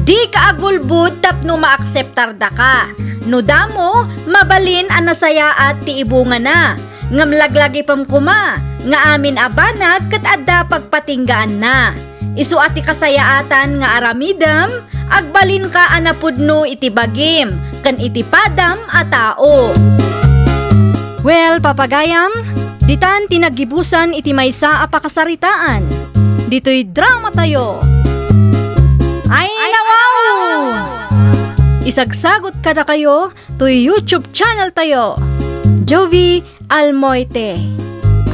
Dika agulbod tapno maakseptardaka. No damo, mabalin a nasayaat ti ibungana. Ngem laglagipem koma nga amin a banag ket adda pagpatinggaanna. Isu a ti kasayaatan nga aramidem, agbalinka a napudno iti bagim ken iti padam a tao. Well, papagayam, ditan ti naggibusan iti maysa a pakasaritaan. Ditoy dramatayo. Ay, nawaw! Isagsagot kadakayo toy YouTube channel tayo, Jovi Almoite.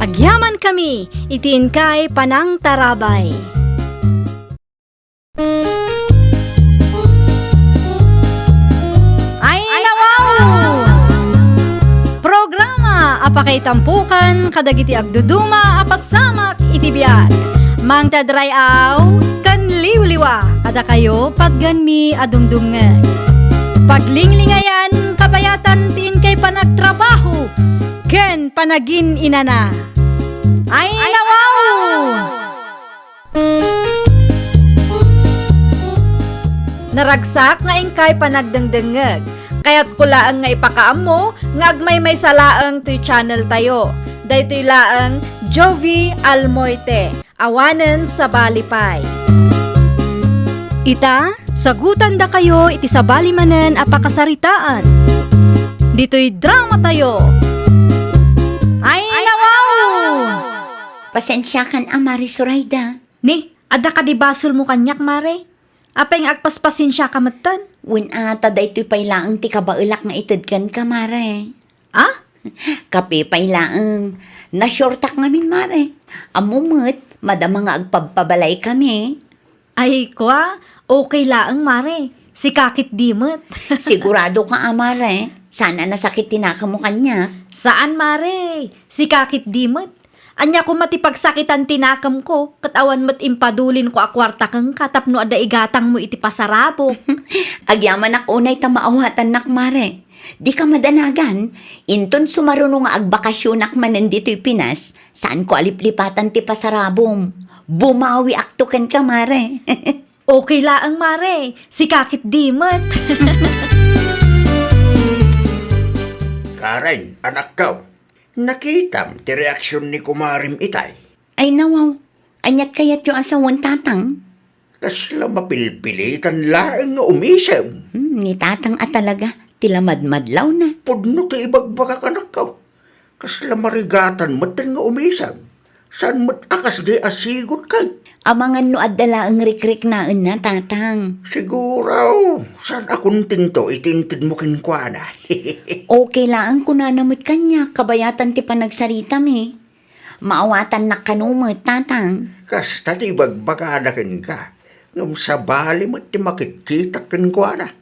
Agyamankami iti inkay panangtarabay. Ay, nawaw! Programa a pakaitampokan kadagiti agduduma a pasamak iti biag. Mangted ray-aw ken liwliwa kadakayo, patgenmi a dumdumngeg. Paglinglingayan, kabayatan ti inkay panagtrabaho ken panagin-inana. Ay, nawaw! Naragsak nga inkay panagdengdengngeg. Kayatko laeng nga ipakaammo nga agmaymaysa laeng toy channel tayo. Daytoy laeng Jovi Almoite, awanen sabali pay. Ita, sagutandakayo iti sabali manen a pakasaritaan. Ditoy dramatayo. Ay, nawaw! Pasensiakan a, Mare Zoraida. Ni, adda kadi basolmo kaniak, Mare? Apay nga agpaspasensiaka metten? Wen a, ta daytoy pay laeng ti kabaelak nga ited kenka, Mare. Ah? Kape pay laeng. Na-shortak ngamin, Mare. Ammom met, madama nga agpabpabalaykami. Ay, kua, okay laeng, Mare. Sika ketdi met. Siguradoka a, Mare? Saan a nasakit ti nakemmo kaniak? Saan, Mare. Sika ketdi met. Ania koma ti pagsakitan ti nakemko, ket awan met impadulinko a kuarta kenka tapno adda igatangmo iti pasarabok. Agyamanak unay ta maawatannak, Mare. Dika madanagan, inton sumaruno nga agbakasionak manen ditoy Pinas, saanko a liplipatan ti pasarabom. Bumawiakto kenka, Mare. Okay laeng, Mare. Sika ketdi met. Karen, anakko, nakitam ti reaksion ni kumarem itay? Ay, nawaw. Aniat kayatyo a sawen, Tatang? Kasla mapilpilitan laeng nga umisem. Hmm, ni Tatang a talaga, ti lamadmadlawna. Pudno ti ibagbagak, anakko. Kasla marigatan metten nga umisem. Saan met a kasdi a sigud kay? Amangan no adda laeng rikriknaenna, Tatang. Siguro, saan a kontento iti intedmo kenkuana. Okay laeng kunana met kaniak, kabayatan ti panagsaritami. Maawatannak kano met, Tatang. Kasta ti ibagbagana kenka, ngem sabali met ti makitkitak kenkuana.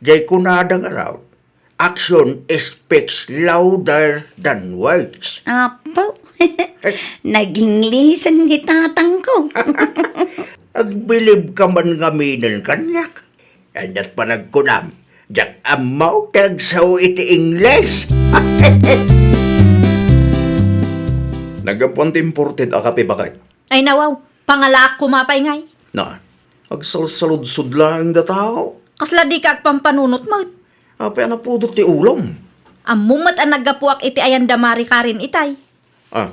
Jay kunada ngarud, "Action speaks louder than words." Apo, nag-English ni Tatangko. Agbilibka man ngaminen kaniak. Aniat panagkunam, diak ammo ti agsao iti Ingles. Naggapuan ti imported a kape, baket. Ay, nawaw, pangalaak koma pay ngay. Na, agsalsaludsod laeng dataw. Kasla dika agpampanunot met. Apay a napudot ti ulom? Ammom met a naggapuak iti ayan da Mari Karen itay. Ah,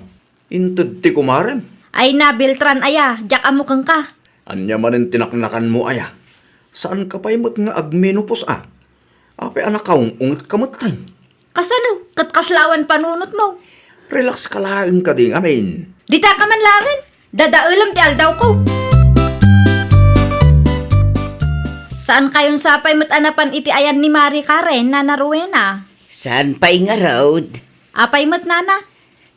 inted ti kumarem? Ay na, Beltran aya, diak ammo kenka. Ania manen ti naknakanmo aya? Saanka pay met nga agmenopause a? Apay a nakaung-ungetka metten? Kasano? Ket kasla awan panunotmo? Relax ka laeng kadi ngamin. Dita ka man laeng? Dadaelem ti aldawko. Saan kayon sapay met a napan iti ayan ni Mari Karen, Nana Rowena? Saan pay ngarud? Apay met, Nana?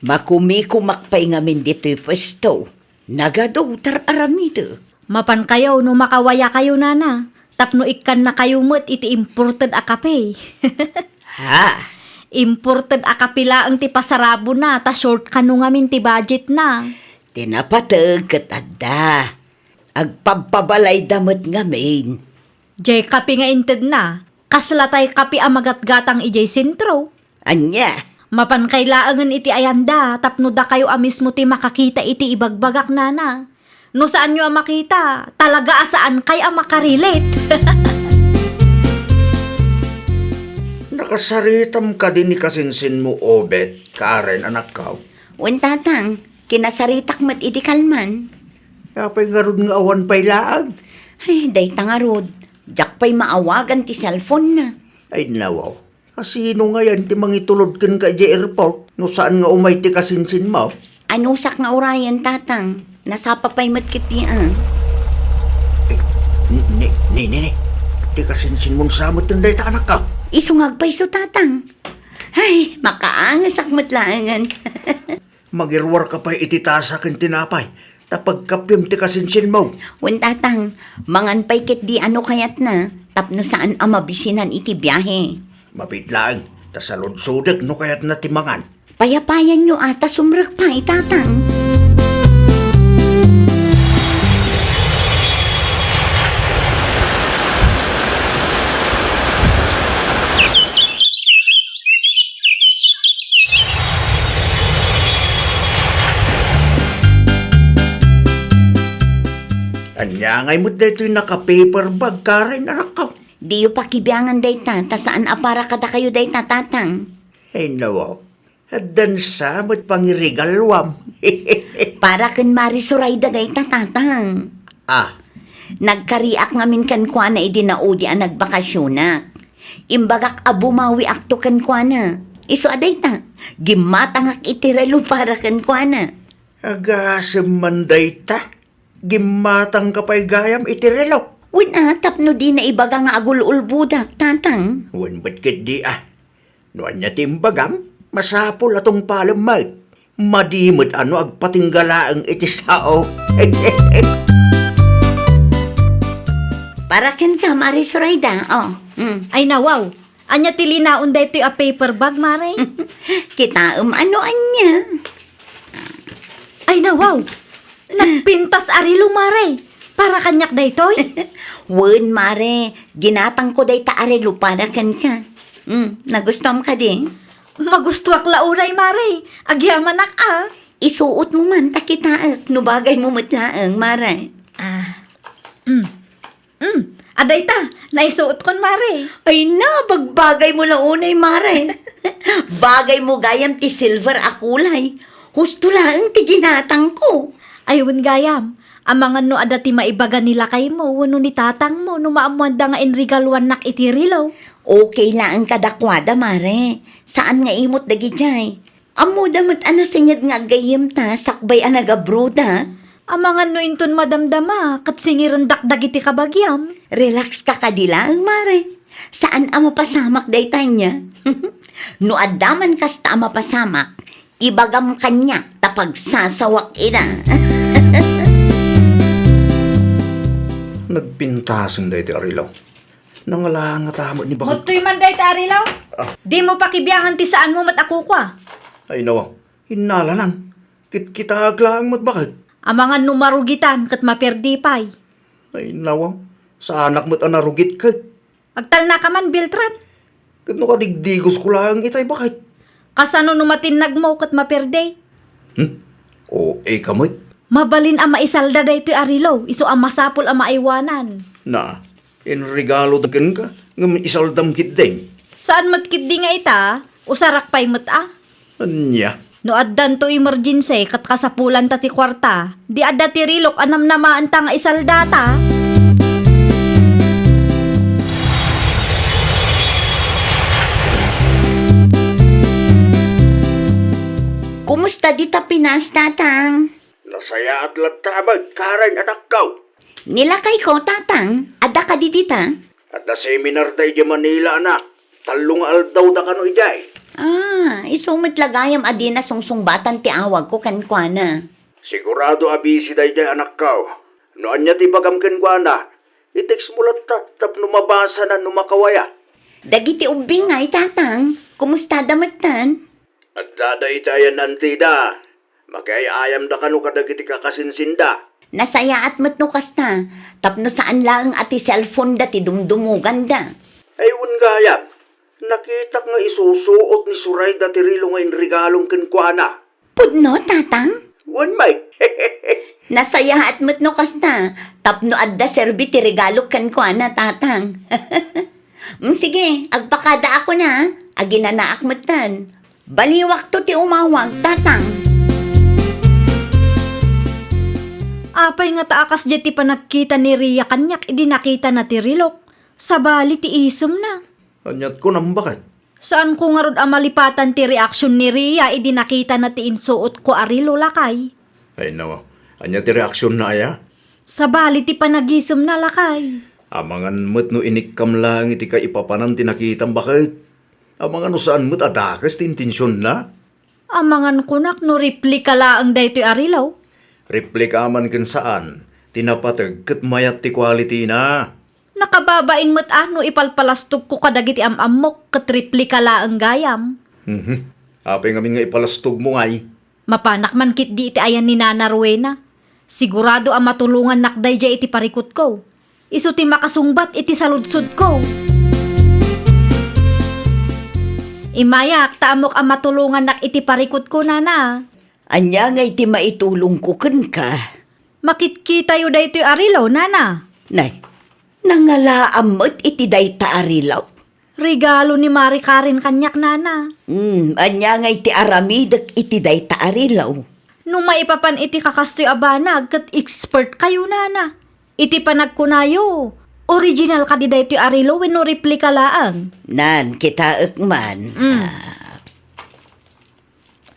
Makumikumak pay ngamin ditoy puesto. Nagadu, tar-aramidek. Mapan kayo no makawaya kayo, Nana, tapno ikkannakayo met iti imported a kape. Ha? Imported a kape laeng ti pasarabona, ta short kano ngamin ti budgetna. Ti napateg ket adda. Agpabpabalayda met ngamin. Jay kape nga intedna, kasla tay kape a magatgatang idiay sentro. Ania? Mapan kay laengen iti ayanda tapno dakayo a mismo ti makakita iti ibagbagak, Nana. No saanyo a makita, talaga a saankay a makarelate. Nakasaritam kadi ni kasinsinmo, Obet, Karen, anakko? Wen, Tatang, kinasaritak met idi kalman. Apay ngarud nga awan pay laeng? Ay, dayta ngarud, diak pay maawagan ti cellphone-na. Ay, nawaw. Asino ngayen ti mangitulod kenka idiay airport no saan nga umay ti kasinsinmo? Anusak nga urayen, Tatang. Nasapa pay met ketdi a. Eh, ni, ni, ni, ni, ni. Ti kasinsinmon sa met dayta, anakko? Isu nga agpayso, Tatang. Ay, makaangesak met laengen. Magiruarka pay iti tasa ken tinapay, ta pagkapiem ti kasinsinmo. Wen, Tatang, mangan pay ketdi a no kayatna, tapno saan a mabisinan iti biahe. Mabiit laeng, ta saludsodek no kayatna ti mangan. Payapayanyo a ta sumrek pay, Tatang. Ania ngay met daytoy naka-paper bag, Karen, anakko? Diyo pakibiangan dayta, ta saan a para kadakayo dayta, Tatang. Ay, nawaw. Addan sa met pangirigaluam. Para ken Mari Sorayda dayta, Tatang. Ah. Nagkariak ngamin kenkuana idi naudi a nagbakasionak. Imbagak a bumawiakto kenkuana. Isu a dayta, gimmatangak iti relo para kenkuana. Agasem man dayta. Gimmatangka pay gayam iti relo. Wen a, tapno dina ibaga nga agul-ulbodak, Tatang. Wen met ketdi a. No ania ti imbagam, masapul a tungpalem met. Madi met a no agpatingga laeng iti sao. Para kenka, Mari Sorayda. Oh, mm. Ay, nawaw. Ania ti linaon daytoy a paper bag, Mare? Kitaem a no ania. Ay, nawaw! Nagpintas a relo, Mare! Para kaniak daytoy? Wen, Mare. Ginatangko dayta a relo para kenka. Hmm, nagustuam kadi? Magustuak la unay, Mare. Agyamanak a. Isuotmo man ta kitaek no bagaymo met laeng, Mare. Ah. Hmm. Hmm, adda ita, naisuotkon, Mare. Ay na, bagbagaymo la unay, Mare. Bagaymo gayam ti silver a kulay. Husto laeng ti ginatangko. Ay, wen gayam. Amangan no adda ti maibaga ni lakaymo wenno ni tatangmo no maammoanda nga inregaluannak iti relo. Okay laeng kadakuada, Mare. Saan nga imot dagidiay. Ammoda met a nasinged nga aggayyemta sakbay a nagabroda. Amangan no inton madamdama, ket singirendak dagiti kabagiam. Relax ka kadi laeng, Mare. Saan a mapasamak dayta ania. No adda man kasta a mapasamak, ibagam kaniak ta pagsasawak ida. Nagpintasen daytoy a relo. Nangalaan ngata met ni bakit. Muttoy man dayta a relo? Ah. Dimo pakibiangan ti saanmo met a kukua. Ay, nawa. Innalanan. Kitkitaek laeng met bakit. Amangan no marugitan ket maperdi pay. Ay, nawa. Saanak met a narugit ket. Agtalnaka man, Beltran. Ket no kadigdigosko laeng itay bakit. Kasano no matinnagmo ket maperdi? Hmm? O, ika met. Mabalin a maisalda daytoy a relo, isu a masapul a maaywanan. Na, inregaloda kenka, ngem isaldam ketdin. Saan met ketdi nga ita, usarak pay met a. Ania? No addanto emergency ket kasapulanta ti kuarta, di adda ti relok a namnamaenta nga isaldata. Kumusta dita Pinas, Tatang? Nasayaat latta met, Karen, anakko. Ni lakayko, Tatang, adda kadi dita? Adda seminar da idiay Manila, anak. Tallo nga aldawda kano idiay. Ah, isu met la gayam a dina sungsungbatan ti awagko kenkuana. Sigurado a busy daydiay, anakko. No ania ti ibagam kenkuana, i-text mo latta tapno mabasana no makawaya. Dagiti ubbing ngay, Tatang, kumustada metten? Adda dayta ayan antida. Makiay-ayamda kano kadagiti kakasinsinda. Nasayaat met no kasta, tapno saan laeng a ti cellphone-da ti dumdumoganda. Ay, wen gayam, nakitak nga isusuot ni Sorayda ti relo nga inregalom kenkuana. Pudno, Tatang? Wen, may. Nasayaat met no kasta, tapno adda serbi ti regalok kenkuana, Tatang. Mm, sige, agpakadaakon a, aginanaak metten. Baliwakto ti umawag, Tatang. Apay ngata a kasdiay ti panagkita ni Ria kaniak idi nakitana ti relok? Sabali ti isemna. Aniat kunam, baket? Saanko ngarud a malipatan ti reaksion ni Ria idi nakitana ti insuotko a relo, lakay. Ay, nawa. Ania ti reaksionna aya? Sabali ti panagisemna, lakay. Amangan met no inikkam laeng iti kaipapanan ti nakitam, baket? Amangan no saan met a dakes ti intensionna? Amangan kunak no replika laeng daytoy a relo. Replika man ken saan, ti napateg ket mayat ti quality-na. Nakababain met a no ipalpalastogko kadagiti am-ammok ket replika laeng gayam. Mhm. Apay ngamin nga ipalastogmo ngay? Mapanak man ketdi iti ayan ni Nana Rowena. Sigurado a matulongannak daydiay iti parikutko. Isu ti makasungbat iti saludsodko. Immayak ta ammok a matulongannak iti parikutko, Nana. Ania ngay ti maitulongko kenka? Makitkitayo daytoy a relo, Nana. Nay, nangalaam met iti dayta a relo? Regalo ni Mari Karen kaniak, nana. Hmm, ania ngay ti aramidek iti dayta a relo? No maipapan iti kakastoy a banag, ket expert kayo, nana. Iti panagkunayo, original kadi daytoy a relo wenno replika laeng? Nan, kitaek man. Mm. Ah.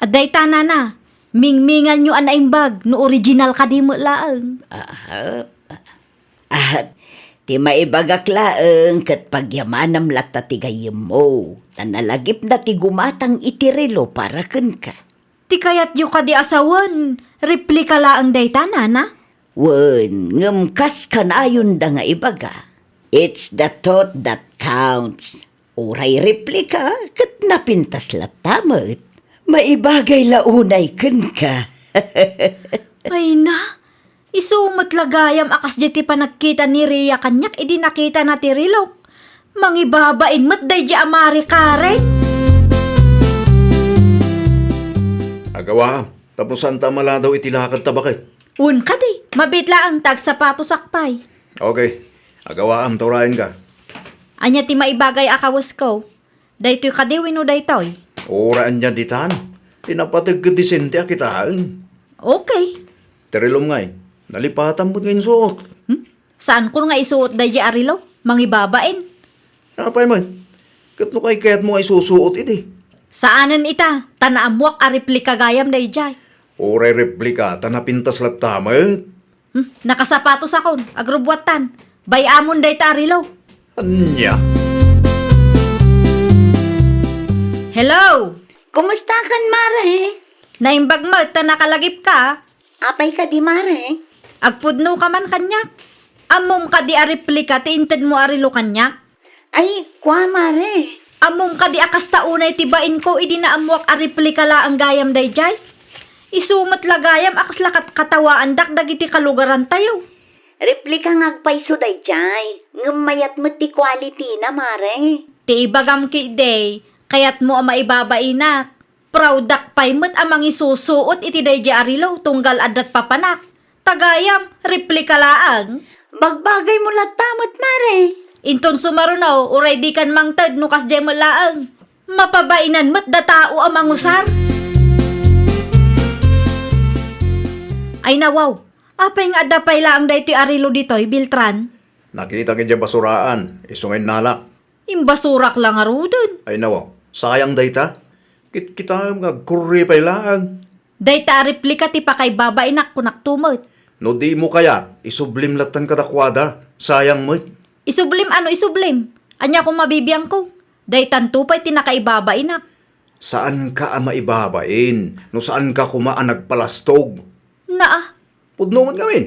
Adayta, nana, mingminganyo a naimbag no original kadi met laeng. Aha. Ah, ti maibagak laeng ket pagyamanam latta ti gayyemmo, ta nalagipna ti gumatang iti relo para kenka. Ti kayatyo kadi a sawen, replika laeng dayta, nana? Wen, ngem kas kanayonda nga ibaga, "It's the thought that counts." Uray replika, ket napintas latta met. Maibagay la unay kenka. Ay na, isu met la gayam a kasdiay ti panagkita ni Ria kaniak idi nakitana ti relok. Mangibabain met daydiay a Mari Karen. Agawaam, tapno saanta a maladaw iti lakadta baket. Wen kadi, mabiit laeng ta agsapatosak pay. Okay, agawaam ta urayenka. Ania ti maibagay a kawesko? Daytoy kadi wenno daytoy? Uray ania ditan. Ti napateg ket disente a kitaen. Okay. Ti relom ngay, nalipatam met nga insuot. Hmm? Saankon nga isuot daydiay a relo? Mangibabain. Apay met? Ket no kaykayatmo nga isusuot idi? Saanen ita, ta naammoak a replika gayam daydiay. Uray replika, ta napintas latta met. Hmm, nakasapatos akon, agrubbuattan. Bay-amon dayta a relo. Ania? Hello! Kumustakan, Mare? Naimbag met ta nakalagipka. Apay kadi, Mare? Agpudnoka man kaniak. Ammom kadi a replika ti intedmo a relo kaniak? Ay, kua, Mare. Ammom kadi a kasta unay ti bainko idi naammoak a replika laeng gayam daydiay? Isu met la gayam a kasla katkattawaandak dagiti kalugarantayo. Replika nga agpayso daydiay, ngem mayat met ti quality-na, Mare. Ti ibagam ketdi, kayatmo a maibabainak. Proud-ak pay met a mangisusuot iti daydiay a relo tunggal adda't papanak. Ta gayam, replika laeng. Bagbagaymo latta met, Mare. Inton sumaruno, uray dikan mangted no kasdiay met laeng. Mapabainan met da tao a mangusar. Ay nawaw, apay nga adda pay laeng daytoy a relo ditoy, Beltran? Nakitak idiay basuraan, isu nga innalak. Imbasurak la ngaruden. Ay nawaw, sayang dayta. Kitkitaem nga agkurri pay laeng. Dayta a replika ti pakaibabainak, kunak to met. No dimo kayat, isublim lattan kadakuada. Sayang met. Isublim? Ano isublim? Ania koma bibiangko? Daytanto pay ti nakaibabainak. Saanka a maibabain no saanka koma a nagpalastog. Naa. Pudno met ngamin.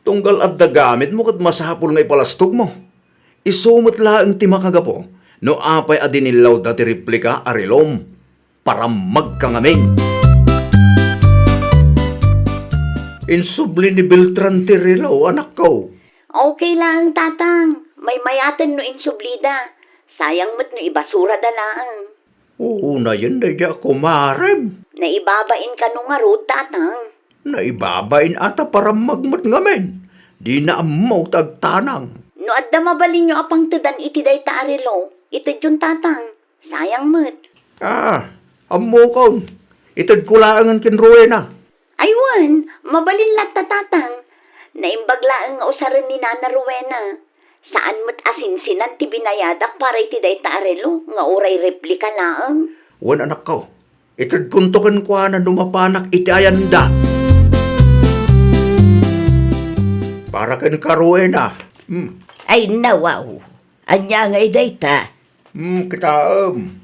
Tunggal adda gamitmo ket masapul nga ipalastogmo. Isu met laeng ti makagapu no apay a dinillawda ti replika a relom. Parammagka ngamin. Insubli ni Beltran ti relo, anakko. Okay laeng, Tatang. Maymayaten no insublida. Sayang met no ibasurada laeng. Unayen daydiay a kumarem. Naibabain kano ngarud, Tatang? Naibabain a ta parammag met ngamin. Dina ammo ta agtanang. No adda mabalinyo a pangtedan iti dayta a relo, itedyon, Tatang. Sayang met. Ah, ammokon. Itedko laengen ken Rowena. Ay wen, mabalin latta, Tatang. Naimbag laeng nga usaren ni Nana Rowena. Saan met a sinsinan ti binayadak para iti dayta a relo nga uray replika laeng. Wen, anakko, itedkonto kenkuana no mapanak iti ayanda. Para kenka, Rowena. Hmm. Ay, nawaw. Ania ngay dayta? Hmm, kitaem.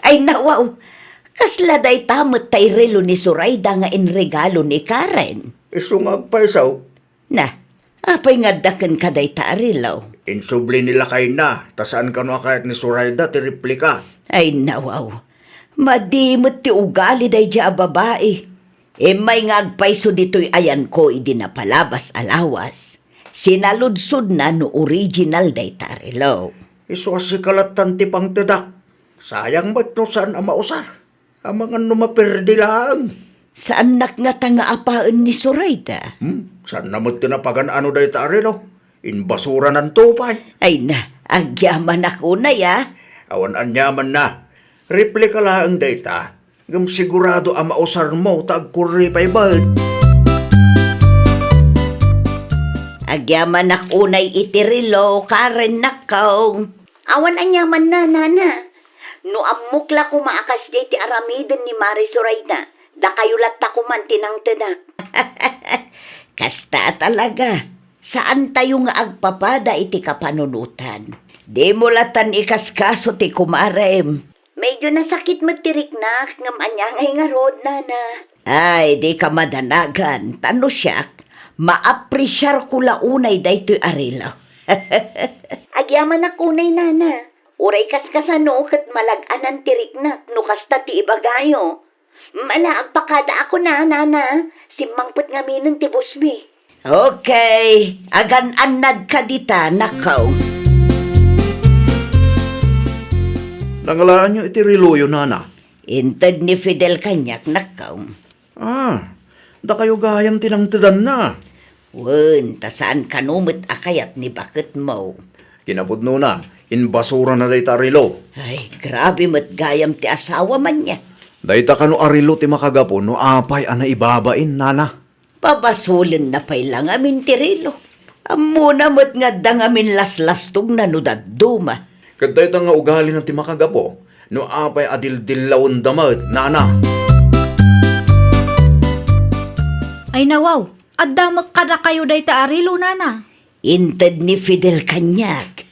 Ay, nawaw. Kasla dayta met tay relo ni Zoraida nga inregalo ni Karen? Isu nga agpayso. Na, apay nga adda kenka dayta a relo? Insubli ni lakayna, ta saan kano a kayat ni Zoraida ti replika. Ay, nawaw. Madi met ti ugali daydiay a babai. Immay nga agpayso ditoy ayanko idi napalabas a lawas. Sinaludsodna no original dayta a relo. Isu a sika lattan ti pangtedak. Sayang met no saan a mausar. Amangan no maperdi laeng. Saannak ngata nga apaen ni Zoraida? Hmm, saanna met ti napagan-ano dayta a relo. Inbasuranan to pay. Ay na, agyamanak unay, a. Awan aniamanna. Replika laeng dayta. Ngem sigurado a mausarmo ta agkurri pay met. Agyamanak unay iti relo, Karen, nakkaw. Awan aniamanna, nana. No ammok la koma a kasdiay ti aramiden ni Mare Zoraida, dakayo latta koman ti nangtedak. Kasta a talaga. Saantayo nga agpapada iti kapanunotan. Dimo latan ikaskaso ti kumarem. Medyo nasakit met ti riknak, ngem ania ngay ngarud, nana? Ay, dika madanagan, ta no siak, maapresiarko la unay daytoy a relo. Agyamanak unay, nana. Uray kaskasano ket malag-anan ti riknak no kasta ti ibagayo. Mala, agpakada ako na, nana. Simmangpet ngaminen ti busmi. Okay, agan-annad ka dita, nakaw. Nangalaanyo iti reloyo, nana? Inted ni Fidel kaniak, nakaw. Ah, dakayo gayam ti nangtedanna. Wen, ta saan kano met a kayat ni baketmo. Kinapudnona, inbasurana dayta a relo. Ay, grabe met gayam ti asawa man niya. Dayta kano a relo ti makagapu no apay a naibabain, nana? Pabasolenna pay la ngamin ti relo. Ammona met nga adda ngamin laslastogna no dadduma. Ket dayta nga ugalina ti makagapu no apay a dildillawenda met, nana. Ay, nawaw, adda met kadakayo dayta a relo, nana? Inted ni Fidel kaniak.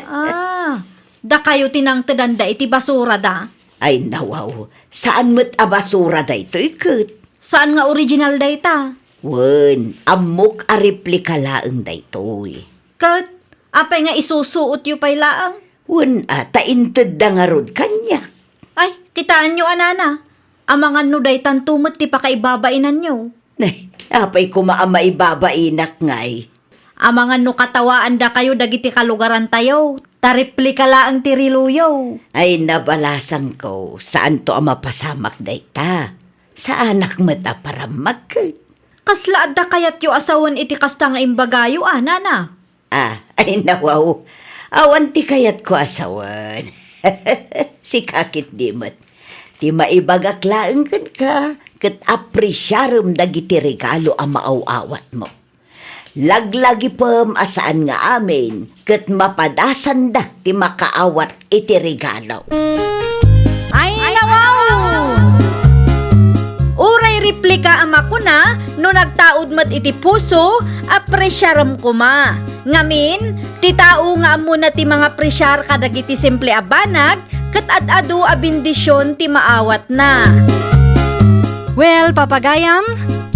Ah, dakayo ti nangtedanda iti basurada? Ay, nawaw, saan met a basura daytoy ket. Saan nga original dayta? Wen, ammok a replika laeng daytoy. Ket apay nga isusuotyo pay laeng? Wen a, ta intedda ngarud kaniak. Ay, kitaenyo a, nana. Amangan no daytanto met ti pakaibabainanyo. Nay, apay koma a maibabainak ngay? Amangan no katawaandakayo dagiti kalugarantayo, ta replika laeng ti reloyo. Ay, nabalasangko, saanto a mapasamak dayta. Saanak met a parammak ket. Kasla adda kayatyo a sawen iti kasta nga imbagayo a, nana? Ah, ay, nawaw. Awan ti kayatko a sawen. Sika ketdi met. Ti maibagak laeng kenka, ket apresiarem dagiti regalo a maaw-awatmo. Laglagipem a saan nga amin, ket mapadasanda ti makaawat iti regalo. Ay, nawaw! Uray replika a makuna, no nagtaud met iti puso, apresiarem koma. Ngamin, ti tao nga ammona ti mangapresiar kadagiti simple a banag, ket ad-adu a bendision ti maawatna. Well, papagayam,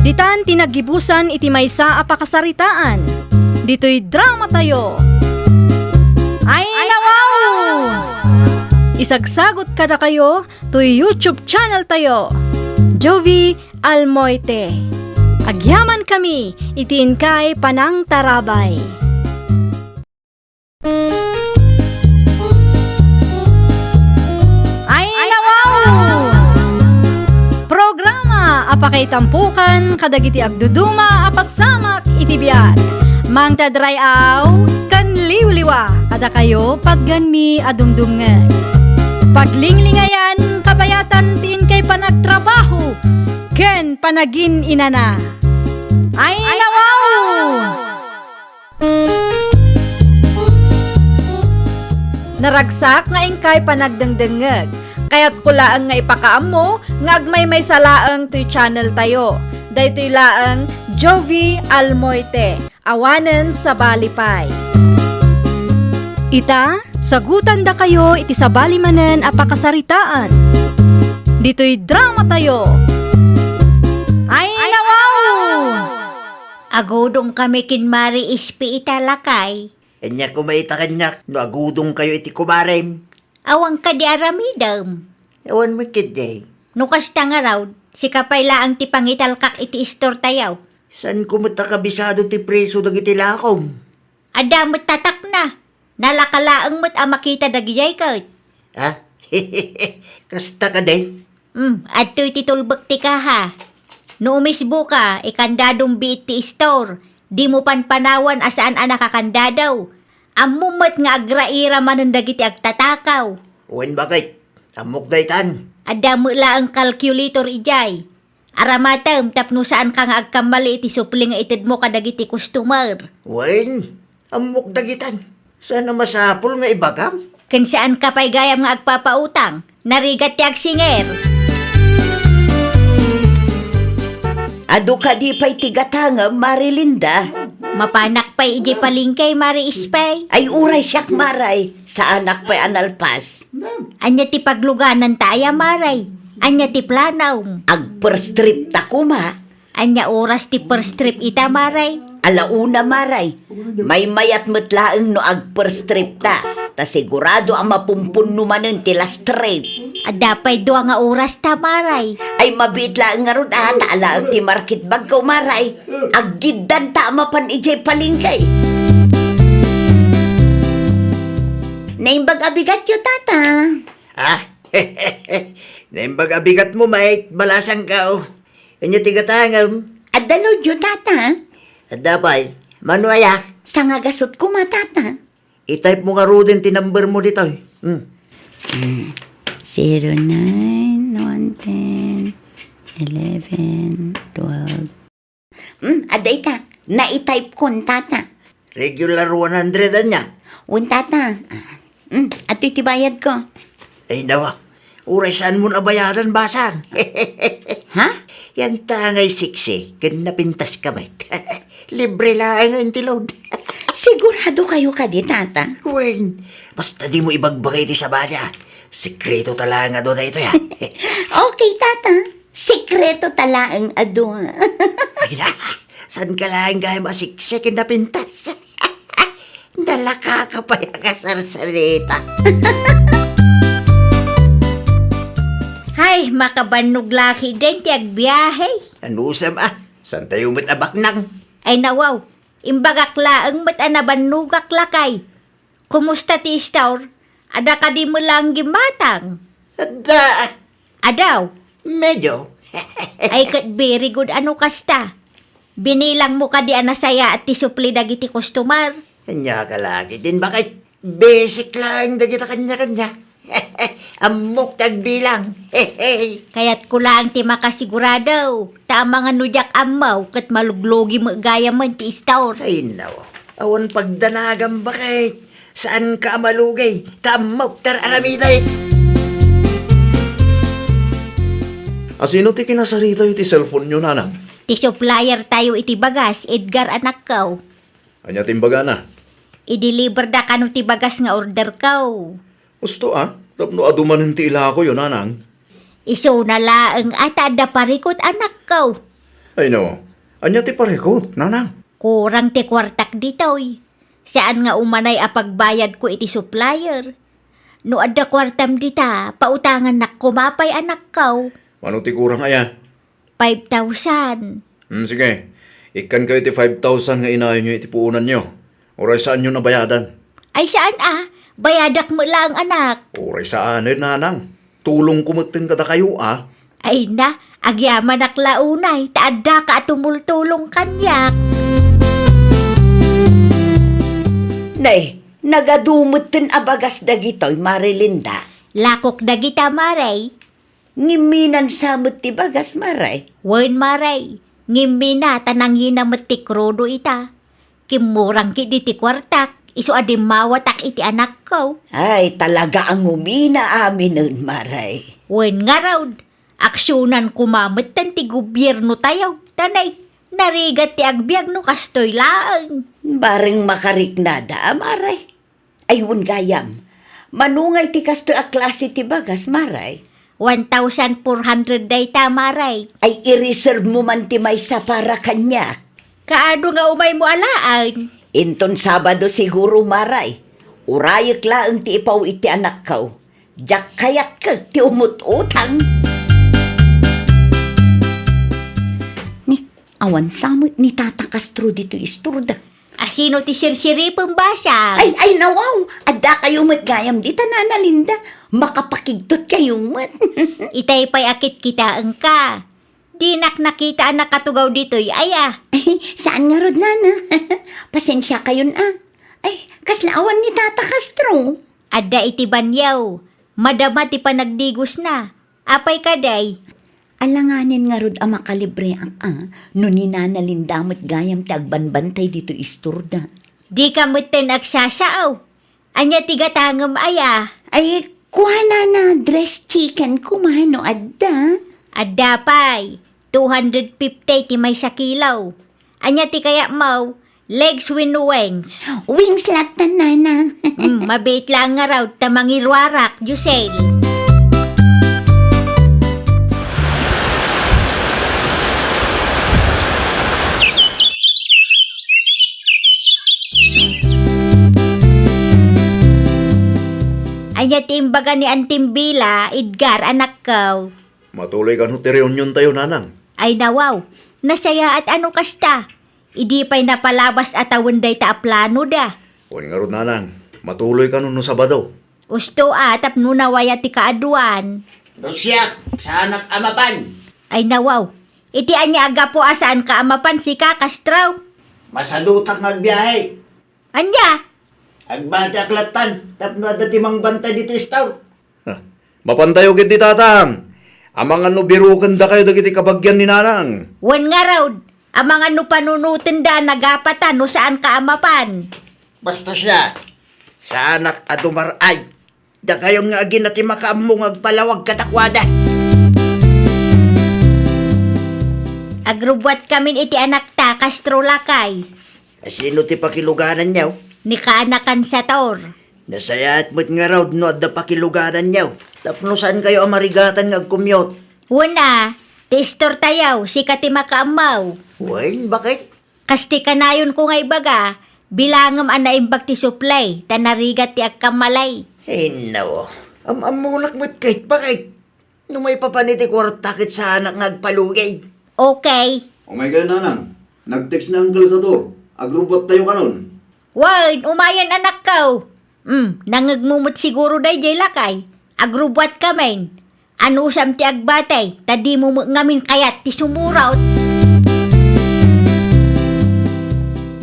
ditan ti naggibusan iti maysa a pakasaritaan. Ditoy dramatayo. Ay, nawaw! Isagsagot kadakayo toy YouTube channel tayo, Jovie Almoite. Agyamankami iti inkay panangtarabay. Ay, nawaw! Programa a pakaitampukan kadagiti agduduma a pasamak iti biag. Mangted ray-aw ken liwliwa kadakayo patgenmi a dumdumngeg. Paglinglingayan, kabayatan ti inkay panagtrabaho ken panagin-inana. Ay, nawaw! Naragsak nga inkay panagdengdengngeg. Kayatko laeng nga ipakaammo nga agmaymaysa laeng toy channel tayo. Daytoy laeng Jovie Almoite, awanen sabali pay. Ita, sagutandakayo iti sabali manen a pakasaritaan. Ditoy dramatayo. Ay, nawaw! Agudongkami ken Mare Espi ita, lakay. Ania koma ita kaniak no agudongkayo iti kumarem? Awan kadi aramidem? Awan met ketdi. No kasta ngarud, sika pay laeng ti pangitalkak iti istortayo. Saanko met a kabisado ti preso dagiti lakom? Adda met tatakna. Nalaka laeng met a makita dagidiay ket. Ha? Kasta kadi? Hmm, adtoy ti tulbek ti kaha. No umisboka, ikandadom biit ti istor. Dimo panpanawan a saan a nakakandadaw. Ammom met nga agraira manen dagiti agtatakaw. Wen, baket. Ammok daytan. Adda met laeng calculator idiay. Aramatem tapno saanka nga agkammali iti supli nga itedmo kadagiti customer. Wen, ammok dagitan. Saan a masapul nga ibagam? Ken saanka pay gayam nga agpapautang. Narigat ti agsinger. Adu kadi pay ti gatangem, Mari Linda? Mapanak pay idiay palengke, Mari Espay. Ay, uray siak, Maray. Saanak pay a nalpas. Ania ti paglugananta aya, Maray? Ania ti planom? Ag-first trip ta koma. Ania oras ti first trip ita, Maray? Ala una, Maray. Maymayat met laeng no ag-first trip ta. Ta sigurado a mapumpunno manen ti last trip. Adda pay dua nga oras ta, Maray. Ay, mabiit laeng ngarud a, ta alaek ti market bagko, Maray. Aggiddanta a mapan idiay palengke. Naimbag a bigatyo, Tata. Ah, naimbag a bigatmo, met balasangko. Ania ti gatangem? Adda lodyo, Tata. Adda pay. Mano aya? Sangagasut koma, Tata. I-type mo ngaruden ti number mo ditoy. Hmm. Hmm. Zero nine, one ten, eleven, twelve. Hmm, adda ita. Nai-type kon, Tata. Regular one hundred ania? Wen, Tata. Ah, hmm, adtoy ti bayadko. Ay, nawa. Uray saan mo nabayadan, basang. Ha? Yan ta ngay siksi, ken napintas ka met. Libre laeng nga inti load. Sigurado kayo kadi, Tata? Wen, basta di mo ibagbaga iti sabali, ah. Sekreto ta laeng adu daytoy, ah. Okay, Tata. Sekreto ta laeng adu. Ay na, saan ka laeng gayam a siksi ken napintas? Nalaka ka pay a kasarsarita. Hay, makabannog la ketdin ti agbiahe. Anusam a, saan tayo met a baknang? Ay nawaw, imbagak laeng met a nabannogak lakay. Kumusta ti store? Adda kadi met laeng gimmatang? Adda. Adaw? Medyo. Ay, ket very good a no kasta. Binilang mo kadi a nasayaat ti supli dagiti customer? Ania ka lagi din, baket basic laeng dagita kanya-kanya. Ammok ti agbilang. Kayatko laeng ti makasigurado. Ta amangan no diak ammo, ket maluglugi met gayamen ti istor. Ay, nawa. Awan pagdanagam, baket. Saanka a malugi, ta ammok ti ar-aramidek. Asino ti kinasarita iti cellphone-yo, nanang? Ti supplier tayo iti bagas, Edgar, anakko. Ania ti imbagana? I-deliver da kano ti bagas nga order ko. Husto a, tapno adu manen ti ilakoyo, nanang. Isuna laeng a ta adda parikut, anakko. Ay no, ania ti parikut, nanang? Kurang ti kuartak ditoy. Saan nga umanay a pagbayadko iti supplier. No adda kuartam dita, pautangannak koma pay, anakko. Mano ti kurang aya? Five thousand. Hmm, sige. Ikkankayo ti five thousand nga inayonyo iti puonanyo. Uray saanyo nabayadan. Ay, saan a? Bayadak met laeng, anak. Uray saanen, nanang. Tulongko metten kadakayo a. Ay na, agyamanak la unay, ta addaka a tumultulong kaniak. Nay, nagadu metten a bagas dagitoy, Mari Linda. Lakok dagita, Mari. Ngimminan sa met ti bagas, Mari? Wen, Mari. Ngimmina ta nangina met ti krudo ita. Kimmurang ketdi ti kuartak, isu a dimmawatak iti anakko. Ay, talaga a ngumina aminen, Mari. Wen ngarud, aksionan koma metten ti gobiernotayo. Ta nay, narigat ti agbiag no kastoy laeng. Bareng makariknada a, Mari. Ay, wen gayam, mano ngay ti kastoy a klase ti bagas, Mari? One thousand four hundred dayta, Mari. Ay, i-reserve mo man ti maysa para kaniak. Kaadu nga umaymo alaen? Inton Sabado siguro, Mari. Urayek laeng ti ipaw iti anakko. Diak kayat ket ti umut-utang. Ni, awan sa met ni Tata Castro ditoy istorda. Asino ti sirsiripem, basang? Ay, ay, nawaw! Addakayo met gayam dita, Nana Linda. Makapakigtot kayo met. Itay pay a kitkitaenka. Dinak nakita a nakatugaw ditoy, aya. Ay, saan ngarud, nana? Pasensiakayon a. Ay, kasla awan ni Tata Castro. Adda iti banyaw. Madama ti panagdigosna. Apay kadi? Alanganen ngarud a makalibreak a, no ni Nana Linda met gayam ti agbanbantay ditoy istorda. Dika metten agsasao. Ania ti gatangem aya? Ay, kuana na dressed chicken koma no adda. Adda pay, two hundred fifty ti maysa kilo. Ania ti kayatmo? Legs wenno wings? Wings latta, nana. Hmm, mabiit laeng ngarud ta mangiruarak, Josel. Ania ti imbaga ni Antim Bila, Edgar, anakko? Matuloy kano ti reuniontayo, nanang? Ay, nawaw. Nasayaat a no kasta. Idi pay napalabas a tawen dayta a planoda. Wen ngarud, nanang, matuloy kano no Sabado? Usto a, tapno nawaya ti kaaduan. No siak, saanak a mapan. Ay, nawaw. Iti ania a gapu a saanka a mapan, sika, Castro? Masadutak nga agbiahe. Ania? Agbatiak lattan, tapno adda ti mangbantay ditoy store. Ha, mapantayo ketdi, tatang. Amangan no birukendakayo dagiti kabagian ni nanang. Wen ngarud, amangan no panunotenda a nagapatan no saanka a mapan. Basta siak, saanak a dumar-ay. Dakayon nga agina ti makaammo nga agpalawag kadakuada. Agrubbuatkamin iti anakta, Castro lakay. Asino ti pakilugananyo? Ni kaanakan Sator. Nasayaat met ngarud no adda pakilugananyo. Tapno saankayo a marigatan nga agkumyot. Wen a, ti istortayo, sika ti makaammo. Wen, bakit? Kas ti kanayonko nga ibaga, bilangem a naimbag ti supply, ta narigat ti agkammalay. Innaw, am-ammonak met ket, bakit? No maipapan iti kuarta ket saanak nga agpalugay. Okay. Umaykayo, nanang. Nag-text ni Uncle Sator. Agrubbuattayo kanon. Wen, umayen, anakko. Hmm, nangngegmo met siguro daydiay lakay. Agrubbuatkamin. Anusam ti agbatay, ta dimo met ngamin kayat ti sumurot.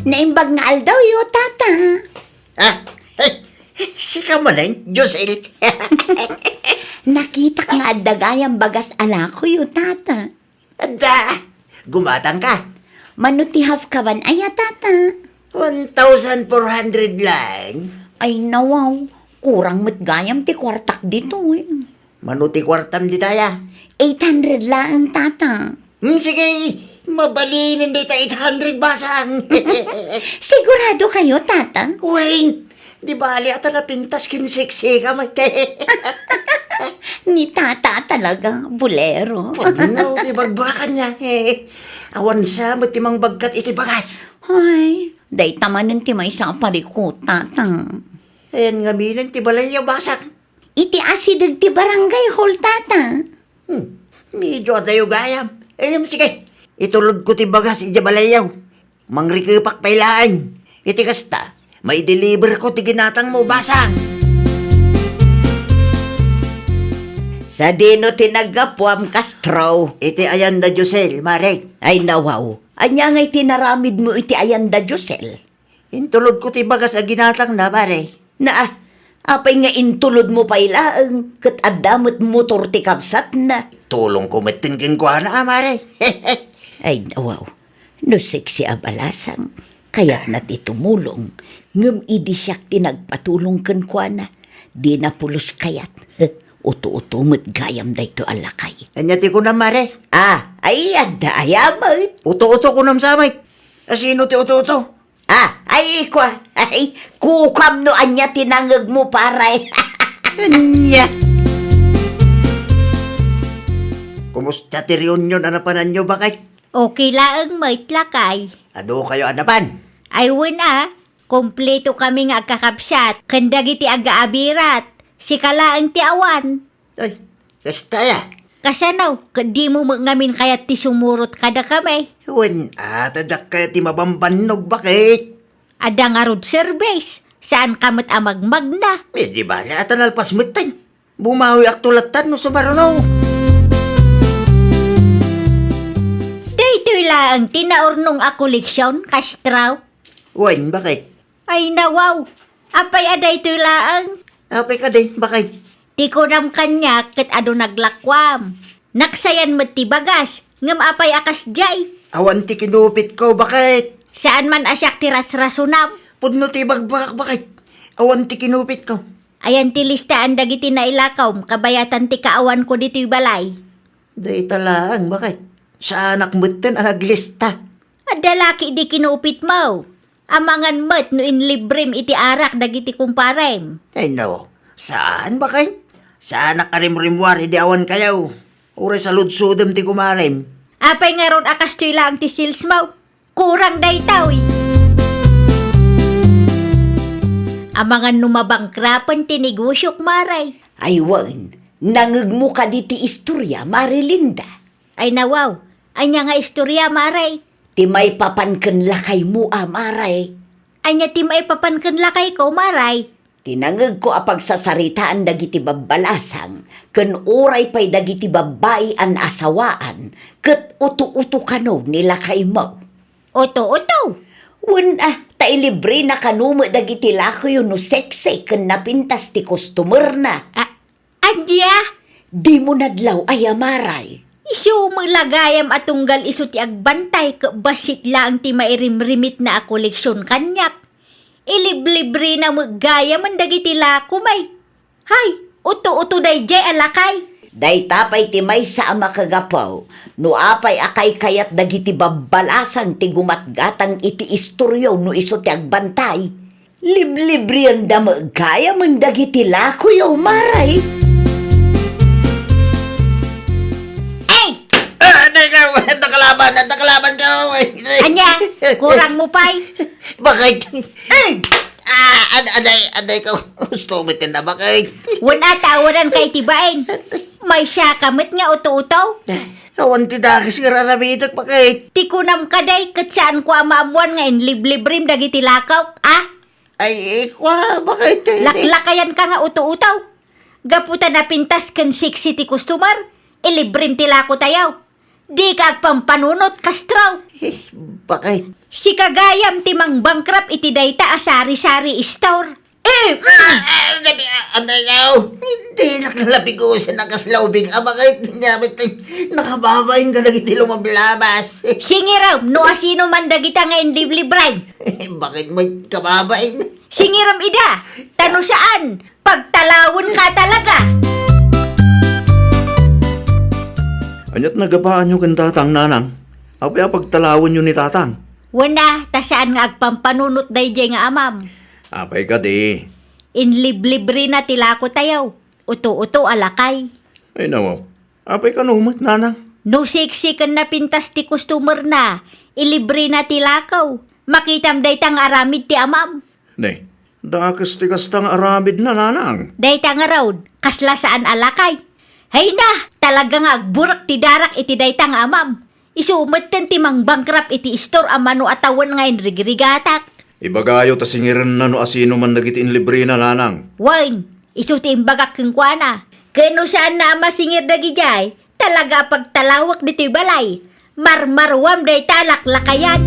Naimbag nga aldawyo, tata. Ah, sika manen, Josel? Nakitak nga adda gayam bagas a lakoyo, tata. Adda, gumatangka. Mano ti half kaban aya, tata? One thousand four hundred laeng. Ay, nawaw. Kurang met gayam ti kuartak ditoy. Mano ti kuartam ditaya? Eight hundred laeng, tata. Hmm, sige, mabalinen dita eight hundred basang. Siguradokayo, tata? Wen, di bali a ta napintas ken sexy ka met. Ni tata talaga, bolero. Pudno ti bagbakanna. Awan sa met ti mangbagkat iti bagas. Ay, dayta manen ti maysa a parikut, tata. Ayan ngamin ti balayyo, basang. Iti asideg ti barangay hall, tata. Hmm, medyo adayo gayam. Em, sige, itulodko ti bagas idiay balayyo. Mangrikepak pay laeng. Iti kasta, maideliverko ti ginatangmo, basang. Sadino ti naggapuam, Castro? Iti ayan da Josel, mare. Ay, nawaw. Ania ngay ti naramidmo iti ayan da Josel? Intulodko ti bagas a ginatangna, mare. Na, apay nga intulodmo pay laeng, ket adda met motor ti kabsatna? Tulongko metten kenkuana, a, mare. Ay, nawaw. No sexy a balasang, kayatna ti tumulong, ngem idi siak ti nagpatulong kenkuana, dina pulos kayat. Uto-uto met gayam daytoy a lakay. Ania ti kunam, mare? Ah, ay, adda aya met. Uto-uto kunam sa met. Asino ti uto-uto? Ah, ay, kua, ay, kukam no ania ti nangngegmo, pare. Ania? Kumusta ti reunion a napananyo, baket? Okay laeng met, lakay. Adu kayo a napan? Ay, wen a, kompleto kami nga agkakabsat, ken dagiti agaabirat. Sika laeng ti awan. Ay, kasta aya? Kasano? Ket dimo met ngamin kayat ti sumurot kadakami? Wen, a, ta diak kayat ti mabambannog, baket? Adda ngarud service. Saanka met a magmagna. Eh, di bale, a ta nalpas metten. Bumawiakto lattan no sumaruno. laeng ti naurnong a koleksion, Castro? Wen, bakit? Ay, nawaw. Apay a daytoy laeng? Apay kadi, bakit? Ti kunam kaniak ket adu naglakuam. Naksayan met ti bagas, ngem apay a kasdiay? Awan ti kinupitko, bakit? Saan man a siak ti rasrasonam. Pudno ti ibagbagak, bakit? Awan ti kinupitko. Ayan ti listaan dagiti nailakawm kabayatan ti kaawanko ditoy balay. Dayta laeng, bakit? Saanak metten a naglista. Adda la ketdi kinupitmo. Amangan met no inlibrem iti arak dagiti kumparem. Ay, no. Saan, bakit? Saanak a rimrimmuar idi awan kayo. Uray saludsodem ti kumarem. Apay ngarud a kastoy laeng ti salesmo? Kurang daytoy. Amangan no mabangkrapen ti negosiok, Mare. Ay wen, nangegmo kadi ti istoria, Mare Linda? Ay nawaw, ania nga istoria, Mare? Ti maipapan ken lakaymo a, Mare. Ania ti maipapan ken lakayko, Mare? Ti nangegko a pagsasaritaan dagiti babbalasang ken uray pay dagiti babbai a naasawaan ket uto-uto kano ni lakaymo. Uto-uto? Wen a, ta ilibrena kano met dagiti lakoyo no sexy ken napintas ti customer-na. A-, ania? Dimo nadlaw aya, Mare? Isu met la gayam a tunggal isu ti agbantay ket bassit laeng ti mairimrimitna a koleksion kaniak. Iliblibrena met gayamen dagiti lakom ay. Hay, uto-uto daydiay a lakay. Dayta pay ti maysa a makagapu no apay a kaykayat dagiti babbalasang ti gumatgatang iti istoryo no isu ti agbantay. Liblibrianda met gayamen dagiti lakoyo, Mare. Ay! Ah, adda ikaw! Adda kalaban! Adda kalaban ka! Ania? Kurang mo pay? Bakit? Eh! Ah, ad-, aday, aday ka. Gusto mo tinabak, eh. Wen a, awanan ka iti bain. Maysa ka met nga uto-uto. Awan ti dakes nga raramidek, bakit? Ti kunam kadi, ket saanko a maammuan nga inliblibrem dagiti lakok, a? Ay, eh, kwa, bakit? Laklakayan ka nga uto-uto. Gapu ta napintas ken sexy ti customer, ilibrem ti lako tayo. Dika agpampanunot, Castro. Eh, bakit? Sika gayam ti mangbangkrap iti dayta a sari-sari store. Eh, mm. Ah, ah, dati, ah, anay ka, oh. Hindi nakalabigusan ang kaslaubing. Ah, bakit? Nakababay ka na iti lumablabas. Singirem, no asino man dagita nga inliblibrem. Bakit mo kababay? Singirem ida, ta no saan, pagtalawen ka talaga. Aniat nagapaanyo ken tatang, nanang? Apay a pagtalawenyo ni tatang? Wen a, ta saan nga agpampanunot daydiay nga amam. Apay kadi? Inliblibrena ti lako tayo. Uto-uto a lakay. Ay, nawaw. Apay kano met, nanang? No sexy ken napintas ti customer na, ilibrena ti lakaw. Makitam dayta nga aramid ti amam. Ne, dakes ti kasta nga aramidna, nanang. Dayta ngarud, kasla saan a lakay. Hay na, talaga nga agburak ti darak iti dayta nga amam. Isu metten ti mangbangkrap iti istor a mano a tawen nga inrigrigatak. Ibagayo ta singirenna no asino man dagiti inlibrena, nanang. Wen, isu ti imbagak kenkuana. Ken no saanna a masingir dagidiay, talaga a pagtalawek ditoy balay. Marmaruam dayta a laklakayan.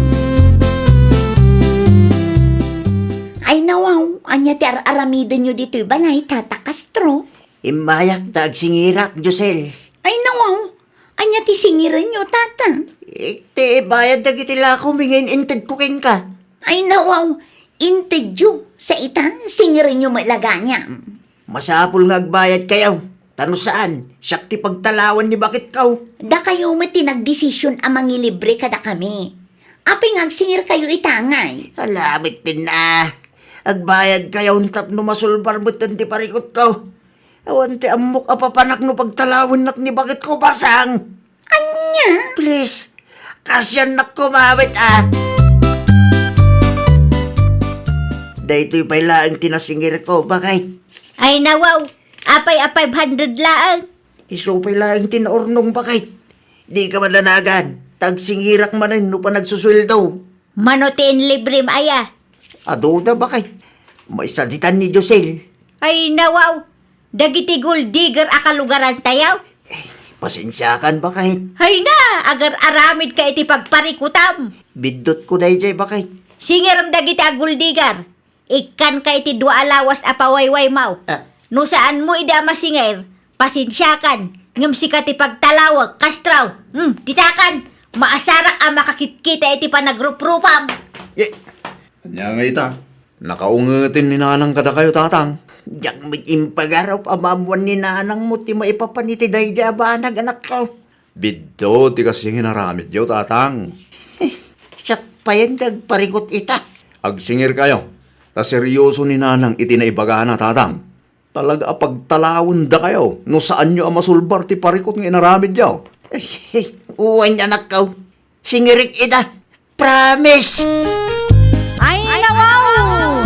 Ay nawaw, ania ti ar-aramidenyo ditoy balay, Tata Castro? Immayak ta agsingirak, Josel. Ay nawaw, ania ti singirenyo, Tata? Eh, ti bayad dagiti lako, mingin intedko kenka. Ay nawaw, intedyo, sa ita, singirenyo met la gayam. Masapul nga agbayad kayo. Ta no saan, siak ti pagtalawan ni baketko. Dakayo met ti nagdesisyon a mangilibre kadakami. Apay nga agsingirkayo ita ngay? Alamit din na. Agbayad kayo tapno masulbar met ti parikutko. Awan ti ammok a papanak no pagtalawennak ni baketko, basang. Ania? Please, kasiannak kumawit, ah. Daytoy pay laeng ti nasingirko, bakit? Ay, nawaw. Apay a five hundred laeng? Isu pay laeng ti naurnong, bakit? Di ka madanagan. Tagsingirak manen no panagsusueldo. Mano ti inlibrem aya? Aduda, bakit? Maysa ditan ni Josel. Ay, nawaw. Dagiti gold digger a kalugaran tayo? Pasensiakan, baket. Hay na, agar-aramidka iti pagparikutam. Biddutko daydiay, baket. Singerem dagiti aguldigar. Ikkanka iti dua a lawas a pawaywaymaw. Ah. No saanmo idi a masinger, pasensiakan. Ngem sika ti pagtalawek, kastraw. Hmm, ditakan. Maasarak a makakitkita iti panagruprupam. Eh. Ania nga ita? Nakaungeten ni nanang kadakayo, tatang. Diak met impagarup a maammuan ni nanangmo ti maipapan iti daydiay a banag, anakko. Biddut ti kasdi nga inaramidyo, tatang. Eh, siak payen ti agparikut ita. Agsingerkayo, ta serioso ni nanang iti naibagana, tatang. Talaga a pagtalawendakayo no saanyo a masulbar ti parikut nga inaramidyo. Eh, eh, wen, anakko. Singerik ita. Promise! Ay, nawaw!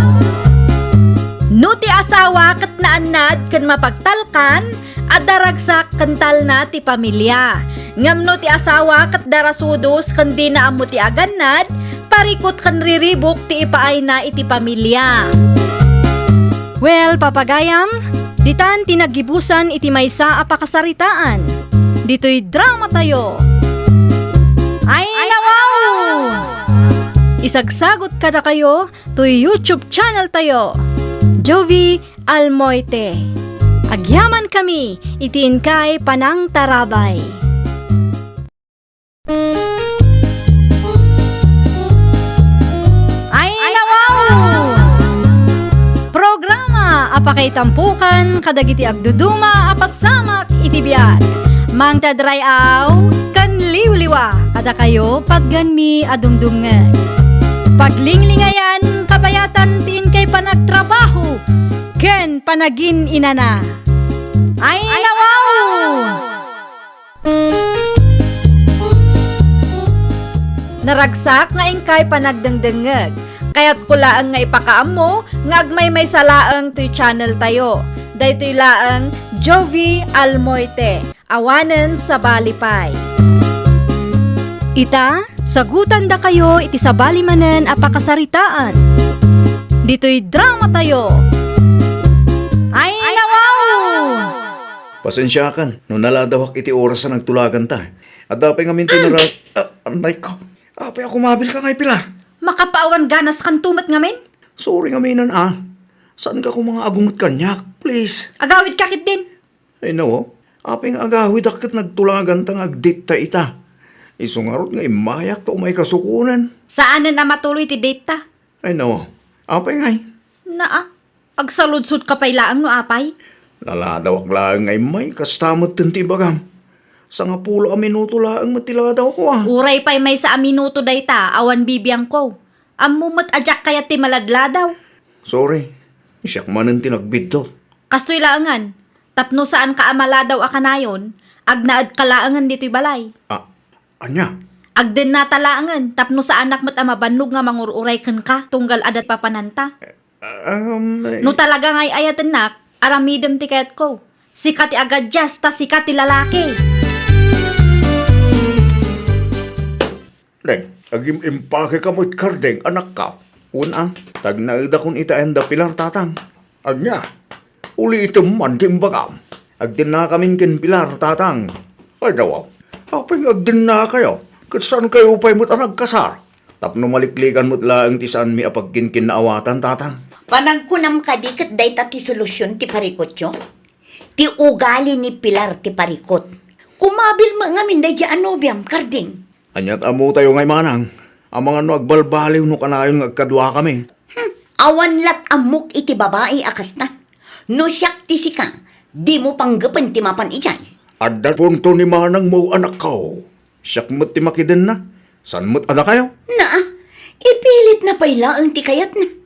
No ti asawa ket naannad ken mapagtalkan, adda ragsak ken talna ti pamilia. Ngem no ti asawa ket darasudos ken dina ammo ti agannad, parikut ken riribuk ti ipaayna iti pamilia. Well, papagayam, ditan ti naggibusan iti maysa a pakasaritaan. Ditoy dramatayo. Ay, nawaw! Isagsagut kadakayo toy YouTube channel tayo, Jovie Almoite. Agyamankami iti inkay panangtarabay. Ay, nawaw! Programa a pakaitampukan kadagiti agduduma a pasamak iti biag. Mangted ray-aw ken liwliwa kadakayo patgenmi a dumdumngeg. Paglinglingayan, kabayatan ti inkay panagtrabaho ken panagin-inana. Ay, nawaw! Naragsak nga inkay panagdengdengngeg. Kayatko laeng nga ipakaammo nga agmaymaysa laeng toy channel tayo. Daytoy laeng Jovie Almoite, awanen sabali pay. Ita, sagutandakayo iti sabali manen a pakasaritaan. Ditoy dramatayo. Ay, nawaw! Pasensiakan no naladawak iti oras a nagtulaganta. Adda pay ngamin ti nara-, ah, anay ko. Apay a kumabilka ngay pila? Makapaawan ganaskanto met ngamin? Sorry ngamin, ah. Saanka koma nga agunget kaniak, please. Agawidka ketdin. Ay, no. Apay nga agawidak ket nagtulaganta nga agdate ta ita. Isu ngarud nga immayak ta umay kasukonen. Saanen a matuloy ti date ta. Ay, no. Apay ngay? Naa, agsaludsodka pay laeng no apay? Naladawak laeng nga immay, kasta metten ti ibagam. Sangapulo a minuto laeng met ti ladawko, ah. Uray pay maysa a minuto dayta, awan bibiangko. Ammo met a diak kayat ti maladladaw. Sorry, siak manen ti nagbiddut. Kastoy laengen, tapno saanka a maladaw a kanayon, agnaedka laengen ditoy balay. Ah, ania? Agdennata laengen, tapno saanak met a mabannog nga mangur-uray kenka, tunggal adda papananta. Um, eh. No talaga nga ay-ayatennak, aramidem ti kayatko. Sika ti agadias, ta sika ti lalaki. Deng, agim-impake ka met, Kardeng, anakko. Wen a, tagnaedakon ita enda Pilar, tatang. Ania? Ulitem man ti imbagam. Agdennakamin ken Pilar, tatang. Ay, nawaw. Apay nga agdennakayo? Ket saankayo pay met a nagkasar? Tapno maliklikan met laeng ti saanmi a pagkinkinnaawatan, tatang. Panagkunam kadi ket dayta ti solusion ti parikutyo? Ti ugali ni Pilar ti parikut. Kumabil met ngamin daydi a nobiam, Karding. Aniat ammotayo ngay manang, amangan no agbalbaliw no kanayon nga agkaduakami. Hmm, awan lat ammok iti babai a kasta. No siak ti sika, dimo panggepen ti mapan idiay. Adda punto ni manangmo, anakko. Siak met ti makidenna. Saan met a dakayo? Naa, ipilitna pay laeng ti kayatna.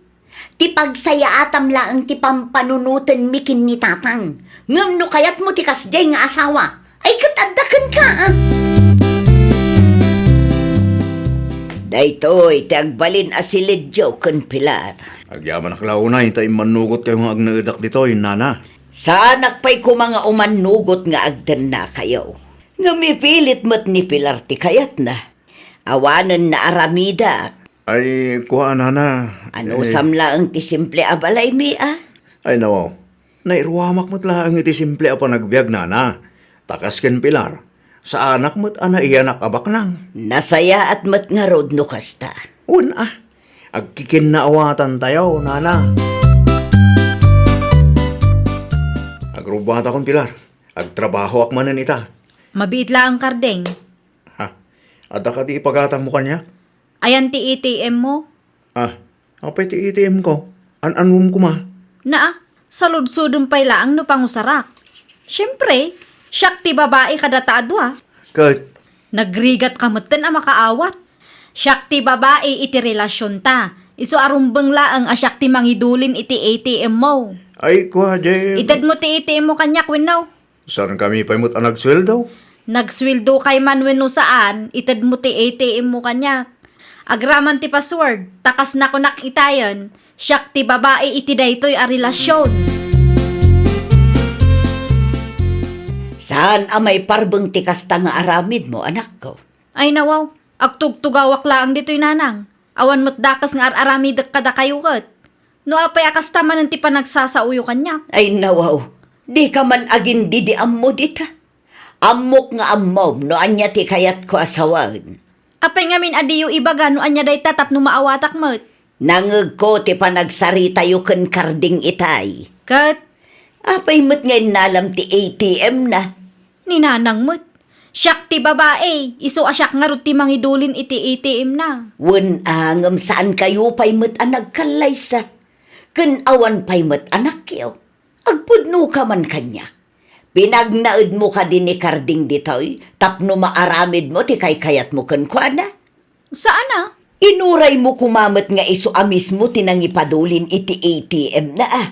Ti pagsayaatam laeng ti pampanunotenmi ken ni Tatang. Ngem no kayatmo ti kasdiay nga asawa, ay ket adda kenka, a. Daytoy ti agbalin a siledyo ken Pilar. Agyamanak la unay ta immannugotkayo nga agnaedak ditoy, nana. Saanak pay koma nga umannugot nga agdennakayo. Ngem ipilit met ni Pilar ti kayatna. Awanen naaramidak. Ay, kua, nana. Anusam laeng ti simple a balaymi, a? Ay, nawaw. Nairuamak met laeng iti simple a panagbiag, nana. Ta kas ken Pilar, saanak met a naiyanak a baknang. Nasayaat met ngarud no kasta. Wen a, agkikinnaawatan tayo, nana. Agrubbatakon, Pilar. Agtrabahoak manen ita. Mabiit laeng, Karding. Ha? Adda kadi ipagatangmo kaniak? Ayan ti A T M mo? Ah, apay ti A T M ko? An-anuem koma? Naa, saludsodem pay laeng no pangusarak. Siempre, siak ti babai kadata a dua. Ket? Nagrigat ka metten a makaawat. Siak ti babai iti relasionta. Isu a rumbeng laeng a siak ti mangidulin iti A T M mo. Ay, kua, Jem. Itedmo ti A T M mo kaniak wenno? Saankami pay met a nagsueldo. Nagsueldo kay man wenno saan, itedmo ti A T M mo kaniak. Agraman ti password, ta kas nakunak itayen, siak ti babai iti daytoy a relasion. Saan a maiparbeng ti kasta nga aramidmo, anakko? Ay, nawaw, agtugtugawak laeng ditoy, nanang. Awan met dakes nga ar-aramidek kadakayo ket. No apay a kasta manen ti panagsasaoyo kaniak? Ay, nawaw, dika man agin-didiammo dita. Ammok nga ammom no ania ti kayatko a sawen. Apay ngamin a diyo ibaga no ania dayta tapno maawatak met? Nangegko ti panagsaritayo ken Karding itay. Ket? Apay met nga innalam ti A T M na? Ni nanang met. Siak ti babai, isu a siak ngarud ti mangidulin iti A T M na. Wen a, ngem saankayo pay met a nagkallaysa. Ken awan pay met anakyo. Agpudnoka man kaniak. Pinagnaedmo kadi ni Karding ditoy tapno maaramidmo ti kaykayatmo kenkuana? Saan a? Inuraymo koma met nga isu a mismo ti nangipadulin iti A T M na a.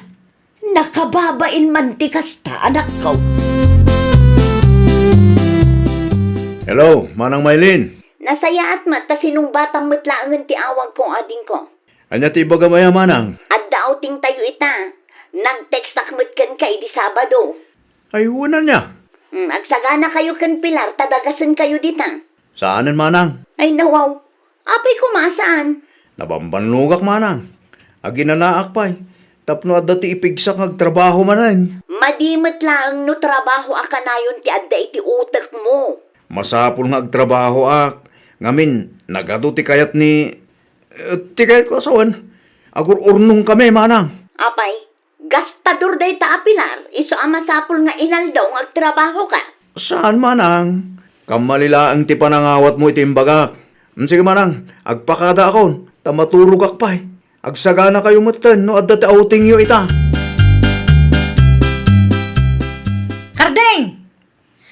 Nakababain man ti kasta, anakko. Hello, Manang Maylin. Nasayaat met ta sinungbatam met laengen ti awagko, adingko. Ania ti ibagam aya, Manang? Adda outingtayo ita. Nag-textak met kenka idi Sabado. Ay, wen ania? Hmm, agsaganakayo ken Pilar ta dagasenkayo dita. Saanen, Manang. Ay, nawaw. Apay koma a saan? Nabambannogak, Manang. Aginanaak pay tapno adda ti ipigsak nga agtrabaho manen. Madi met laeng no trabaho a kanayon ti adda iti utekmo. Masapul nga agtrabahoak. Ngamin, nagadu ti kayat ni, eh, ti kayatko a sawen. Agur-urnongkami, Manang. Apay, gastador dayta a Pilar, isu a masapul nga inaldaw nga agtrabahoka. Saan, Manang. Kammali laeng ti panangawatmo iti imbagak. Mm, sige, Manang, agpakadaakon, ta maturogak pay. Agsaganakayo metten no adda ti outingyo ita. Karding!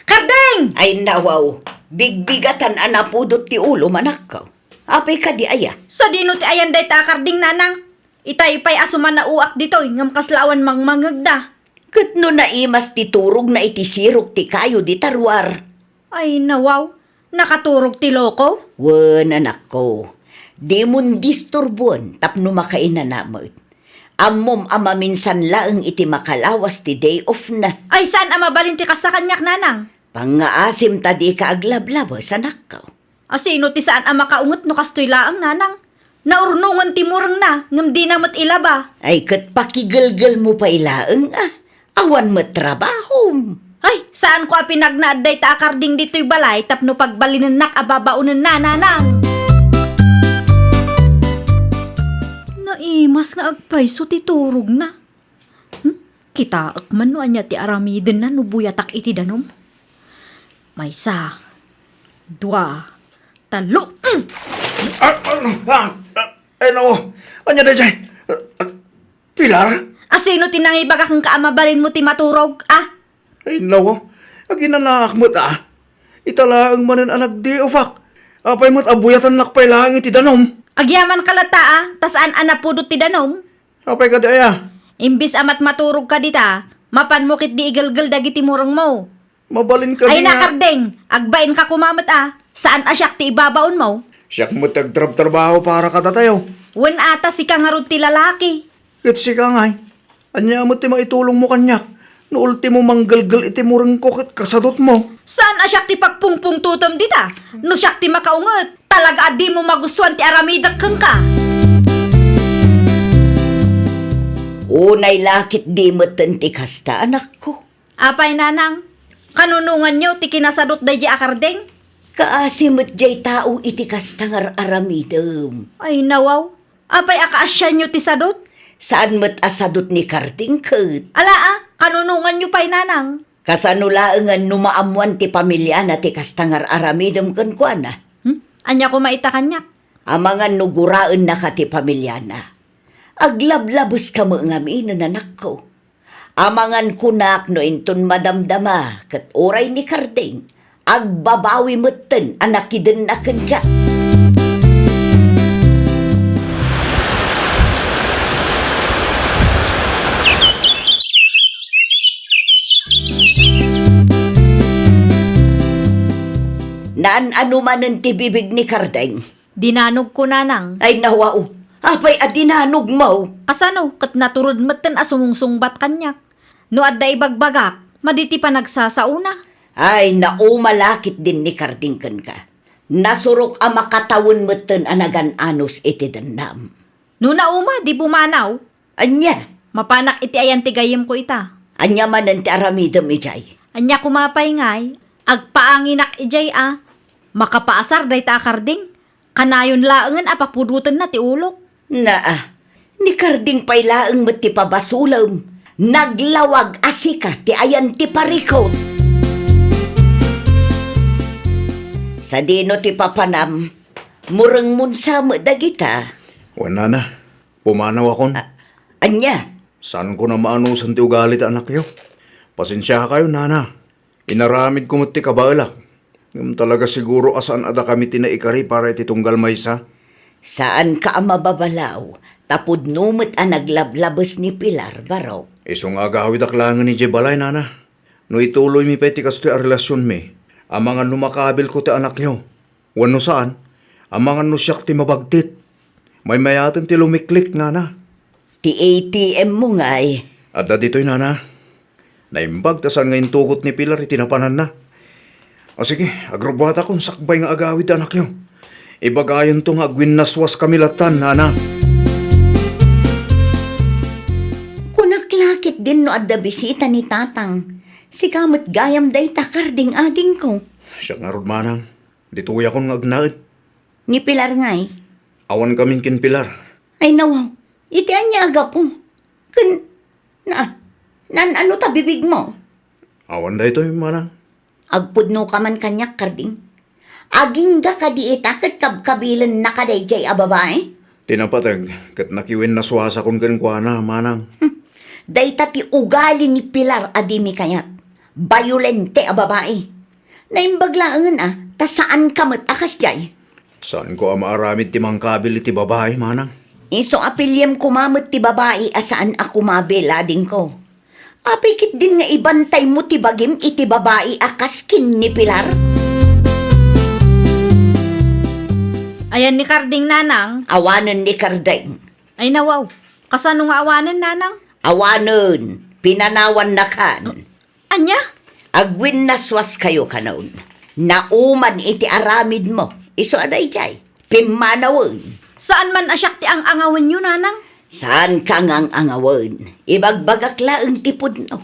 Karding! Ay, nawaw, bigbigatan a napudot ti ulo, manakko. Apay kadi aya? Sadino ti ayan dayta a karding, nanang? Itay pay a sumanauak ditoy ngem kasla awan mangmangegda. Ket no naimas ti turogna iti sirok ti kayo dita ruar? Ay, nawaw, nakaturog ti loko? Wen, anakko, dimon disturboen tapno makainana met. Ammom a maminsan laeng iti makalawas ti day off na. Ay, saan a mabalin ti kasta kaniak, nanang? Pangngaasim ta dika aglablabes, anakko. Asino ti saan a makaunget no kastoy laeng, nanang? Naurnongen ti murengna, ngem dina met ilaba. Ay, ket pakigelgelmo pay laeng a. Awan met trabahom. Ay, saanko a pinagnaed dayta a karding ditoy balay tapno pagbalinennak a babaonenna, nanang. Naimas nga agpayso ti turogna. Hmm? Kitaek man no ania ti aramidenna no buyatak iti danum. Maysa, dua, tallo. Hmm! Ah, ah, ah, ah, ay, nako. Ania daydiay? Ah, ah, Pilar? Asino ti nangibagak kenka a mabalinmo ti maturog, a? Ay, nako. Aginanaak met, a. Ita laeng manen a nag-day off-ak. Apay met a buyatennak pay laeng iti danum? Agyamankami latta, a, ta saan a napudot ti danum. Apay kadi aya? Imbes a matmaturogka dita, mapanmo ketdi igelgel dagiti murengmo. Mabalin kadi nga. Ay, nakardeng, agbainka koma met a, saan a siak ti ibabaonmo? Siak met ti agtrabtrabaho para kadatayo. Wen a, ta sika ngarud ti lalaki. Ket sika ngay, ania met ti maitulongmo kaniak? No ultimo manggelgel iti murengko ket kasadutmo. Saan a siak ti pagpungpungtotem dita? No siak ti makaunget, talaga a dimo magustuan ti aramidek kenka. Unay la ket di metten ti kasta, anakko. Apay, nanang? Kanunonganyo ti kinasadut daydiay a karding? Kaasi met jay tao iti kasta nga ar-aramidem. Ay, nawaw. Apay a kaasianyo ti sadut? Saan met a sadut ni Karding ket. Ala, a, kanunonganyo pay, nanang? Kasano laengen no maammoan ti pamiliana ti kasta nga ar-aramidem kenkuana? Hmm? Ania koma ita kaniak? Amangan no guraennaka ti pamiliana. Aglablabeska met ngamin, anakko. Amangan kunak no inton madamdama ket uray ni Karding, agbabawi metten a nakidenna kenka. Naan-ano manen ti bibig ni Kardeng. Dinanogko, nanang. Ay, nawaw. Apay a dinanogmo? Kasano, ket naturod metten a sumungsungbat kaniak. No adda ibagbagak, madi ti panagsasaona. Ay, nauma la ketdin ni Karding kenka. Nasurok a makatawen metten a nagan-anos iti dennam. No nauma, di pumanaw. Ania? Mapanak iti ayan ti gayyemko ita. Ania manen ti aramidem idiay? Ania koma pay ngay, agpaanginak idiay a makapaasar dayta a Karding. Kanayon laengen a papudotenna ti ulok. Naa, ni Karding pay laeng met ti pabasolem. Naglawag a sika ti ayan ti parikut. Sadino ti papanam? Murengmon sa met dagita. Wen, nana, pumanawakon. A-, ania? Saanko a maanosan ti ugali ti anakyo. Pasensiakayo, nana. Inaramidko met ti kabaelak. Ngem talaga siguro a saan a dakami ti naikari para iti tunggal maysa. Saanka a mababalaw, ta pudno met a naglablabes ni Pilar, barok. Isu nga agawidak laengen idiay balay, nana. No ituloymi pay ti kastoy a relasionmi, amangan no makabilko ti anakyo. Wenno saan, amangan no siak ti mabagtit. Maymayaten ti lumiklik, nana. Ti A T M mo ngay. Adda ditoy, nana. Naimbag ta saan nga intugot ni Pilar iti napananna. O sige, agrubbuatakon sakbay nga agawid ti anakyo. Ibagayonto nga agwinnaswaskami lattan, nana. Kunak la ketdin no adda bisita ni tatang. Sika met gayam dayta, Karding, adingko. Siak ngarud, manang. Dituyakon nga agnaed. Ni Pilar ngay? Awan kamin ken Pilar. Ay, nawaw. Iti ania a gapu? Ken, na, naan-ano ta bibigmo? Awan daytoy, manang. Agpudnoka man kaniak, Karding. Agingga kadi ita ket kabkabilennaka daydiay a babai? Ti napateg, ket nakiwinnaswasakon kenkuana, manang. Hmm. Dayta ti ugali ni Pilar a dimi kayat. Bayolente a babai. Naimbag laengen a, ta saanka met a kasdiay. Saanko a maaramid ti mangkabil iti babai, manang. Isu a piliem koma met ti babai a saan a kumabil, adingko. Apay ketdin nga ibantaymo ti bagim iti babai a kas ken ni Pilar? Ayan ni Karding, nanang. Awanen ni Karding. Ay, nawaw. Kasano nga awanen, nanang? Awanen. Pinanawannakan. Ania? Agwinnaswaskayo kanon. Nauman iti aramidmo. Isu a daydiay. Pimmanawen. Saan man a siak ti ang-angawenyo, nanang? Saanka nga ang-angawen. Ibagbagak laeng ti pudno.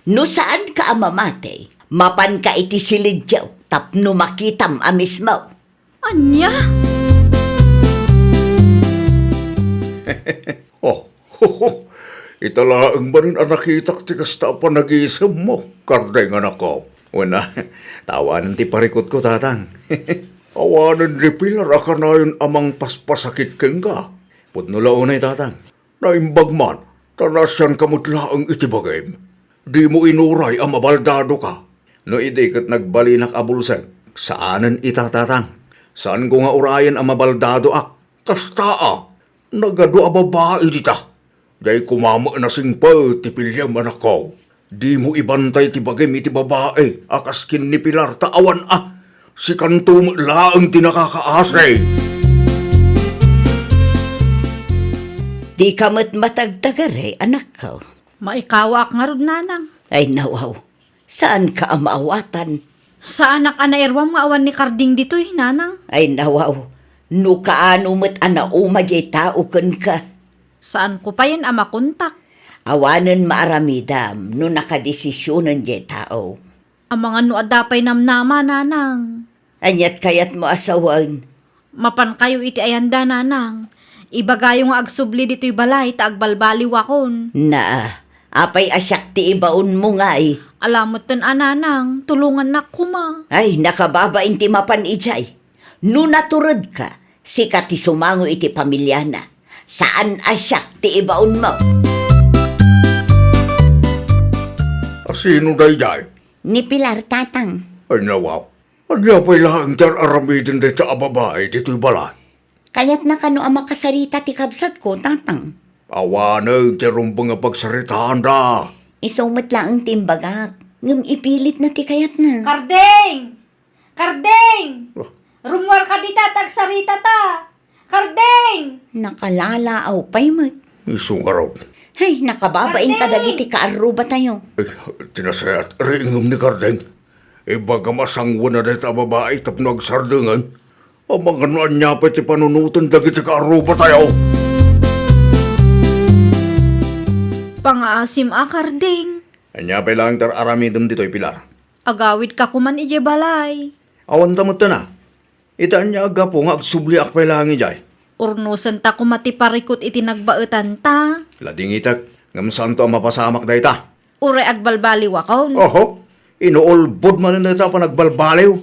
No saanka a mamati, mapanka iti silidyo tapno makitam a mismo. Ania? Oh, ita laeng manen a nakitak ti kasta a panagisemmo, Kardeng, anakko. Wen a, ta awanen ti parikutko, tatang. Awanen ni Pilar a kanayon a mangpaspasakit kenka. Pudno la unay, tatang. Naimbag man, ta naasianka met laeng iti bagim. Dimo inuray a mabaldadoka. No idi ket nagbalinak a bulsek, saanen ita, tatang. Saanko nga urayen a mabaldadoak. Kasta a, nagadu a babai dita. Diay koma met nasingpet ti piliem, anakko. Dimo ibantay ti bagim iti babai a kas ken ni Pilar ta awan a. Sikanto met laeng ti nakakaasi. Dika met matagtagari, anakko. Maikawaak ngarud, nanang. Ay, nawaw. Saanka a maawatan? Saanak a nairuam nga awan ni Karding ditoy, nanang. Ay, nawaw. No kaano met a nauma diay tao kenka. Saanko payen a makontak. Awanen maaramidam no nakadesisionen diay tao. Amangan no adda pay namnama, nanang. Aniat kayatmo a sawen? Mapankayo iti ayanda, nanang. Ibagayo nga agsubli ditoy balay ta agbalbaliwakon. Naa, apay a siak ti ibaonmo ngay? Ala metten a, nanang, tulongannak koma. Ay, nakababain ti mapan idiay. No naturedka, sika ti sumango iti pamiliana. Saan a siak ti ibaonmo. A sino daydiay? Ni Pilar, tatang. Ay, nawaw. Ania pay laeng ti ar-aramiden dayta a babai ditoy balay? Kayatna kano a makasarita ti kabsatko, tatang? Awanen ti rumbeng a pagsaritaanda. Isu met laeng ti imbagak, ngem ipilitna ti kayatna. Karding! Karding! Ah. Rummuarka dita, ta agsaritata! Karding! Nakalaalaaw pay met. Isu ngarud. Hay, nakababain Karding! Kadagiti kaarrubatayo. Ay, ti nasayaat, riingem ni Karding. Ibagam a sanguen a dayta a babai tapno agsardengen. Amangan no ania pay ti panunoten dagiti kaarrubatayo. Pangaasim a, Karding. Ania pay laeng ti ar-aramidem ditoy, Pilar? Agawidka koman idiay balay. Awanta metten a. Ita ania a gapu nga agsubliak pay laeng idiay? Urnosenta koma ti parikut iti nagbaetanta. Ladingitek, ngem saanto a mapasamak dayta. Uray agbalbaliwakon. Oho, inuulbod manen dayta a panagbalbaliw.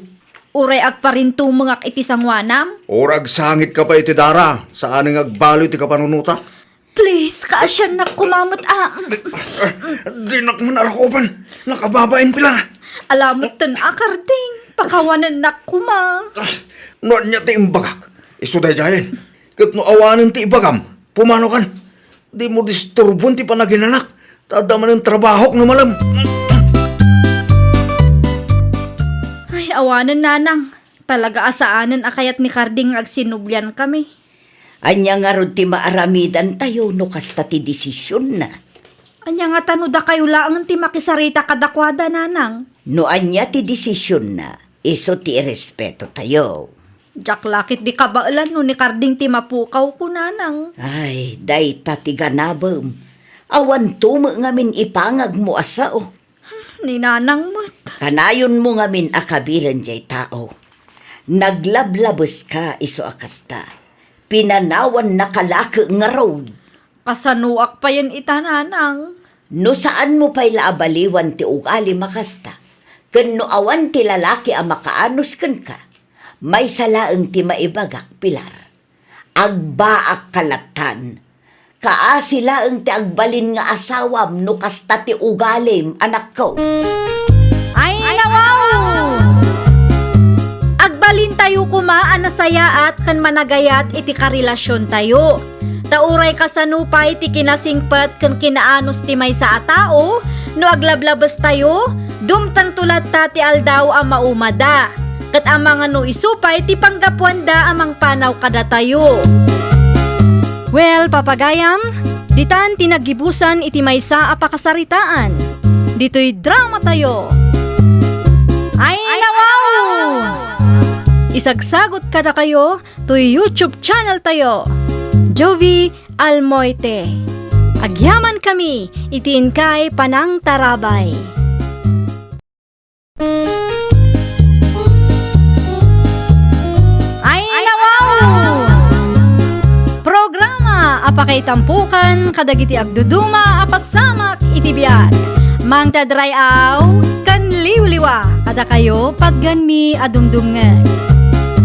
Uray agparintumengak iti sangoanam. Uray agsangitka pay iti dara, saan nga agbaliw ti kapanunotak. Please, kaasiannak koma met a. Dinak man arakupan. Nakababain pila. Ala metten a, Karding. Pakawanennak koma. No ania ti imbagak, isu daydiayen. Ket no awanen ti ibagam, pumanokan. Dimo disturboen ti panaginanak. Ta adda manen trabahok no malem. Ay, awanen, nanang. Talaga a saanen a kayat ni Karding nga agsinubliankami. Ania ngarud ti maaramidantayo no kasta ti desisionna? Ania ngata no dakayo laengen ti makisarita kadakuada, nanang? No ania ti desisionna, isu ti irespetotayo. Diak la ketdi kabaelan no ni Karding ti mapukawko, nanang. Ay, dayta ti ganabem. Awanto met ngamin ipangagmo a sao. Ni nanang met. Kanayonmo ngamin a kabilen diay tao. Naglablabeska isu a kasta. Pinanawannaka laeng ngarud. Kasanoak payen ita, nanang? No saanmo pay la a baliwan ti ugalim a kasta, ken no awan ti lalaki a makaanus kenka, maysa laeng ti maibagak, Pilar. Agbaakka lattan. Kaasi laeng ti agbalin nga asawam no kasta ti ugalim, anakko. Ay, nawaw! Agbalintayo koma a nasayaat ken managayat iti karelasiontayo. Ta uray kasano pay ti kinasingpet ken kinaanus ti maysa a tao, no aglablabestayo, dumtengto latta ti aldaw a maumada. Ket amangan no isu pay ti panggapuanda a mangpanaw kadatayo. Well, papagayam, ditan ti naggibusan iti maysa a pakasaritaan. Ditoy dramatayo. Ay, nawaw! Isagsagot kadakayo toy YouTube channel tayo, Jovie Almoite. Agyamankami iti inkay panangtarabay. Ay, nawaw! Programa a pakaitampokan kadagiti agduduma a pasamak iti biag. Mangted ray-aw ken liwliwa kadakayo patgenmi a dumdumngeg.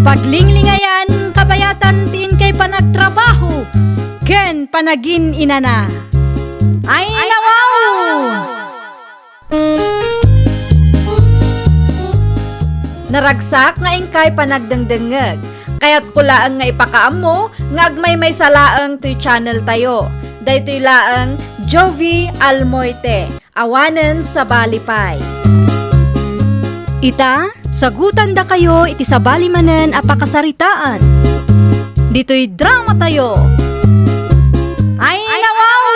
Paglinglingayan, kabayatan ti inkay panagtrabaho ken panagin-inana. Ay, nawaw! Naragsak nga inkay panagdengdengngeg. Kayatko laeng nga ipakaammo nga agmaymaysa laeng toy channel tayo. Daytoy laeng Jovie Almoite. Awanen sabali pay. Ita, sagutandakayo iti sabali manen a pakasaritaan. Ditoy dramatayo. Ay, nawaw!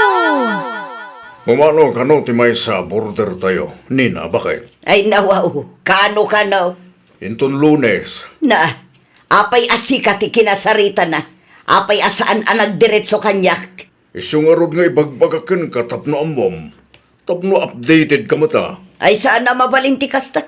Umano kano ti maysa a border tayo, Nina, baket? Ay, nawaw. Kano, kano? Inton Lunes. Na, apay a sika ti kinasaritana? Apay a saan a nagdiretso kaniak? Isu ngarud nga ibagbagak kenka tapno ammom, tapno updated ka met a. Ay, saan a mabalin ti kasta.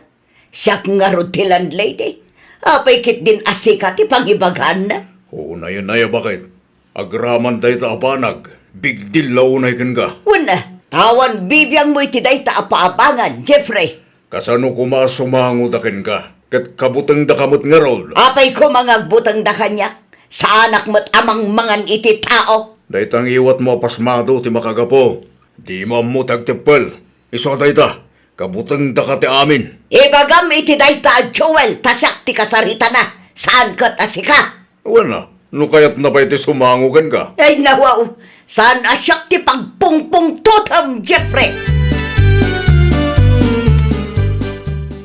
Siak ngarud ti landlady. Apay ketdin a sika ti pangibagaanna? Unay, unay a baket. Agraman dayta a banag, bigdil la unay kenka. Wen a, ta awan bibiangmo iti dayta a paabangan, Jeffrey. Kasano koma a sumangoda kenka? Ket kabutengdaka met ngarud. Apay koma nga agbutengda kaniak? Saanak met a mangmangan iti tao. Dayta ngiwatmo a pasmado ti makagapu. Dimo ammo ti agteppel. Isu a dayta, kabutengdaka ti amin. Ibagam iti dayta a Joel ta siak ti kasaritana, saan ket a sika. Wen a, no kayatna pay ti sumango kenka. Ay, nawaw, saan a siak ti pagpungpungtotam, Jeffrey.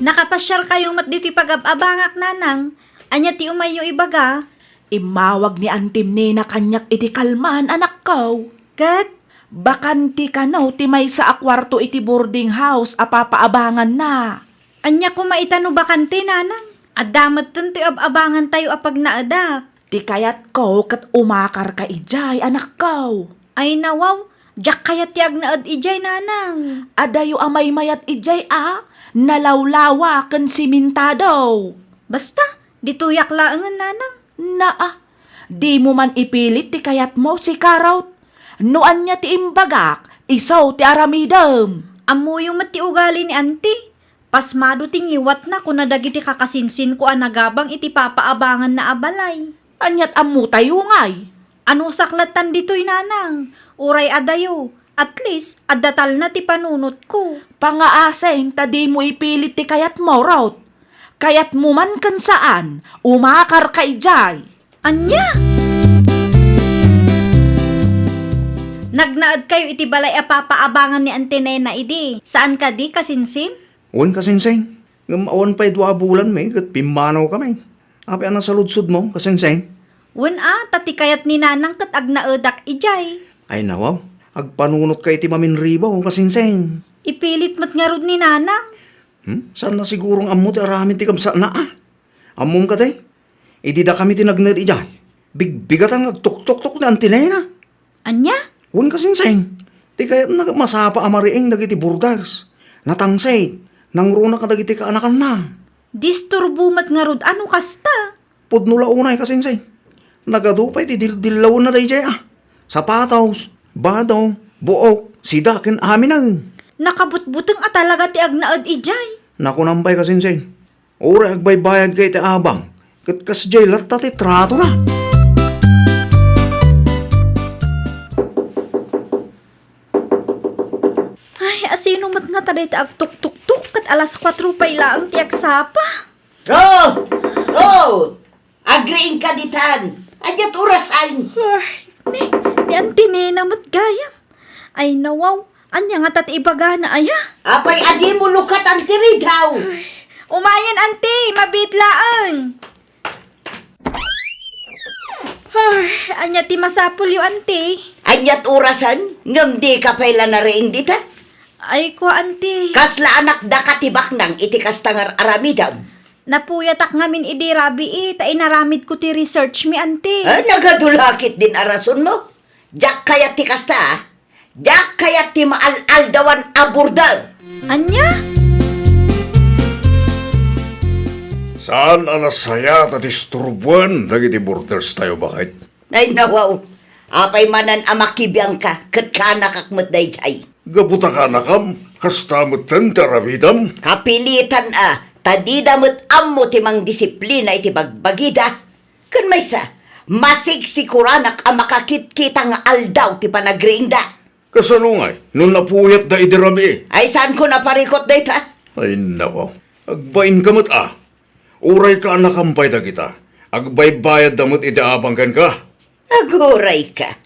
Nakapasiarkayo met ditoy pagab-abangak, Nanang. Ania ti umayyo ibaga? Immawag ni Antim Nena kaniak iti kalman, anakko. Ket? Bakante kano ti maysa a kuarto iti boarding house a papaabanganna. Ania koma ita no bakante, Nanang? Adda metten toy ab-abangantayo a pagnaedak. Ti kayatko ket umakarka idiay, anakko. Ay, nawaw, diak kayat ti agnaed idiay, Nanang. Adayo a maymayat idiay a nalawlawa ken simentado. Basta, ditoyak laengen, Nanang. Naa, dimo man ipilit ti kayatmo, sika Ruth. No ania ti imbagak, isu ti aramidem. Ammoyo met ti ugali ni Anti. Pasmado ti ngiwatna, kuna dagiti kakasinsinko a nagabang iti papaabanganna a balay. Aniat ammotayo ngay? Anusak lattan ditoy, Nanang. Uray adayo, at least, adda talna ti panunotko. Pangaasen ta dimo ipilit ti kayatmo, Ruth. Kayatmo man ken saan, umakarka idiay. Ania? Nagnaedkayo iti balay a papaabangan ni Anti Nena idi, saan kadi, kasinsin? Wen, kasinsin. Ngem awan pay dua a bulanmi ket pimmanawkami. Apay a nasaludsodmo, kasinsin? Wen a, ta ti kayat ni Nanang ket agnaedak idiay. Ay, nawaw. Agpanunotka iti maminribaw, kasinsin. Ipilit met ngarud ni Nanang. Hmm? Saan a sigurong ammo ti aramid ti kabsatna, a? Ammom kadi? Idi dakami ti nagnaed idiay, bigbigatan nga agtuktoktok ni Anti Nena. Ania? Wen, kasinsin. Ti kayatna ket masapa a mariing dagiti boarders. Natangsit, nangruna kadagiti kaanakanna. Disturbo met ngarud a no kasta. Pudno la unay, kasinsin. Nagadu pay ti dildillawna daydiay a. Sapatos, bado, buok, sida ken aminen. Nakabutbuteng a talaga ti agnaed idiay. Nakunam pay, kasinsin. Uray agbaybayadka iti abang, ket kasdiay latta ti tratona. Ay, asino met ngata dayta agtuktuktok ket alas kuatro pay laeng ti agsapa? Ruth! Ruth! Agriingka ditan. Aniat orasan? Ay, ni, ni Anti Nena met gayam. Ay, nawaw. Ania ngata ti ibagana, aya? Apay a dimo lukatan ti ridaw? Ay, umayen, Anti. Mabiit laeng. Ay, ania ti masapulyo, Anti? Aniat orasan? Ngem dika pay la nariing dita? Ay, kua, Anti. Kasla anak daka ti baknang iti kasta nga ar-aramidam. Napuyatak ngamin idi rabii, ta inaramidko ti research mi, Anti. Ah, nagadu la ketdin a rasonmo? Diak kayat ti kasta, a. Diak kayat ti maal-aldawan a boarder. Ania? Saan a nasayaat a disturboen dagiti boarderstayo, baket? Ay, nawaw. Apay manen a makibiangka ket kaanakak met daydiay? Gapu ta kaanakam, kasta metten ti aramidam? Kapilitan a, ta dida met ammo ti mangdisiplina iti bagbagida. Ken maysa, masigsiguranak a makakitkita nga aldaw ti panagriingda. Kasano ngay no napuyatda idi rabii? Ay, saanko naparikut dayta? Ay, nawaw. Agbainka met a. Uray kaanakam pay dagita, agbaybayadda met iti abang kenka. Agurayka.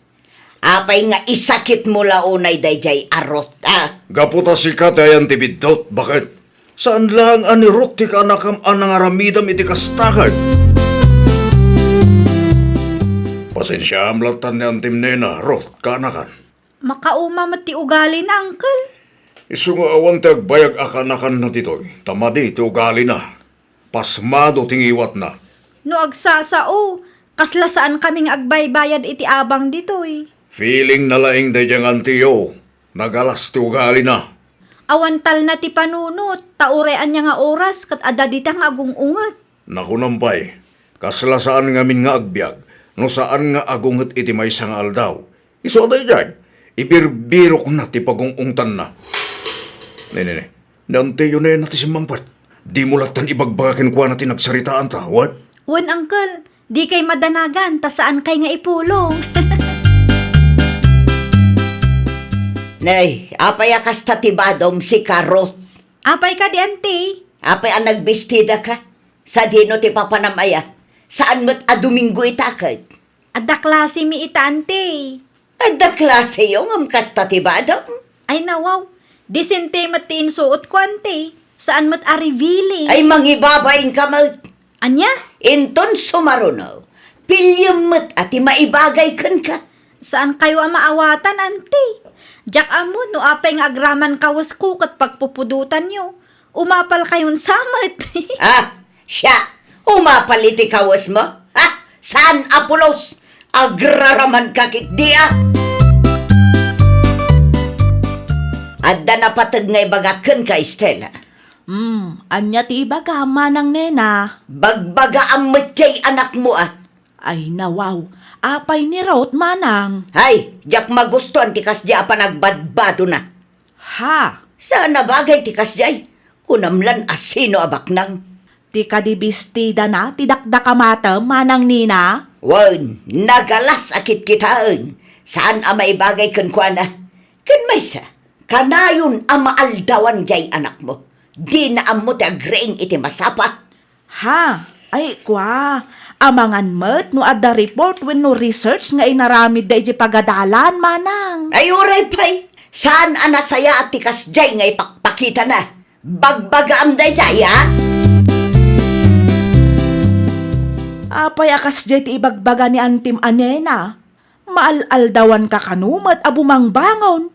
Apay nga isakitmo la unay daydiay a Ruth, a? Gapu ta sika ti ayan ti biddut, baket? Saan laeng a ni Ruth ti kaanakam a nangaramidam iti kasta, ket? Pasensiaam lattan ni Antim Nena, Ruth, kaanakan. Makauma met ti ugalina, Uncle. Isu nga awan ti agbayag a kaanakanna ditoy, ta madi ti ugalina. Pasmado ti ngiwatna. No agsasao, kasla saankami nga agbaybayad iti abang ditoy. Feeling na laeng daydiay nga antiyo. Nagalas ti ugalina. Awan talna ti panunot, ta uray ania nga oras ket adda dita nga agung-unget. Nakunam pay, kasla saan ngamin nga agbiag, no saan nga agunget iti maysa nga aldaw. Isu a daydiay, ibirbirokna ti pagung-ungtanna. Ne, ne, ne. Ni Auntie Yunena ti simmangpet. Dimo lattan ibagbaga kenkuana ti nagsaritaanta, wen? Wen, Uncle. Dikay madanagan, ta saankay nga ipulong. Nay, apay a kasta ti badom, sika, Ruth? Apay kadi, Auntie? Apay a nagbestida ka? Sadino ti papanam aya? Saan met a Domingo ita ket? Adda klase mi ita, Auntie. Adda klaseyo ngem kasta ti badom? Ay, nawaw. Disente met ti insuotko, Auntie. Saan met a revealing. Ay, mangibabain ka met. Ania? Inton sumaruno, piliem met a ti maibagay kenka. Saankayo a maawatan, Auntie. Diak ammo no apay nga agraman kawesko ket pagpupudotanyo. Umapalkayon sa met. Ah, siya, umapal iti kawesmo? Ha? Saan a pulos? Agraramanka ketdi, a? Adda napateg nga ibagak kenka, Estela. Hmm, ania ti ibagam, Manang Nena? Bagbagaam met jay anakmo, a. Ay, nawaw. Apay ni Ruth, Manang? Ay, diak magustuan ti kasdi a panagbadbadona. Ha? Saan a bagay ti kasdiay. Kunam lan a sino a baknang. Ti kadi bestidana ti dakdakamatem, Manang Nena? Wen, nagalas a kitkitaen. Saan a maibagay kenkuana. Ken maysa, kanayon a maaldawan jay anakmo. Dina ammo ti agriing iti masapa. Ha? Ay, kua, amangan met no adda report wenno research nga inaramidda idiay pagadalan, Manang. Ay, uray pay, saan a nasayaat ti kasdiay nga ipakpakitana. Bagbagaam daydiay, a? Apay a kasdiay ti ibagbaga ni Antim a Nena? Maal-aldawanka kano met a bumangbangon,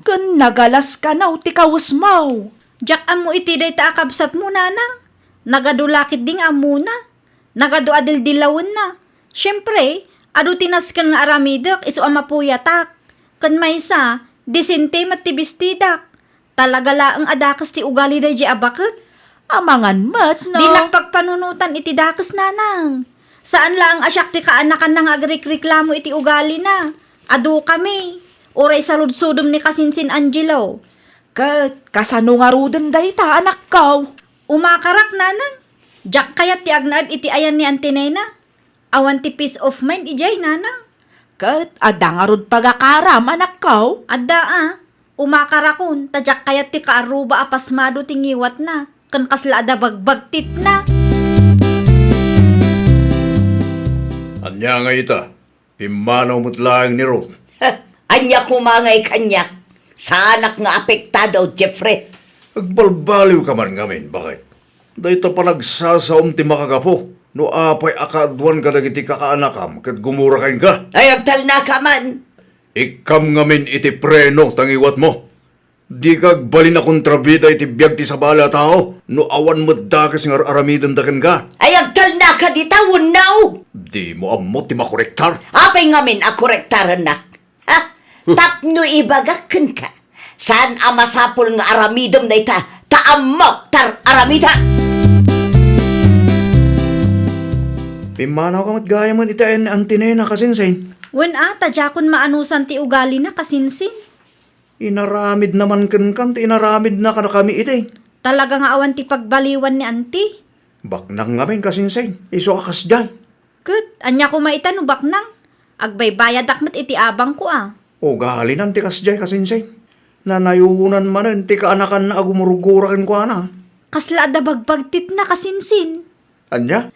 ken nagalas kano ti kawesmo. Diak ammo iti dayta a kabsatmo, Nanang. Nagadu la ketdi nga ammona. Nagadu a dildilawenna. Siempre, adu ti nasken nga aramidek isu a mapuyatak. Ken maysa, disente met ti bestidak. Talaga laeng a dakes ti ugali daydiay a baket. Amangan met, no? Dinak pagpanunotan iti dakes, Nanang. Saan laeng a siak ti kaanakanna nga agrikreklamo iti ugalina. Adukami. Uray saludsodem ni kasinsin Angelo. Ket kasano ngaruden dayta, anakko? Umakarak, Nanang. Diak kayat ti agnaed iti ayan ni Auntie Nena. Awan ti peace of mind idiay, Nanang. Ket adda ngarud pagakaram, anakko? Adda a. Umakarakon, ta diak kayat ti kaarruba a pasmado ti ngiwatna, ken kasla adda bagbagtitna. Ania nga ita? Pimmanaw met laeng ni Ruth. Ania koma ngay kaniak? Saanak nga apektado, Jeffrey. Agbalbaliwka man ngamin, baket. Dayta panagsasaom ti makagapu no apay a kaaduan kadagiti kakaanakam ket gumura kenka. Ay, agtalnaka man! Ikkam ngamin iti preno ta ngiwatmo. Dika agbalin a kontrabida iti biag ti sabali a tao no awan met dakes nga ar-aramidenda kenka. Ay, agtalnaka dita wenno? Dimo ammo ti makorektar? Apay ngamin a korektarennak? Ha? Huh. Tapno ibagak kenka, saan a masapul nga aramidem dayta, ta ammok ti ar-aramidek. Pimmanawka met gayamen iti ayan ni Auntie Nena, kasinsin. Wen a, ta diakon maanusan ti ugalina, kasinsin. Inaramidna man kenka ti inaramidna kadakami iti. Talaga nga awan ti pagbaliwan ni Auntie. Baknang ngamin, kasinsin, isu a kasdiay. Ket ania koma ita no baknang? Agbaybayadak met iti abangko a. Ugalinan ti kasdiay, kasinsin. Nanayonan manen ti kaanakanna a gumurgura kenkuana. Kasla adda bagbagtitna, kasinsin. Ania?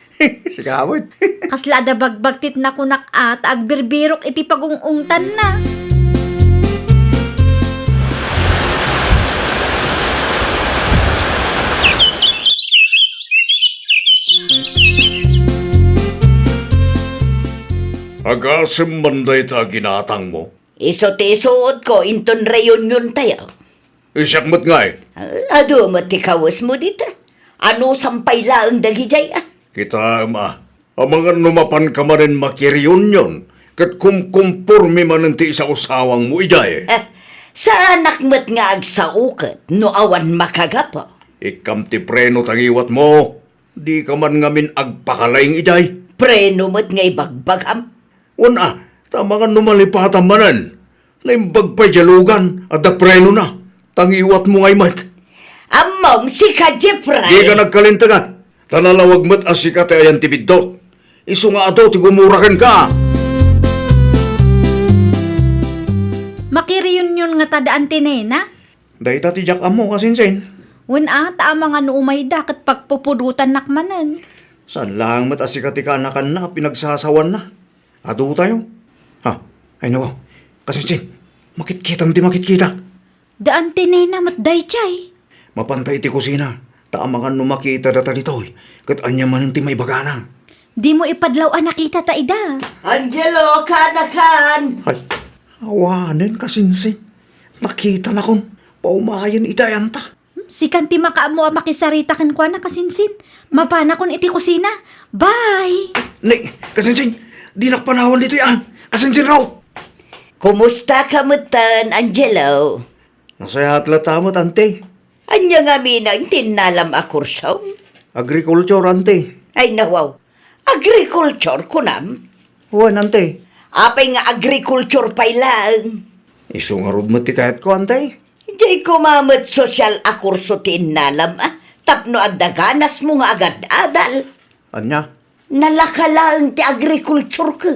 Sika met. Kasla adda bagbagtitna kunak a, ta agbirbirok iti pagung-ungtanna. Agasem man dayta a ginatangmo? Isu ti isuotko inton reuniontayo. Siak met ngay? Ah, adu met ti kawesmo dita. Anusam pay laeng dagidiay, a? Kitaem, a. Amangan no mapanka manen makireunion ket kumkumporme manen ti isausawangmo idiay. Ah, Saanak met nga agsao ket no awan makagapu. Ikkam ti preno ta ngiwatmo. Dika man ngamin agpakalaing idiay. Preno met nga ibagbagam. Wen a, ta amangan no malipatam manen. Naimbag pay diay lugan, adda prenona. Ta ngiwatmo ngay met. Ammom, sika, Jeffrey. Dika nagkalintegan. Ta nalawag met a sika ti ayan ti biddut. Isu nga adu ti gumura kenka. Makireunion ngata da Auntie Nena? Dayta ti diak ammo, kasinsin. Wen a, ta amangan no umayda ket pagpupudotannak manen. Saan laeng met a sika ti kaanakanna a pinagsasawanna. Adutayo. Ha, ay nawa, kasinsin, makitkitam ti makitkita. Da Auntie Nena met daydiay. Mapanta iti kusina, ta amangan no makita data ditoy, ket ania manen ti maibagana. Dimo ipadlaw a nakitata ida. Angelo, kaanakan! Ay, awanen, kasinsin. Nakitanakon. Paumayen iti ayanta. Hmm, sikan ti makaammo a makisarita kenkuana, kasinsin. Mapanakon iti kusina. Bye! Ni, kasinsin, dinak panawan ditoy, ah. Kasinsin, Ruth. Kumustaka metten, Angelo? Nasayaat latta met, ante. Ania ngamin ti innalam a kursom? Agriculture, ante. Ay, nawaw. Agriculture, kunam? Wen, ante. Apay nga agriculture pay laeng? Isu ngarud met ti kayatko, ante. Diay koma met sosyal a kurso ti innalam, ah, tapno adda ganasmo nga agad-adal. Ania? Nalaka laeng ti agrikulturko.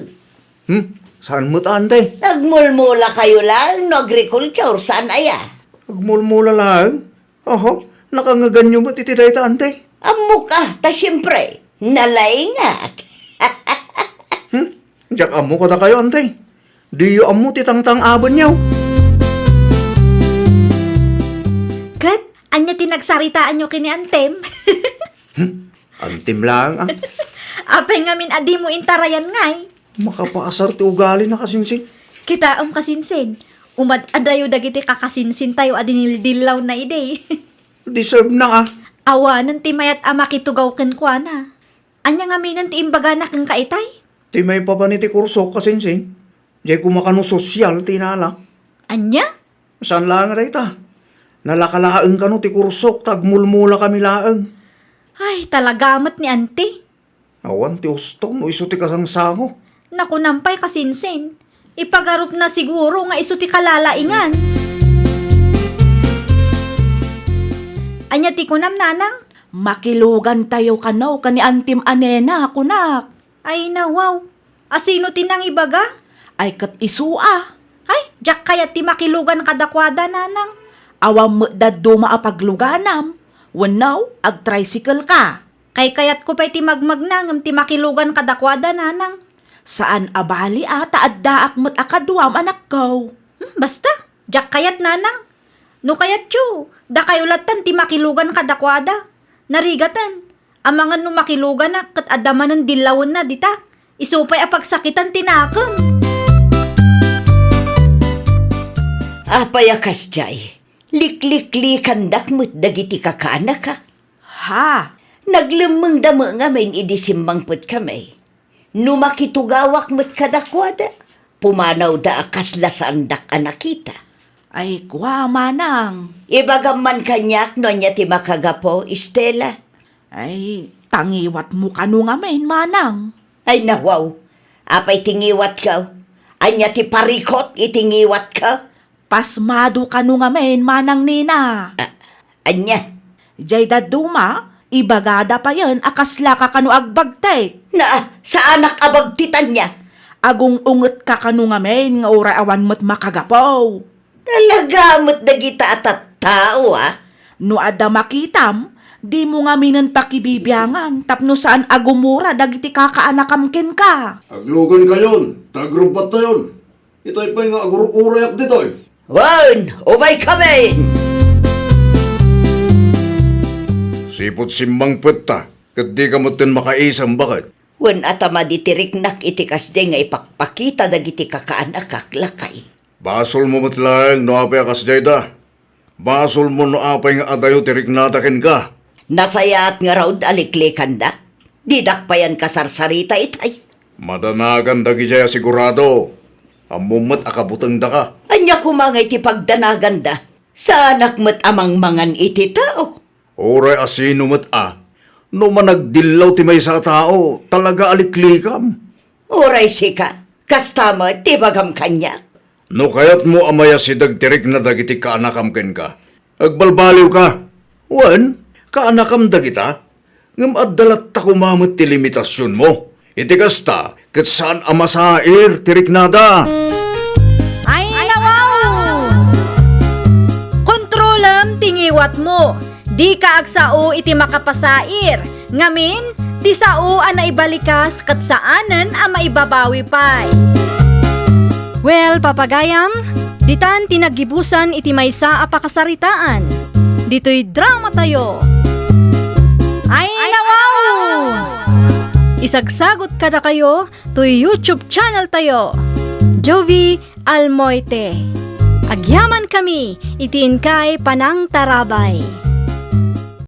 Hmm? Saan met, ante? Nagmulmula kayo laeng no agrikultur, saan aya? Agmulmula laeng? Oho, nakangeganyo met iti dayta, ante? Ammok a, ta siempre, nalaingak. Hmm? Diak ammo kadakayo, ante. Diyo ammo ti tangtang-abenyo. Ket, ania ti nagsaritaanyo ken ni Antem? Hmm? Antim laeng, ah. Apay ngamin a dimo intarayan ngay? Makapaasar ti ugalina, kasinsin. Kitaem, kasinsin. Umad-adayo dagiti kakasinsintayo a dinildillawna idi. Deserve na, ah. Awanen ti mayat a makitugaw kenkuana. Ania ngaminen ti imbagana kenka itay? Ti maipapan iti kursok, kasinsin. Diay koma kano sosyal ti inala. Ania? Saan laeng a dayta. Nalaka laeng kano ti kursok ta agmulmula kami laeng. Ay, talaga met ni Auntie. Awan ti ustom no isu ti kasangsango. Nakunam pay, kasinsin. Ipagarupna siguro nga isu ti kalalaingan. Ania ti kunam, nanang? Makilugantayo kano ken ni Antim a Nena, kunak. Ay, nawaw. Asino ti nangibaga? Ay, ket isu a. Ay, diak kayat ti makilugan kadakuada, nanang. Awan met dadduma a pagluganam. Wenno, agtricycle ka. Kaykayatko pay ti magmagna ngem ti makilugan kadakuada, nanang. Saan a bali a ta addaak met a kaduam, anakko. Hmm, basta, diak kayat, nanang. No kayatyo, dakayo lattan ti makilugan kadakuada. Narigaten, amangan no makiluganak ket adda manen dillawenna dita. Isu pay a pagsakitan ti nakem. Apay a kasdiay? Likliklikandak met dagiti kakaanakak. Ha? Naglemmengda met ngamin idi simmangpetkami. No makitugawak met kadakuada, pumanawda a kasla saandak a nakita. Ay, kua, manang. Ibagam man kaniak no ania ti makagapu, Estela. Ay, ta ngiwatmo kano ngamin, manang. Ay, nawaw. Apay ti ngiwatko? Ania ti parikut iti ngiwatko? Pasmado kano ngamin, Manang Nina. A-, ania? Jay dadduma, ibagada payen a kaslaka kano agbagtit. Na, saanak a bagtit, ania? Agung-ungetka kano ngamin nga uray awan met makagapu. Talaga met dagita a tattao, a? No adda makitam, dimo ngaminen pakibibiangan tapno saan a gumura dagiti kakaanakam kenka. Aglugankayon, ta agrubbattayon. Itay pay nga agur-urayak ditoy. Wen, umaykami! Sipud simmangpetta, ket dika metten makaisem, baket? Wen, a ta madi ti riknak iti kasdiay nga ipakpakita dagiti kakaanakak, lakay. Basolmo met laeng no apay a kasdiayda. Basolmo no apay nga adayo ti riknada kenka. Nasayaat ngarud a liklikandak. Didak payen kasarsarita itay. Madanagan dagidiay a sigurado. Ammom met a kabutengdaka. Ania koma nga iti pagdanaganda? Saanak met a mangmangan iti tao. Uray a sino met a, no managdillaw ti maysa a tao, talaga a liklikam. Uray sika, kasta met ti ibagam kaniak. No kayatmo a mayasideg ti rikna dagiti kaanakam kenka, agbalbaliwka. Wen, kaanakam dagita, ngem adda latta koma met ti limitasionmo. Iti kasta, ket saan a masair ti riknada. Ay, nawaw! Kontrolem ti ngiwatmo. Dika agsao iti makapasair. Ngamin, ti sao a naibalikas ket saanen a maibabawi pay. Well, papagayam, ditan ti naggibusan iti maysa a pakasaritaan. Ditoy drama tayo. Ay, nawaw! Isagsagot kadakayo toy YouTube channel tayo, Jovi Almoite. Agyaman kami iti inkay panangtarabay.